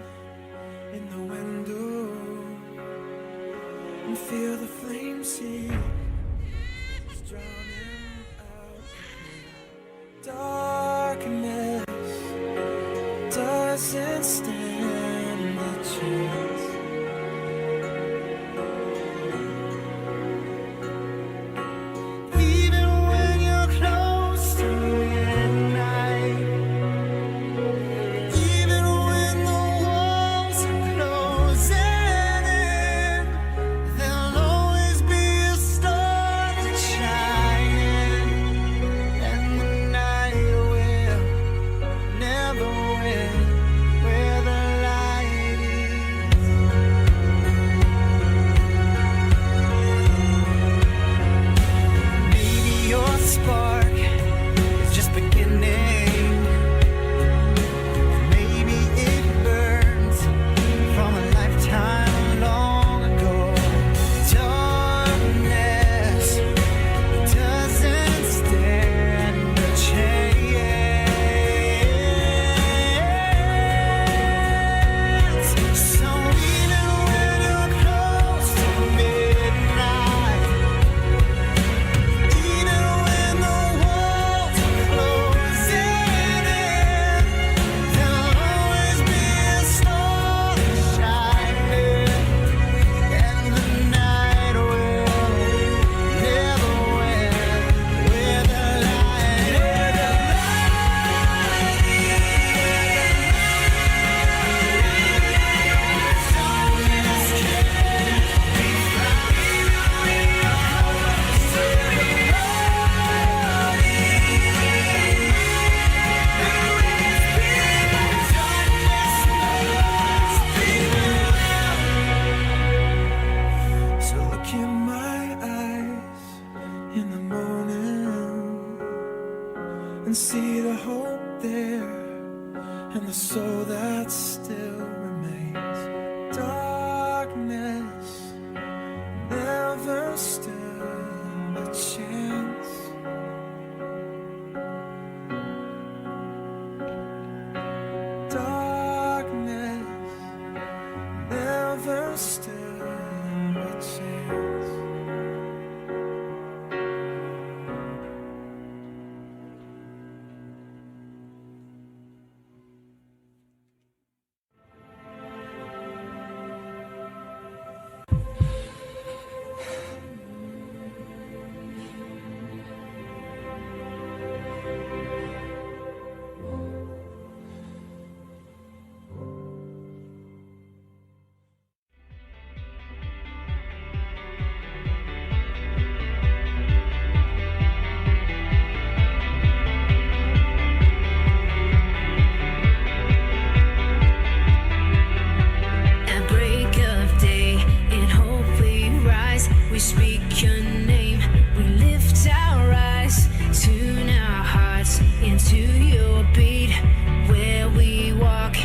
in the window and feel the flames here. It's drowning out the pain. Darkness doesn't stand a chance. Even when you're close to me at night, even when the walls are closing in, there'll always be a star that's shining, and the night will See the hope there and the soul that still remains. Darkness never stood a chance. Darkness never stood a chance. At break of day, in hope we rise. We speak your name, we lift our eyes. Tune our hearts into your beat. Where we walk,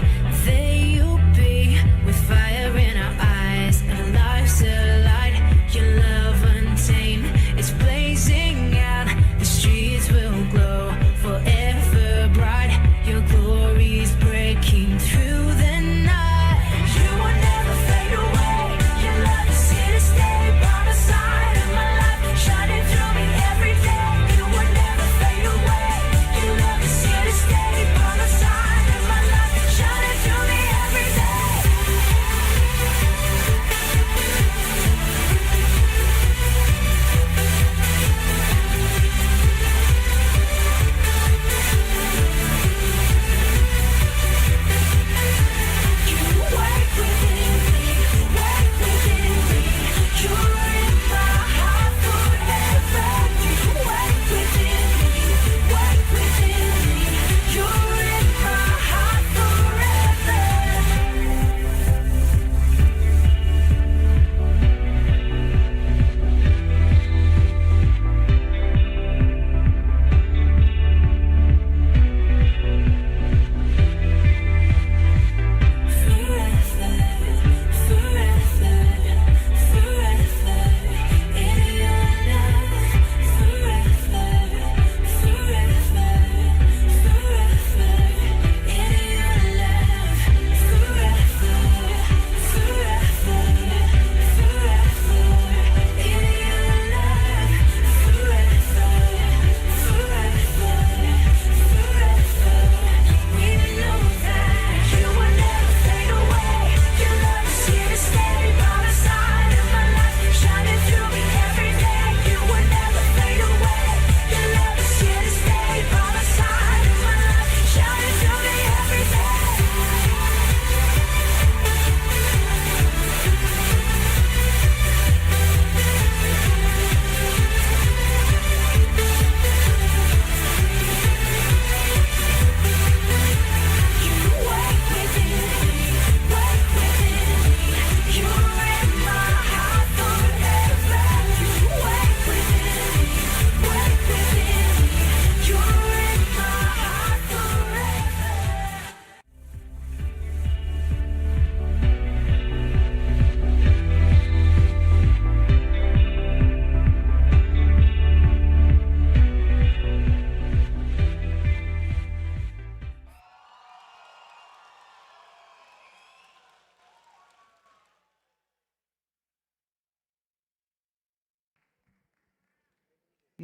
there you'll be. With fire in our eyes and lives alight, your love untamed, it's blazing out. The streets will glow forever bright. Your glory's breaking through the night. You will never fade away. Your love is here to stay. By the side of my life, shining through me every day. You will never fade away. Your love is here to stay. By the side of my life, shining through me every day.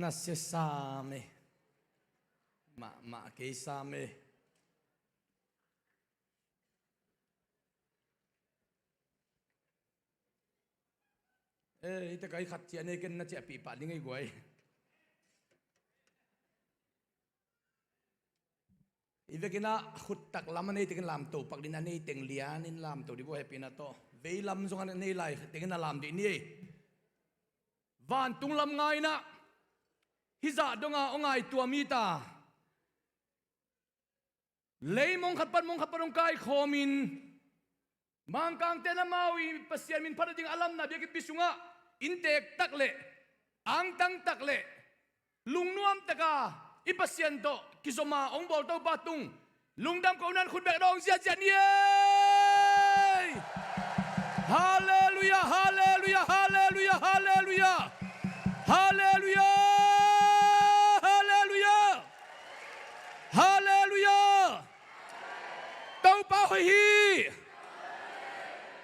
Na sia sam e. Mahmah kei sam e. Eh, i takai khat ciah nei ken na ciahpih pah ding ei guai. I vekin ah khuttak lam a nei tengin lamto pak ding, a nei teng lianin lamto dih bo, hehpihna tawh. Vei lam zong a nei lai tengin a lam dih ni ei. Vantung lam ngaina hih zah donga aw ngai tuam hi ta. Lei mong khat pan mong khat pan hong kaikhawmin Mangkangte in amau i Pasian min phat nading a lamna biakinn pi sungah inntek tak le angtang tak le lungnuam taka i Pasian tawh kizom a hong bawl Topa tung lungdam ko nan khut bek dawng ziahziah ni ei. Halleluiah, halleluiah, halleluiah, halleluiah. Halleluiah, halleluiah. Halleluiah. Topa hoih hi.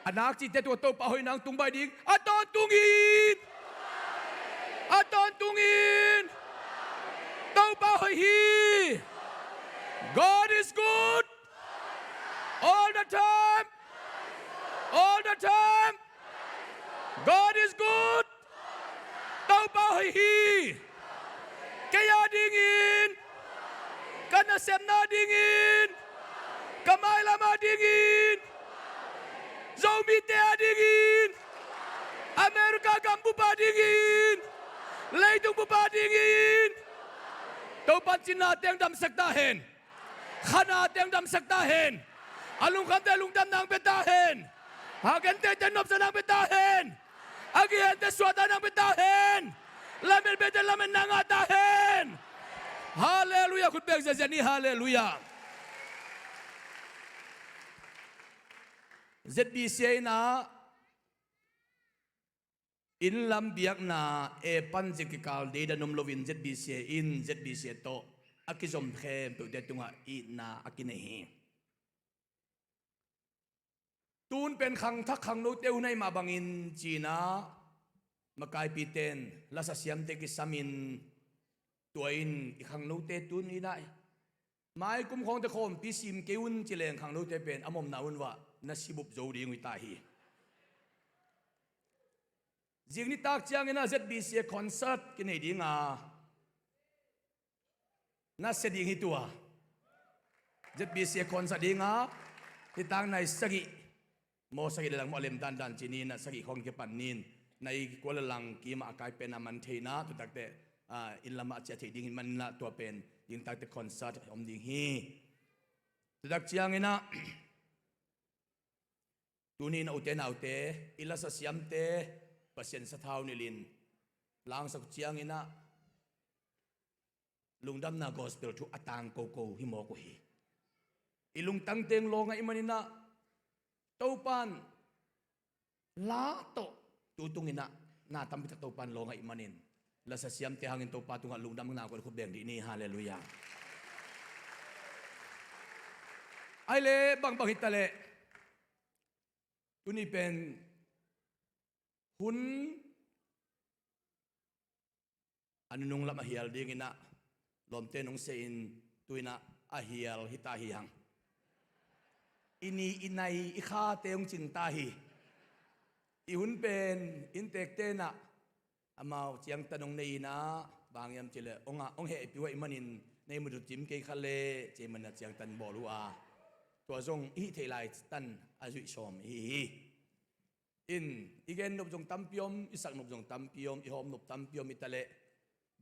A nak cihte tungah Topa hoihna hong tung baih ding. A tawntung in, a tawntung in Topa hoih hi. God is good. All the time. All the time. God is good. Topa hoih hi. Kei a dingin, ka nasepna dingin, ka mailam a dingin, Zomite a dingin, America gam bup a dingin, leitung bup a dingin Topa in cinna teng damsak ta hen. Khanate hong damsak ta hen. A lungkhamte lungdamna hong pia ta hen. A genteite nopsakna hong pia ta hen. A gihente suahtakna hong pia ta hen. Lametbete lametna ngah ta hen. Halleluiah. Khut beng ziahziah ni. Halleluiah. Z B C A in ah, inn lam biakna, e pan zia kikal deidan om loin Z B C A in Z B C A tawh a kizom khempeuhte tungah itna a kinei hi. Tun pen khangthak khangnote hun ahih mah bangin ci-in ah makaipite in lasa siamte kisamin, tua in i khangnote tun in ah mai kum khawngte khawmpi sim kei un ci leng khangnote pen a mawmna un vah na sibup zo ding uh hi ta hi. Zing nitak ciangin ah Z B C A concert kinei ding a, na sia ding hi tua. Z B C A concert ding a, nitak nai sagih, maw sagih le lang maw a lem dandan ci-in ah sagih khawng kipan ni in, nai kua le lang kim ah a kai pen a man thei in ah, tutakte, ah, inn lamah a ciah thei ding hi manin ah tua pen dingtakte concert om ding hi. Tutak ciangin ah tuni in ah ute naute, i lasa siamte Pasian sathau nilhin langsak ciangin ah lungdamna gospel thu a tang koko hi mawk uh hi. I lungtang teng lawng ahih manin ah Topa in la tawh tu tungin ah na tampi tak Topa in lawng ahih manin lasa siamte hangin Topa tungah lungdamna kong khut beng dih ni. Halleluiah. Ai le bangbang hi ta leh tuni pen hun a nunung lam a hial dingin ah lawmte nong seh in tu in ah a hial hi ta hi hang. I ni i nai i khate hong cing ta hi. I hun pen inntekte in ah amau ciangtan hong nei in ah bang hiam cih leh hong ah hong hehpih uh ahih manin nei mutu cim kei kha leh ci-in ah ciangtan bawl uh a, tua zong i hih theih lai tan a zuih sawm i hi hi. In i gen nop zong tampi om, i sak nop zong tampi om, i hawm nop tampi om hi ta leh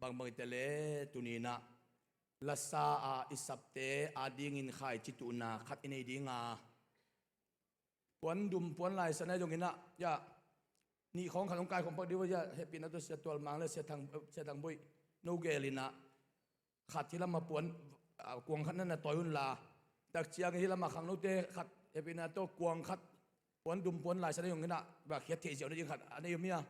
bangbang hi ta leh tuni in ah lasa a i sapte a dingin khaici tuhna khat i nei ding a, puan dum puan laisa na hi zongin ah, ya, nih khawng khat hong kai khawng pak dih uh a, ya, hehpihna tawh Sia Tual Mang le Sia Thang, Sia Thang Boih no gel in ah khat hih lamah puan, ah, kuang khat na na tawi un la. Tak ciang hih lamah khangnote khat hehpihna tawh kuang khat puan dum puan laisa na hi zongin ah, ba khiat theih ziau na ding khat a nei om hi a.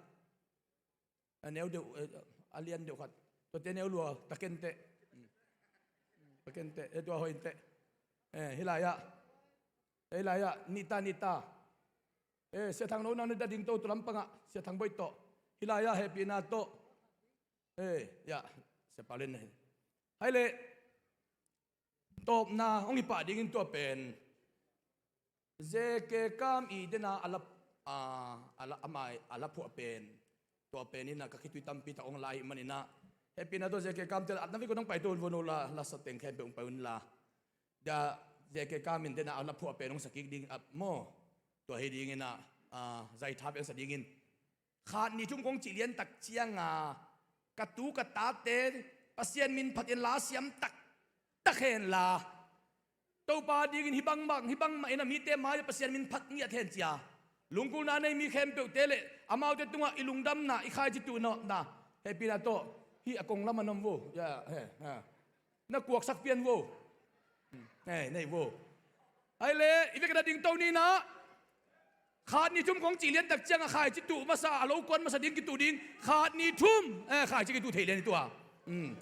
A neu deuh, eh, a lian deuh khat. Tuate neu lua, ta kenteh. Ta kenteh, eh, tua hoih inteh. Eh, hih lai-ah. Eh, hih lai-ah, nihta, nihta. Eh, Sia Thang no nang na ding to, tua lampangah, Sia Thang Boih tawh. Hih lai-ah, hehpihna tawh. Eh, ya, Sia Pau Lian na hi. Hai leh, tawpna, hong hi pah dingin tua pen. Zeke Kam i dena a la, a, a la, a mai, a la phuah pen. Tua pen in ah ka khitui tampi tak hong la ahih manin ah. Hehpihna tawh Zeke Kam te la, atna vei ko nang pai to un vo no la, lasa teng khempeuh hong pai un la. Dia Zeke Kam in dena a la phuah pen hong sa kik ding a maw. Tua hi dingin ah, a, zaitha pen sa dingin. Khat nih thum kong cih lian tak ciang a, ka tu ka tate Pasian min phat in la siam tak tak hen la, Topa dingin hih bangmah, hih bangmah in a mite mai-ah Pasian min phat ngiat hen cia. Lungkulna nei mi khempeuhte le amaute tungah i lungdamna, i khaici tuhna, hehpihna tawh hih a kong lamah na om vo. Ya, he, ha. Na kuaksak pian vo. Nei, nei vo. Ai le, i vek na ding to ni na. Khat ni thum kong ci lian tak ciang a khaici tuh masa, a lo kuan masa ding kituh ding. Khat ni thum, eh, khaici kituh thei lian i tua. Hmm.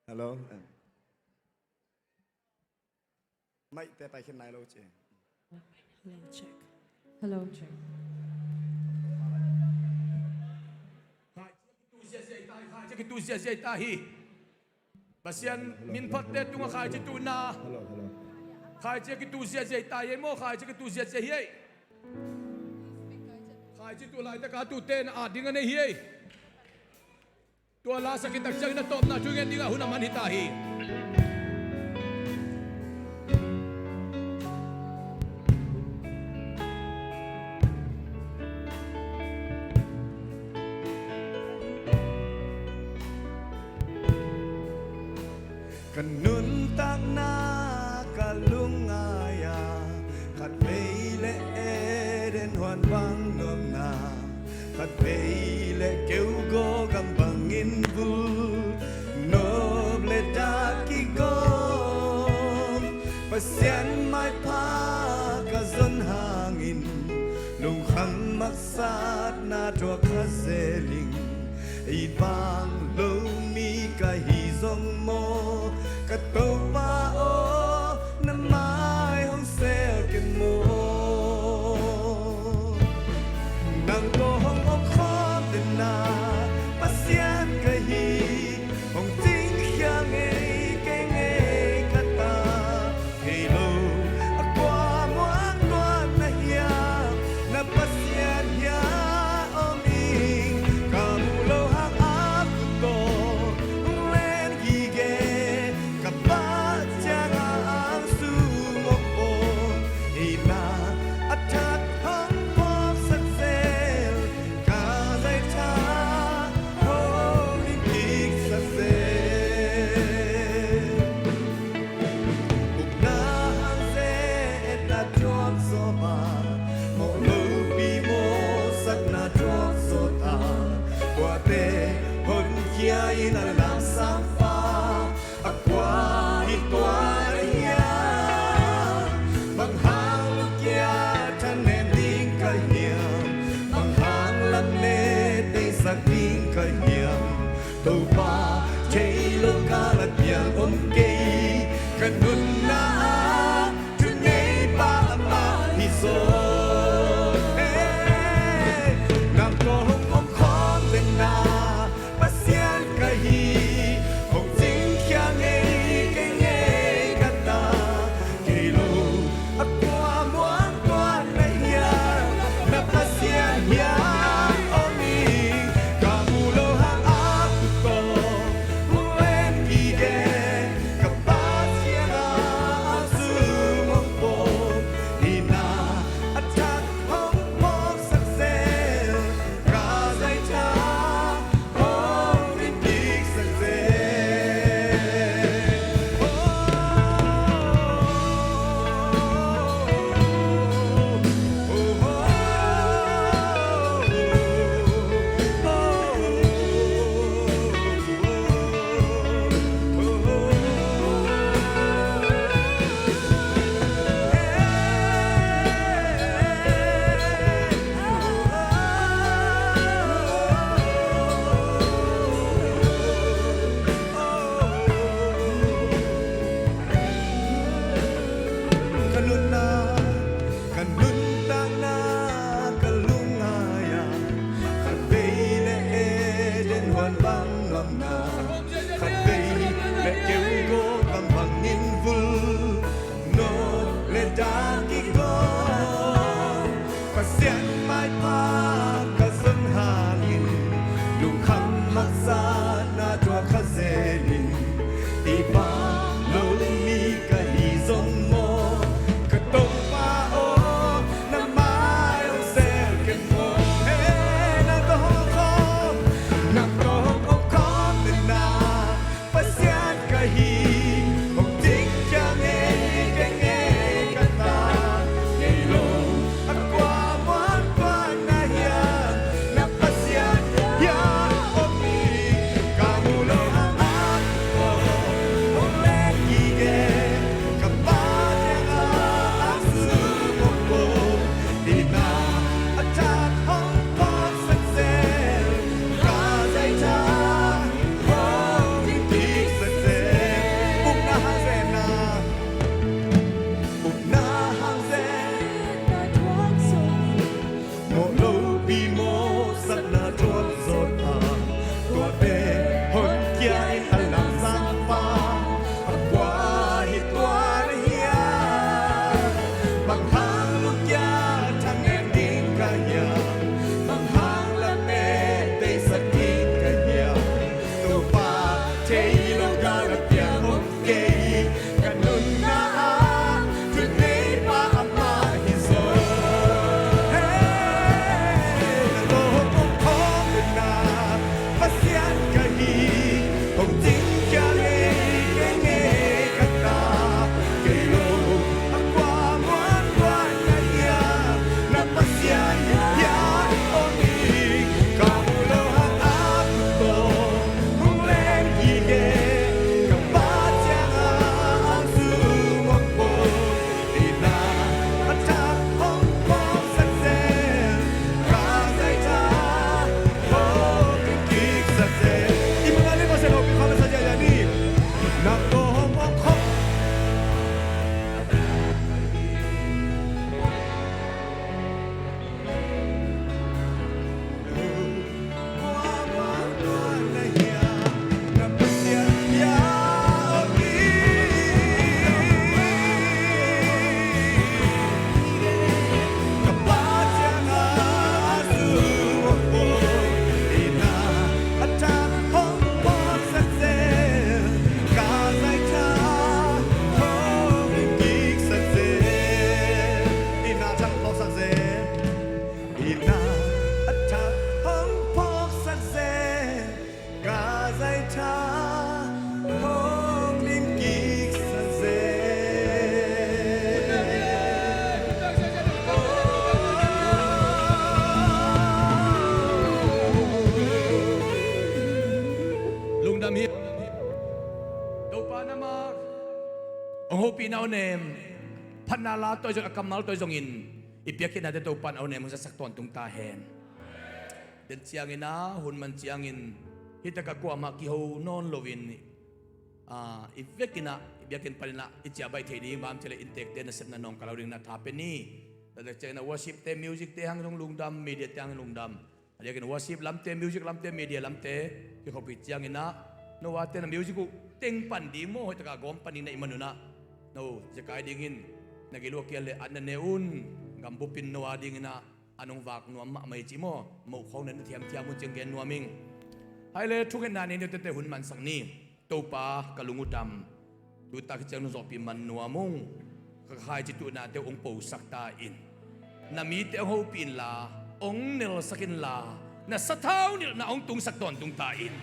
Hello. Maite pai khin nai lo ci. Hello, check. Hello, check. Khaici kituh ziazia ta hi. Pasian min phatte tungah khaici tuhna. Hello, hello. Khaici kituh ziazia ta hi ei maw, khaici kituh ziazia hi ei. Khaici tuh laitak a tuh ten a ding a nei hi ei. Tua la sak khit tak ciangin a tawpna thu ngen dingah hun a man hi ta hi. Ka nuntakna ka lungngai a, khatvei le Eden huan bang nopna, khatvei le keugaw gam bangin vul nop le dak kigawm. Pasian maipha ka zon hangin lungkham maksatna thuak kha zel ing. Ei vang lo mi ka hi zong maw, ka Topa aw, na mai hong sel ken maw. Nang ko hong om khawm den na, Pasian ka hi, hong cingkhia ngei kei ngei ka ta. Kei lo a kua muang tuan na hiam, na Pasian hiam om ing. Ka muh lo hang a kut tawh hong len gige, ka Pasian a ang sung om pawng. Hihna a thak hong phawksak zel, ka zaitha hong hing kiksak zel. Ukna hang ze-etna thuak zaw ma, mawh lopi mawhsakna thuak zaw ta. Kuate honkhia in a lamsang pa, a kua hi tua na hiam? Bang hang lukia thanem ding ka hiam? Bang hang lamet teisak ding ka hiam? Topa thei lo ka lat piang om kei, ka nunna ah thuneipa amah hi zaw. Hey, nang ko hong om khawm den na, Pasian ka hi, hong cingkhia ngei kei ngei ka ta. Kei lo a kua muang tuan na hiam, na Pasian hiam om ing. Ka muh lo hang a kut tawh hong len gige, ka Pasian a ang sung om pawng. Hihna a thak hong phawksak zel, ka Pi mawhsakna tuam zawh a, tua pen honkhia in a lamsang pa, a kua hi tua na hiam? Bang hang lungkia thangem ding ka hiam? Bang hang lamet teisak ding ka hiam? Topa thei lo gal a piang om kei, ka nunna ah thuneipa amah hi zaw. Hey, na lawh hong khawm na Pasian ka hi, hong cingkhia ngei kei ngei ka ta, kei lo a kua muanhuan na hiam? Na Pasian hi hiam? Om hi, ka mu lo hang a kut tawh hong leng hi kei, ka Pa ciangah a sung hong pawh, inn ah a thak hong phawksak zel, ka zaitha hong lim kiksak zel. I mangah le Pasian hong pi kha masa ziahziah ni. Na ko hong hong khawm. Inn ah a thak hong phawksak zel, ka zaitha hong lim kiksak zel. Lungdam hi. Topa na mah hong hopihna awnem, phatna la tawh zong, a kammal tawh zongin i piakkhiatnate Topa in awnem hong zatsak tawntung ta hen. Den ciangin a, hun man ciangin, hi takah kuamah kiho nawn loin, a, i vekin a, i biakinn panin a i ciah baih theih ding, bang hang hiam cih leh inntekte nasepna nawngkal lo dingin a tha pia ni. Tua tak ciangin a worship-te, music-te hang zong lungdam, media-te hang lungdam. A diakin worship lamte, music lamte, media lamte kikhopih ciangin a, no a ten a music uh teng pan ding maw, hoih takah gawm pan ding na hih manun a, no zekai dingin na gil uh a kial leh an na ne un. Gambupin no a dingin a an hong vak nuam mahmah hi ci maw. Moh khawng na thiamthiam un ci-in gen nuam ing. Hai le, thungetna nei ni, tete hun mansak ni. Topa, ka lung uh dam. Tutak hi ciang nong zawhpih man nuam ung. Ka khaici tuhnate uh hong posak ta in. Na mite hong hopih inla, hong nelsak inla, na sathau nilhna hong tungsak tawntung ta in.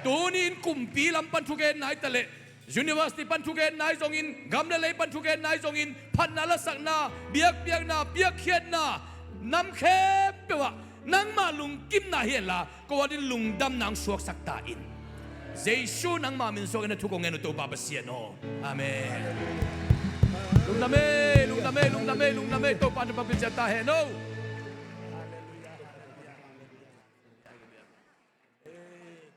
Tuni-in kumpi lam pan thugenna hi ta leh, university pan thugenna hi zongin, gam le lei pan thugenna hi zongin, phatna lasakna, biakpiakna, piakkhiatna, nam khempeuh ah nangmah lungkimna hi henla, ko adingin lungdamna hong suaksak ta in. Jesu nangmah min suangin na thu kong ngen uh, Topa Pasian aw. Amen. Lungdam e, lungdam e, lungdam e, lungdam e. Topa na pampi ciat ta hen aw.